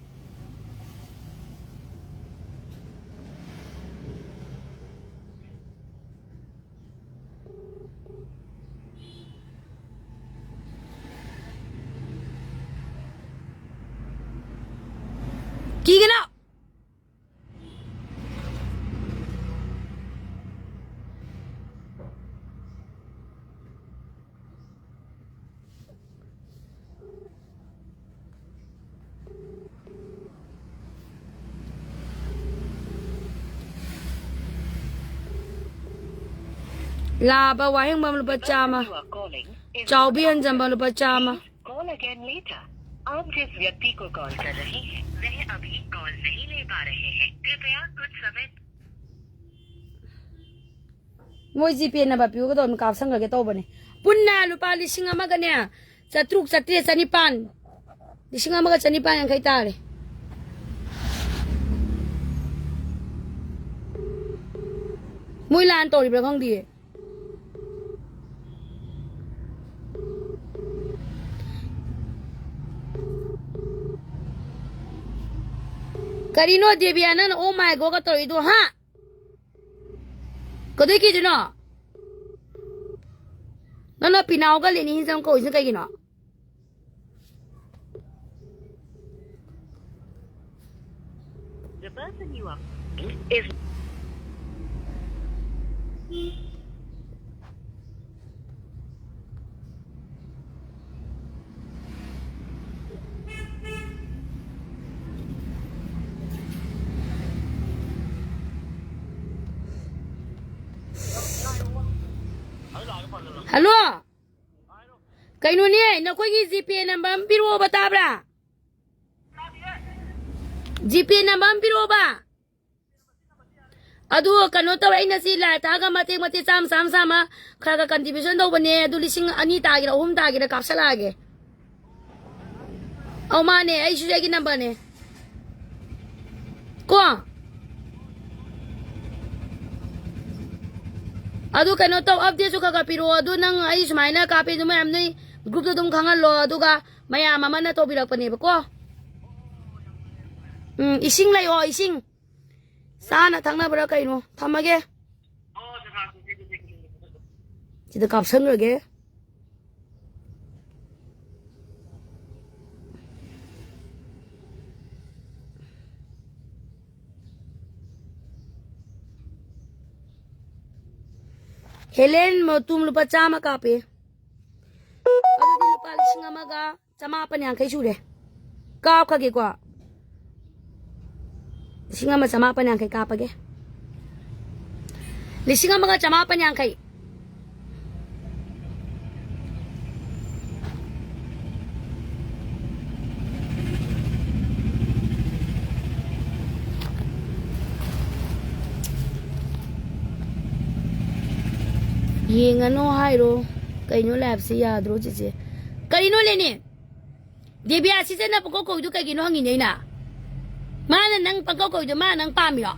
ꯀꯤꯒꯅꯣ꯫ ꯂꯥꯕ ꯋꯥꯍꯦꯡꯕꯝ ꯂꯨꯄꯥ ꯆꯥꯝꯃ꯫ ꯆꯥꯎꯕꯤ ꯍꯟꯖꯟꯕ ꯂꯨꯄꯥ ꯆꯥꯝꯃ꯫ Call again later. आप जिस व्यक्ति को कॉल कर रहे हैं, वह अभी कॉल नहीं ले पा रहे हैं। कृपया कुछ समय ꯃꯣꯏ ꯖꯤꯄꯦ ꯅꯝꯕꯔ ꯄꯤꯌꯨꯒꯗꯧꯕꯅꯤ, ꯀꯥꯞꯁꯟꯈ꯭ꯔꯒꯦ ꯇꯧꯕꯅꯦ꯫ ꯄꯨꯟꯅ ꯂꯨꯄꯥ ꯂꯤꯁꯤꯡ ꯑꯃꯒꯅꯦ, ꯆꯥꯇ꯭ꯔꯨꯛ, ꯆꯥꯇ꯭ꯔꯦꯠ, ꯆꯅꯤꯄꯥꯟ, ꯂꯤꯁꯤꯡ ꯑꯃꯒ ꯆꯅꯤꯄꯥꯟ ꯌꯥꯡꯈꯩ ꯇꯥꯔꯦ꯫ ꯃꯣꯏ ꯂꯥꯟ ꯇꯧꯔꯤꯕ꯭ꯔꯥ ꯈꯪꯗꯤꯌꯦ꯫ ꯀꯔꯤꯅꯣ ꯗꯦꯕꯤꯌꯥ, ꯅꯪꯅ "Oh my God" ꯒ ꯇꯧꯔꯤꯗꯣ, ꯍꯥ? ꯀꯗꯩ ꯀꯤꯗꯣꯏꯅꯣ? ꯅꯪꯅ ꯄꯤꯅꯥꯎꯒ ꯂꯦꯅꯤ ꯍꯤꯟꯖꯝ ꯀꯧꯔꯤꯁꯤꯅ ꯀꯩꯒꯤꯅꯣ? The person you are is Hello? ꯀꯩꯅꯣꯅꯦ, ꯅꯈꯣꯏꯒꯤ ꯖꯤꯄꯦ ꯅꯝꯕꯔ ꯑꯃ ꯄꯤꯔꯛꯑꯣꯕ, ꯇꯥꯕ꯭ꯔꯥ? ꯖꯤꯄꯦ ꯅꯝꯕꯔ ꯑꯃ ꯄꯤꯔꯛꯑꯣꯕ꯫ ꯑꯗꯨ ꯀꯩꯅꯣ ꯇꯧꯔꯦ, ꯑꯩꯅ ꯁꯤ ꯂꯥꯏ ꯊꯥꯛꯑꯒ ꯃꯇꯦꯛ ꯃꯇꯦꯛ ꯆꯥꯝꯃ, ꯆꯥꯝꯃ, ꯆꯥꯝꯃ ꯈꯔ ꯈꯔ contribution ꯇꯧꯕꯅꯦ꯫ ꯑꯗꯨ ꯂꯤꯁꯤꯡ ꯑꯅꯤ ꯇꯥꯒꯦꯔꯥ, ꯑꯍꯨꯝ ꯇꯥꯒꯦꯔꯥ ꯀꯥꯞꯁꯜꯂꯛꯑꯒꯦ꯫ ꯑꯧ, ꯃꯥꯅꯦ, ꯑꯩꯁꯨ ꯑꯩꯒꯤ ꯅꯝꯕꯔꯅꯦ꯫ ꯀꯣ? ꯑꯗꯨ ꯀꯩꯅꯣ ꯇꯧ, update ꯁꯨ ꯈꯔ ꯈꯔ ꯄꯤꯔꯛꯑꯣ꯫ ꯑꯗꯨ ꯅꯪ ꯑꯩ ꯁꯨꯃꯥꯏꯅ ꯀꯥꯞꯄꯦ ꯑꯗꯨ ꯃꯌꯥꯝ ꯅꯣꯏ group ꯇ ꯑꯗꯨꯝ ꯈꯪꯍꯜꯂꯣ꯫ ꯑꯗꯨꯒ ꯃꯌꯥꯝ ꯑꯃꯅ ꯇꯧꯕꯤꯔꯛꯄꯅꯦꯕꯀꯣ꯫ ꯎꯝ, ꯏꯁꯤꯡ ꯂꯩꯑꯣ, ꯏꯁꯤꯡ꯫ ꯆꯥꯅ ꯊꯛꯅꯕ꯭ꯔꯥ ꯀꯩꯅꯣ? ꯊꯝꯃꯒꯦ꯫ ꯁꯤꯗ ꯀꯥꯞꯁꯟꯈ꯭ꯔꯒꯦ꯫ ꯍꯦꯂꯦꯟ ꯃꯇꯨꯝ ꯂꯨꯄꯥ ꯆꯥꯝꯃ ꯀꯥꯞꯄꯦ꯫ ꯑꯗꯨꯗꯤ ꯂꯨꯄꯥ ꯂꯤꯁꯤꯡ ꯑꯃꯒ ꯆꯃꯥꯄꯟ ꯌꯥꯡꯈꯩ ꯁꯨꯔꯦ꯫ ꯀꯥꯞꯈꯒꯦꯀꯣ꯫ ꯂꯤꯁꯤꯡ ꯑꯃ ꯆꯃꯥꯄꯟ ꯌꯥꯡꯈꯩ ꯀꯥꯞꯄꯒꯦ꯫ ꯂꯤꯁꯤꯡ ꯑꯃꯒ ꯆꯃꯥꯄꯟ ꯌꯥꯡꯈꯩ꯫ ꯌꯦꯡꯉꯅꯣ ꯍꯥꯏꯔꯣ? ꯀꯩꯅꯣ ꯂꯥꯏꯐꯁꯦ ꯌꯥꯗ꯭ꯔꯣ ꯆꯤꯆꯦ? ꯀꯩꯅꯣ ꯂꯦꯅꯤ? ꯗꯦꯕꯤꯌꯥ ꯁꯤꯖꯟꯅ ꯄꯪꯀꯧ ꯀꯧꯏꯗꯣ ꯀꯩꯒꯤꯅꯣ ꯍꯪꯉꯤꯅꯦ ꯑꯩꯅ꯫ ꯃꯥꯅ ꯅꯪ ꯄꯪꯀꯧ ꯀꯧꯏꯗꯣ ꯃꯥ ꯅꯪ ꯄꯥꯝꯃꯤꯔꯣ?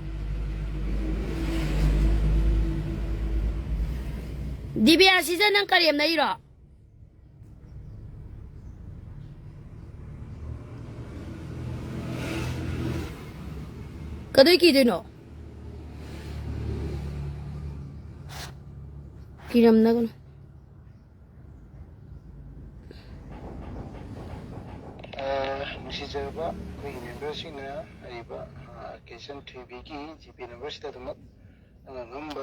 ꯗꯦꯕꯤꯌꯥ ꯁꯤꯖꯟ ꯅꯪ ꯀꯔꯦꯝꯅꯩꯔꯣ? ꯀꯗꯣꯏ ꯀꯤꯗꯣꯏꯅꯣ? ꯀꯤꯔꯝꯅꯒꯅꯨ꯫ ꯅꯨꯡꯁꯤꯖꯔꯕ ꯑꯩꯈꯣꯏꯒꯤ ꯃꯦꯝꯕꯔꯁꯤꯡꯅ ꯑꯔꯤꯕ ꯀꯦꯁꯟ ꯊꯣꯏꯕꯤꯒꯤ ꯖꯤꯄꯦ ꯅꯝꯕꯔꯁꯤꯗ ꯑꯗꯨꯃꯛ ꯅꯪꯅ ꯉꯝꯕ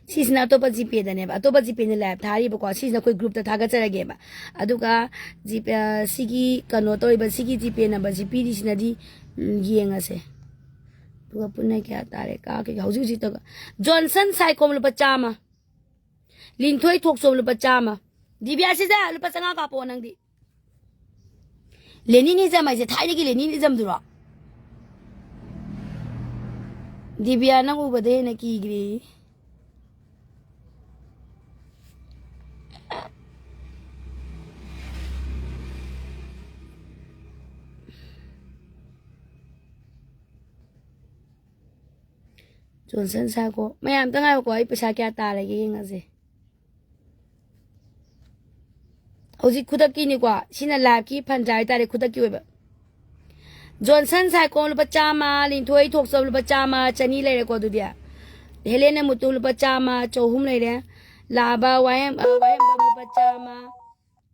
ꯁꯤꯁꯤꯅ ꯑꯇꯣꯞꯄ ꯖꯤꯄꯦꯗꯅꯦꯕ, ꯑꯇꯣꯞꯄ ꯖꯤꯄꯦꯅ ꯂꯥꯏꯚ ꯊꯥꯔꯤꯕꯀꯣ꯫ ꯁꯤꯁꯤꯅ ꯑꯩꯈꯣꯏ ꯒ꯭ꯔꯨꯞꯇ ꯊꯥꯒꯠꯆꯔꯒꯦꯕ꯫ ꯑꯗꯨꯒ ꯖꯤꯄꯦ, ꯑ, ꯁꯤꯒꯤ ꯀꯩꯅꯣ ꯇꯧꯔꯤꯕ, ꯁꯤꯒꯤ ꯖꯤꯄꯦ ꯅꯝꯕꯔꯁꯤ ꯄꯤꯔꯤꯁꯤꯅꯗꯤ, ꯎꯝ, ꯌꯦꯡꯉꯁꯦ꯫ ꯑꯗꯨꯒ ꯄꯨꯟꯅ ꯀꯌꯥ ꯇꯥꯔꯦ? ꯀꯥ ꯀꯩꯀꯥ ꯍꯧꯖꯤꯛ ꯍꯧꯖꯤꯛꯇ ꯖꯣꯟꯁꯟ ꯁꯥꯏꯀꯣꯝ ꯂꯨꯄꯥ ꯆꯥꯝꯃ, ꯂꯤꯟꯊꯣꯏ ꯊꯣꯛꯆꯣꯝ ꯂꯨꯄꯥ ꯆꯥꯝꯃ, ꯗꯤꯕꯤꯌꯥ ꯁꯤꯗ ꯂꯨꯄꯥ ꯆꯥꯝꯃꯉꯥ ꯀꯥꯞꯄꯛꯑꯣ ꯅꯪꯗꯤ꯫ ꯂꯦꯅꯤꯟ ꯏꯖꯝ ꯍꯥꯏꯁꯦ ꯊꯥꯏꯅꯒꯤ ꯂꯦꯅꯤꯟ ꯏꯖꯝꯗꯨꯔꯣ? ꯗꯤꯕꯤꯌꯥ ꯅꯪ ꯎꯕꯗ ꯍꯦꯟꯅ ꯀꯤꯈ꯭ꯔꯦ꯫ ꯖꯣꯟꯁꯟ ꯁꯥꯀꯣ ꯃꯌꯥꯝ ꯑꯝꯇ ꯉꯥꯏꯌꯨꯀꯣ, ꯑꯩ ꯄꯩꯁꯥ ꯀꯌꯥ ꯇꯥꯔꯒꯦ ꯌꯦꯡꯉꯁꯦ꯫ ꯍꯧꯖꯤꯛ ꯈꯨꯗꯛꯀꯤꯅꯤꯀꯣ, ꯁꯤꯅ ꯂꯥꯏꯐꯀꯤ ꯐꯟꯗ꯭ꯔꯥ ꯍꯥꯏꯇꯥꯔꯦ, ꯈꯨꯗꯛꯀꯤ ꯑꯣꯏꯕ꯫ ꯖꯣꯟꯁꯟ ꯁꯥꯏꯀꯣꯝ ꯂꯨꯄꯥ ꯆꯥꯝꯃ, ꯂꯤꯟꯊꯣꯏ ꯊꯣꯛꯆꯝ ꯂꯨꯄꯥ ꯆꯥꯝꯃ, ꯆꯅꯤ ꯂꯩꯔꯦꯀꯣ꯫ ꯑꯗꯨꯗꯤ ꯍꯦꯂꯦꯅ ꯃꯨꯇꯨ ꯂꯨꯄꯥ ꯆꯥꯝꯃ, ꯆꯍꯨꯝ ꯂꯩꯔꯦ꯫ ꯂꯥꯕ ꯋꯥꯍꯦꯝ, ꯑ, ꯋꯥꯍꯦꯝꯕꯝ ꯂꯨꯄꯥ ꯆꯥꯝꯃ,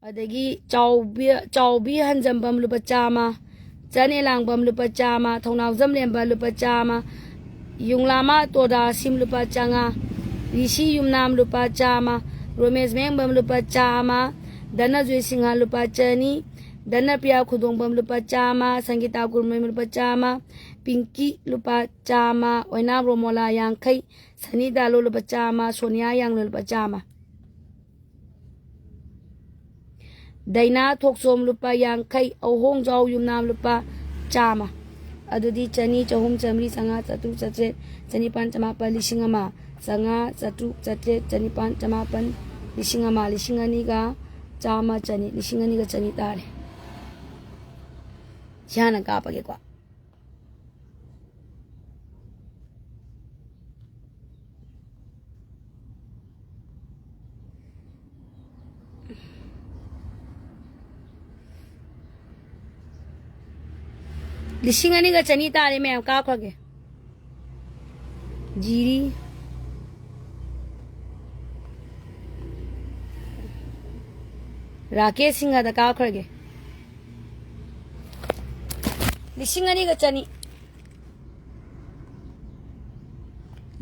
ꯑꯗꯒꯤ ꯆꯥꯎꯕꯤ, ꯆꯥꯎꯕꯤ ꯍꯟꯖꯝꯕꯝ ꯂꯨꯄꯥ ꯆꯥꯝꯃ, ꯆꯅꯦ ꯂꯥꯡꯕꯝ ꯂꯨꯄꯥ ꯆꯥꯝꯃ, ꯊꯧꯅꯥꯎꯖꯝ ꯂꯦꯝꯕ ꯂꯨꯄꯥ ꯆꯥꯝꯃ, ꯌꯨꯝꯂꯥꯃ ꯇꯣꯗꯥꯁꯤꯝ ꯂꯨꯄꯥ ꯆꯥꯝꯃꯉꯥ, ꯔꯤꯁꯤ ꯌꯨꯝꯅꯥꯝ ꯂꯨꯄꯥ ꯆꯥꯝꯃ, ꯔꯣꯃꯦꯁ ꯃꯌꯦꯡꯕꯝ ꯂꯨꯄꯥ ꯆꯥꯝꯃ, ꯙꯅꯖꯣꯏ ꯁꯤꯡꯍ ꯂꯨꯄꯥ ꯆꯅꯤ, ꯙꯅꯄ꯭ꯔꯤꯌꯥ ꯈꯨꯗꯣꯡꯕꯝ ꯂꯨꯄꯥ ꯆꯥꯝꯃ, ꯁꯪꯒꯤꯇꯥ ꯀꯨꯔꯃꯌꯨꯝ ꯂꯨꯄꯥ ꯆꯥꯝꯃ, ꯄꯤꯡꯀꯤ ꯂꯨꯄꯥ ꯆꯥꯝꯃ, ꯑꯣꯏꯅꯥꯝ ꯔꯣꯃꯣꯂꯥ ꯌꯥꯡꯈꯩ, ꯁꯅꯤ ꯗꯥꯂꯣ ꯂꯨꯄꯥ ꯆꯥꯝꯃ, ꯁꯣꯅꯤꯌꯥ ꯌꯥꯡꯂꯣꯏ ꯂꯨꯄꯥ ꯆꯥꯝꯃ꯫ ꯗꯥꯏꯅꯥ ꯊꯣꯛꯆꯣꯝ ꯂꯨꯄꯥ ꯌꯥꯡꯈꯩ, ꯑꯍꯣꯡꯖꯥꯎ ꯌꯨꯝꯅꯥꯝ ꯂꯨꯄꯥ ꯆꯥꯝꯃ꯫ ꯑꯗꯨꯗꯤ ꯆꯅꯤ, ꯆꯍꯨꯝ, ꯆꯥꯝꯃꯔꯤ, ꯆꯥꯝꯃꯉꯥ, ꯆꯥꯇ꯭ꯔꯨꯛ, ꯆꯥꯇ꯭ꯔꯦꯠ, ꯆꯅꯤꯄꯥꯟ, ꯆꯃꯥꯄꯟ, ꯂꯤꯁꯤꯡ ꯑꯃ꯫ ꯆꯥꯝꯃꯉꯥ, ꯆꯥꯇ꯭ꯔꯨꯛ, ꯆꯥꯇ꯭ꯔꯦꯠ, ꯆꯅꯤꯄꯥꯟ, ꯆꯃꯥꯄꯟ, ꯂꯤꯁꯤꯡ ꯑꯃ, ꯂꯤꯁꯤꯡ ꯑꯅꯤꯒ ꯆꯥꯝꯃ, ꯆꯅꯤ, ꯂꯤꯁꯤꯡ ꯑꯅꯤꯒ ꯆꯅꯤ ꯇꯥꯔꯦ꯫ ꯁꯤ ꯍꯥꯟꯅ ꯀꯥꯞꯄꯒꯦꯀꯣ꯫ ꯂꯤꯁꯤꯡ ꯑꯅꯤꯒ ꯆꯅꯤ ꯇꯥꯔꯦ ꯃꯌꯥꯝ, ꯀꯥꯞꯈ꯭ꯔꯒꯦ꯫ ꯖꯤꯔꯤ꯫ ꯔꯥꯀꯦꯁ ꯁꯤꯡꯍꯗ ꯀꯥꯞꯈ꯭ꯔꯒꯦ꯫ ꯂꯤꯁꯤꯡ ꯑꯅꯤꯒ ꯆꯅꯤ꯫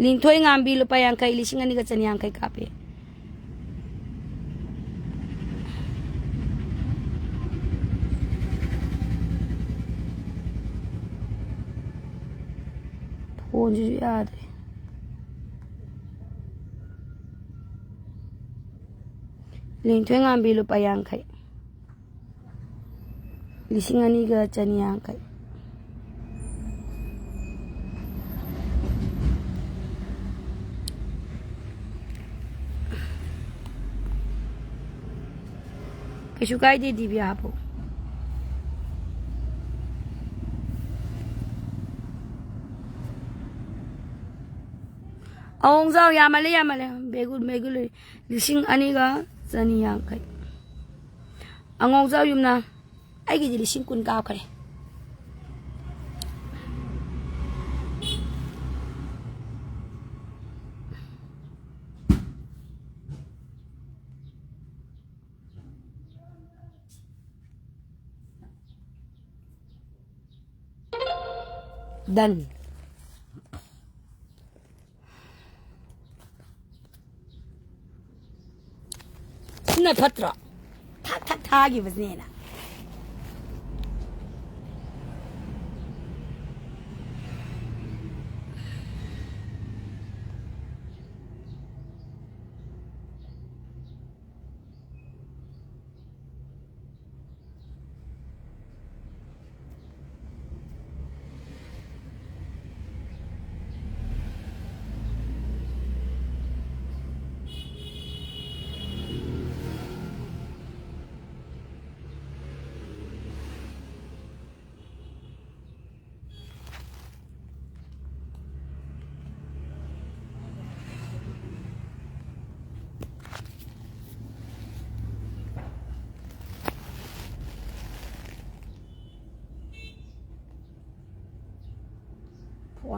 ꯂꯤꯡꯊꯣꯏ ꯉꯥꯝꯕꯤ ꯂꯨꯄꯥ ꯌꯥꯡꯈꯩ, ꯂꯤꯁꯤꯡ ꯑꯅꯤꯒ ꯆꯅꯤ ꯌꯥꯡꯈꯩ ꯀꯥꯞꯄꯦ꯫ ꯐꯣꯟꯁꯤꯁꯨ ꯌꯥꯗ꯭ꯔꯦ꯫ ꯂꯤꯡꯊꯣꯏ ꯉꯥꯝꯕꯤ ꯂꯨꯄꯥ ꯌꯥꯡꯈꯩ꯫ ꯂꯤꯁꯤꯡ ꯑꯅꯤꯒ ꯆꯅꯤ ꯌꯥꯡꯈꯩ꯫ ꯀꯩꯁꯨ ꯀꯥꯏꯗꯦ, ꯗꯤꯕꯤꯌꯥ ꯍꯥꯞꯄꯣ꯫ ꯑꯋꯣꯡꯖꯥꯎ ꯌꯥꯝꯃꯜꯂꯦ, ꯌꯥꯝꯃꯜꯂꯦ꯫ ꯕꯦꯒꯨ-, ꯕꯦꯒꯨꯂꯤ ꯂꯤꯁꯤꯡ ꯑꯅꯤꯒ ꯆꯅꯤ ꯌꯥꯡꯈꯩ꯫ ꯑꯉꯧꯖꯥꯎ ꯌꯨꯝꯅꯥꯝ, ꯑꯩꯒꯤꯗꯤ ꯂꯤꯁꯤꯡ ꯀꯨꯟ ꯀꯥꯞꯈ꯭ꯔꯦ꯫ Done. ꯁꯤꯅ ꯐꯠꯇ꯭ꯔꯣ? ꯊꯥꯛ ꯊꯥꯛ ꯊꯥꯈꯤꯕꯁꯤꯅ ꯍꯦꯟꯅ꯫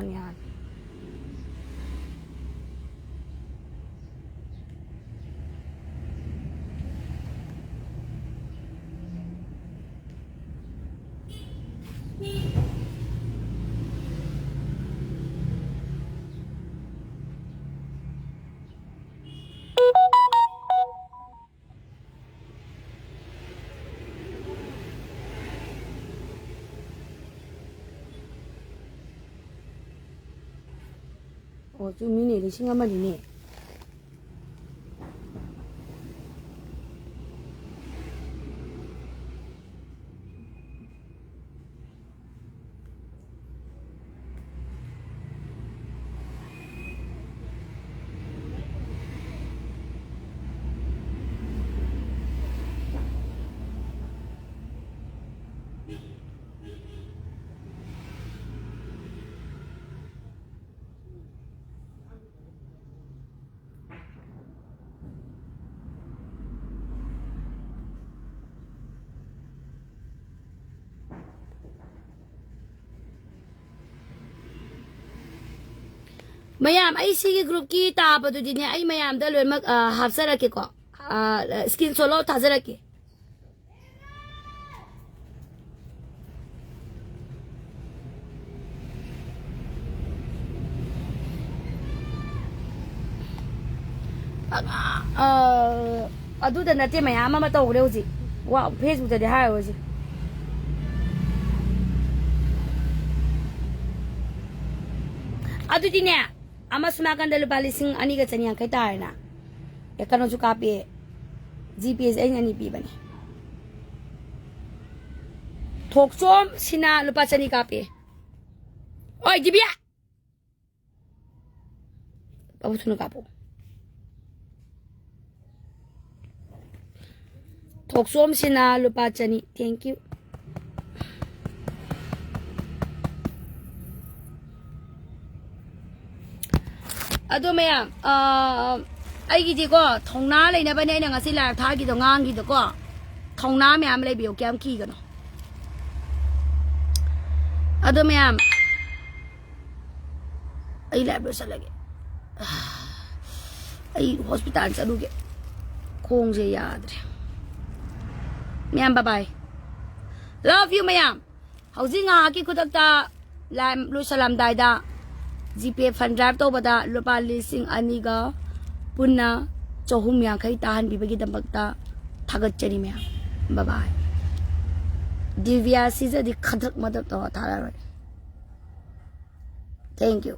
ꯌꯥꯅꯤ꯫ ꯑꯣ, ꯆꯨꯝꯃꯤꯅꯦ, ꯂꯤꯁꯤꯡ ꯑꯃꯅꯤꯅꯦ꯫ ꯃꯌꯥꯝ, ꯑꯩ ꯁꯤꯒꯤ groupꯀꯤ ꯇꯥꯕꯗꯨꯗꯤꯅꯦ, ꯑꯩ ꯃꯌꯥꯝꯗ ꯂꯣꯏꯅꯃꯛ, ꯑ, ꯍꯥꯞꯆꯔꯛꯀꯦꯀꯣ꯫ ꯑ, screenshot ꯂꯧ ꯊꯥꯖꯔꯛꯀꯦ꯫ ꯑ, ꯑ, ꯑꯗꯨꯗ ꯅꯠꯇꯦ, ꯃꯌꯥꯝ ꯑꯃ ꯇꯧꯈ꯭ꯔꯦ ꯍꯧꯖꯤꯛ꯫ ꯋꯥ, Facebookꯇꯗꯤ ꯍꯥꯏꯔꯔꯣꯏꯁꯦ꯫ ꯑꯗꯨꯗꯤꯅꯦ, ꯑꯃꯁꯨ ꯅꯥꯀꯟꯗ ꯂꯨꯄꯥ ꯂꯤꯁꯤꯡ ꯑꯅꯤꯒ ꯆꯅꯤ ꯌꯥꯡꯈꯩ ꯇꯥꯔꯦꯅ꯫ ꯑꯦ, ꯀꯩꯅꯣꯁꯨ ꯀꯥꯞꯄꯦ꯫ GPAꯁꯦ ꯑꯩꯅ ꯑꯅꯤ ꯄꯤꯕꯅꯦ꯫ ꯊꯣꯛꯆꯣꯝ ꯁꯤꯅ ꯂꯨꯄꯥ ꯆꯅꯤ ꯀꯥꯞꯄꯦ꯫ ꯑꯣꯏ, ꯗꯤꯕꯤꯌꯥ! ꯄꯥꯕꯨ ꯊꯨꯅ ꯀꯥꯞꯄꯣ꯫ ꯊꯣꯛꯆꯣꯝꯁꯤꯅ ꯂꯨꯄꯥ ꯆꯅꯤ꯫ Thank you. ꯑꯗꯣ ꯃꯌꯥꯝ, ꯑ, ꯑꯩꯒꯤꯗꯤꯀꯣ, ꯊꯧꯅꯥ ꯂꯩꯅꯕꯅꯦ ꯑꯩꯅ ꯉꯁꯤ live ꯊꯥꯈꯤꯗꯣ, ꯉꯥꯡꯈꯤꯗꯣꯀꯣ꯫ ꯊꯧꯅꯥ ꯃꯌꯥꯝ ꯂꯩꯕꯤꯌꯨ, ꯀꯌꯥꯝ ꯀꯤꯒꯅꯣ꯫ ꯑꯗꯣ ꯃꯌꯥꯝ, ꯑꯩ ꯂꯥꯏꯞ ꯂꯣꯏꯁꯜꯂꯒꯦ꯫ ꯑꯩ ꯍꯣꯁꯄꯤꯇꯥꯜ ꯆꯠꯂꯨꯒꯦ꯫ ꯈꯣꯡꯁꯦ ꯌꯥꯗ꯭ꯔꯦ꯫ ꯃꯌꯥꯝ, bye bye꯫ Love you ꯃꯌꯥꯝ꯫ ꯍꯧꯖꯤꯛ ꯉꯥꯏꯍꯥꯛꯀꯤ ꯈꯨꯗꯛꯇ ꯂꯥꯏꯞ ꯂꯣꯏꯁꯜꯂꯝꯗꯥꯏꯗ ꯖꯤꯄꯦ ꯐꯟ ꯗ꯭ꯔꯥꯏꯚ ꯇꯧꯕꯗ ꯂꯨꯄꯥ ꯂꯤꯁꯤꯡ ꯑꯅꯤꯒ ꯄꯨꯟꯅ ꯆꯍꯨꯝ ꯌꯥꯡꯈꯩ ꯇꯥꯍꯟꯕꯤꯕꯒꯤꯗꯃꯛꯇ ꯊꯥꯒꯠꯆꯔꯤ ꯃꯌꯥꯝ꯫ Bye bye꯫ ꯗꯤꯕꯤꯌꯥ ꯁꯤꯖꯗꯤ ꯈꯗ꯭ꯔꯛ ꯃꯗ꯭ꯔꯛ ꯇꯧꯔ ꯊꯥꯔꯔꯣꯏ꯫ Thank you꯫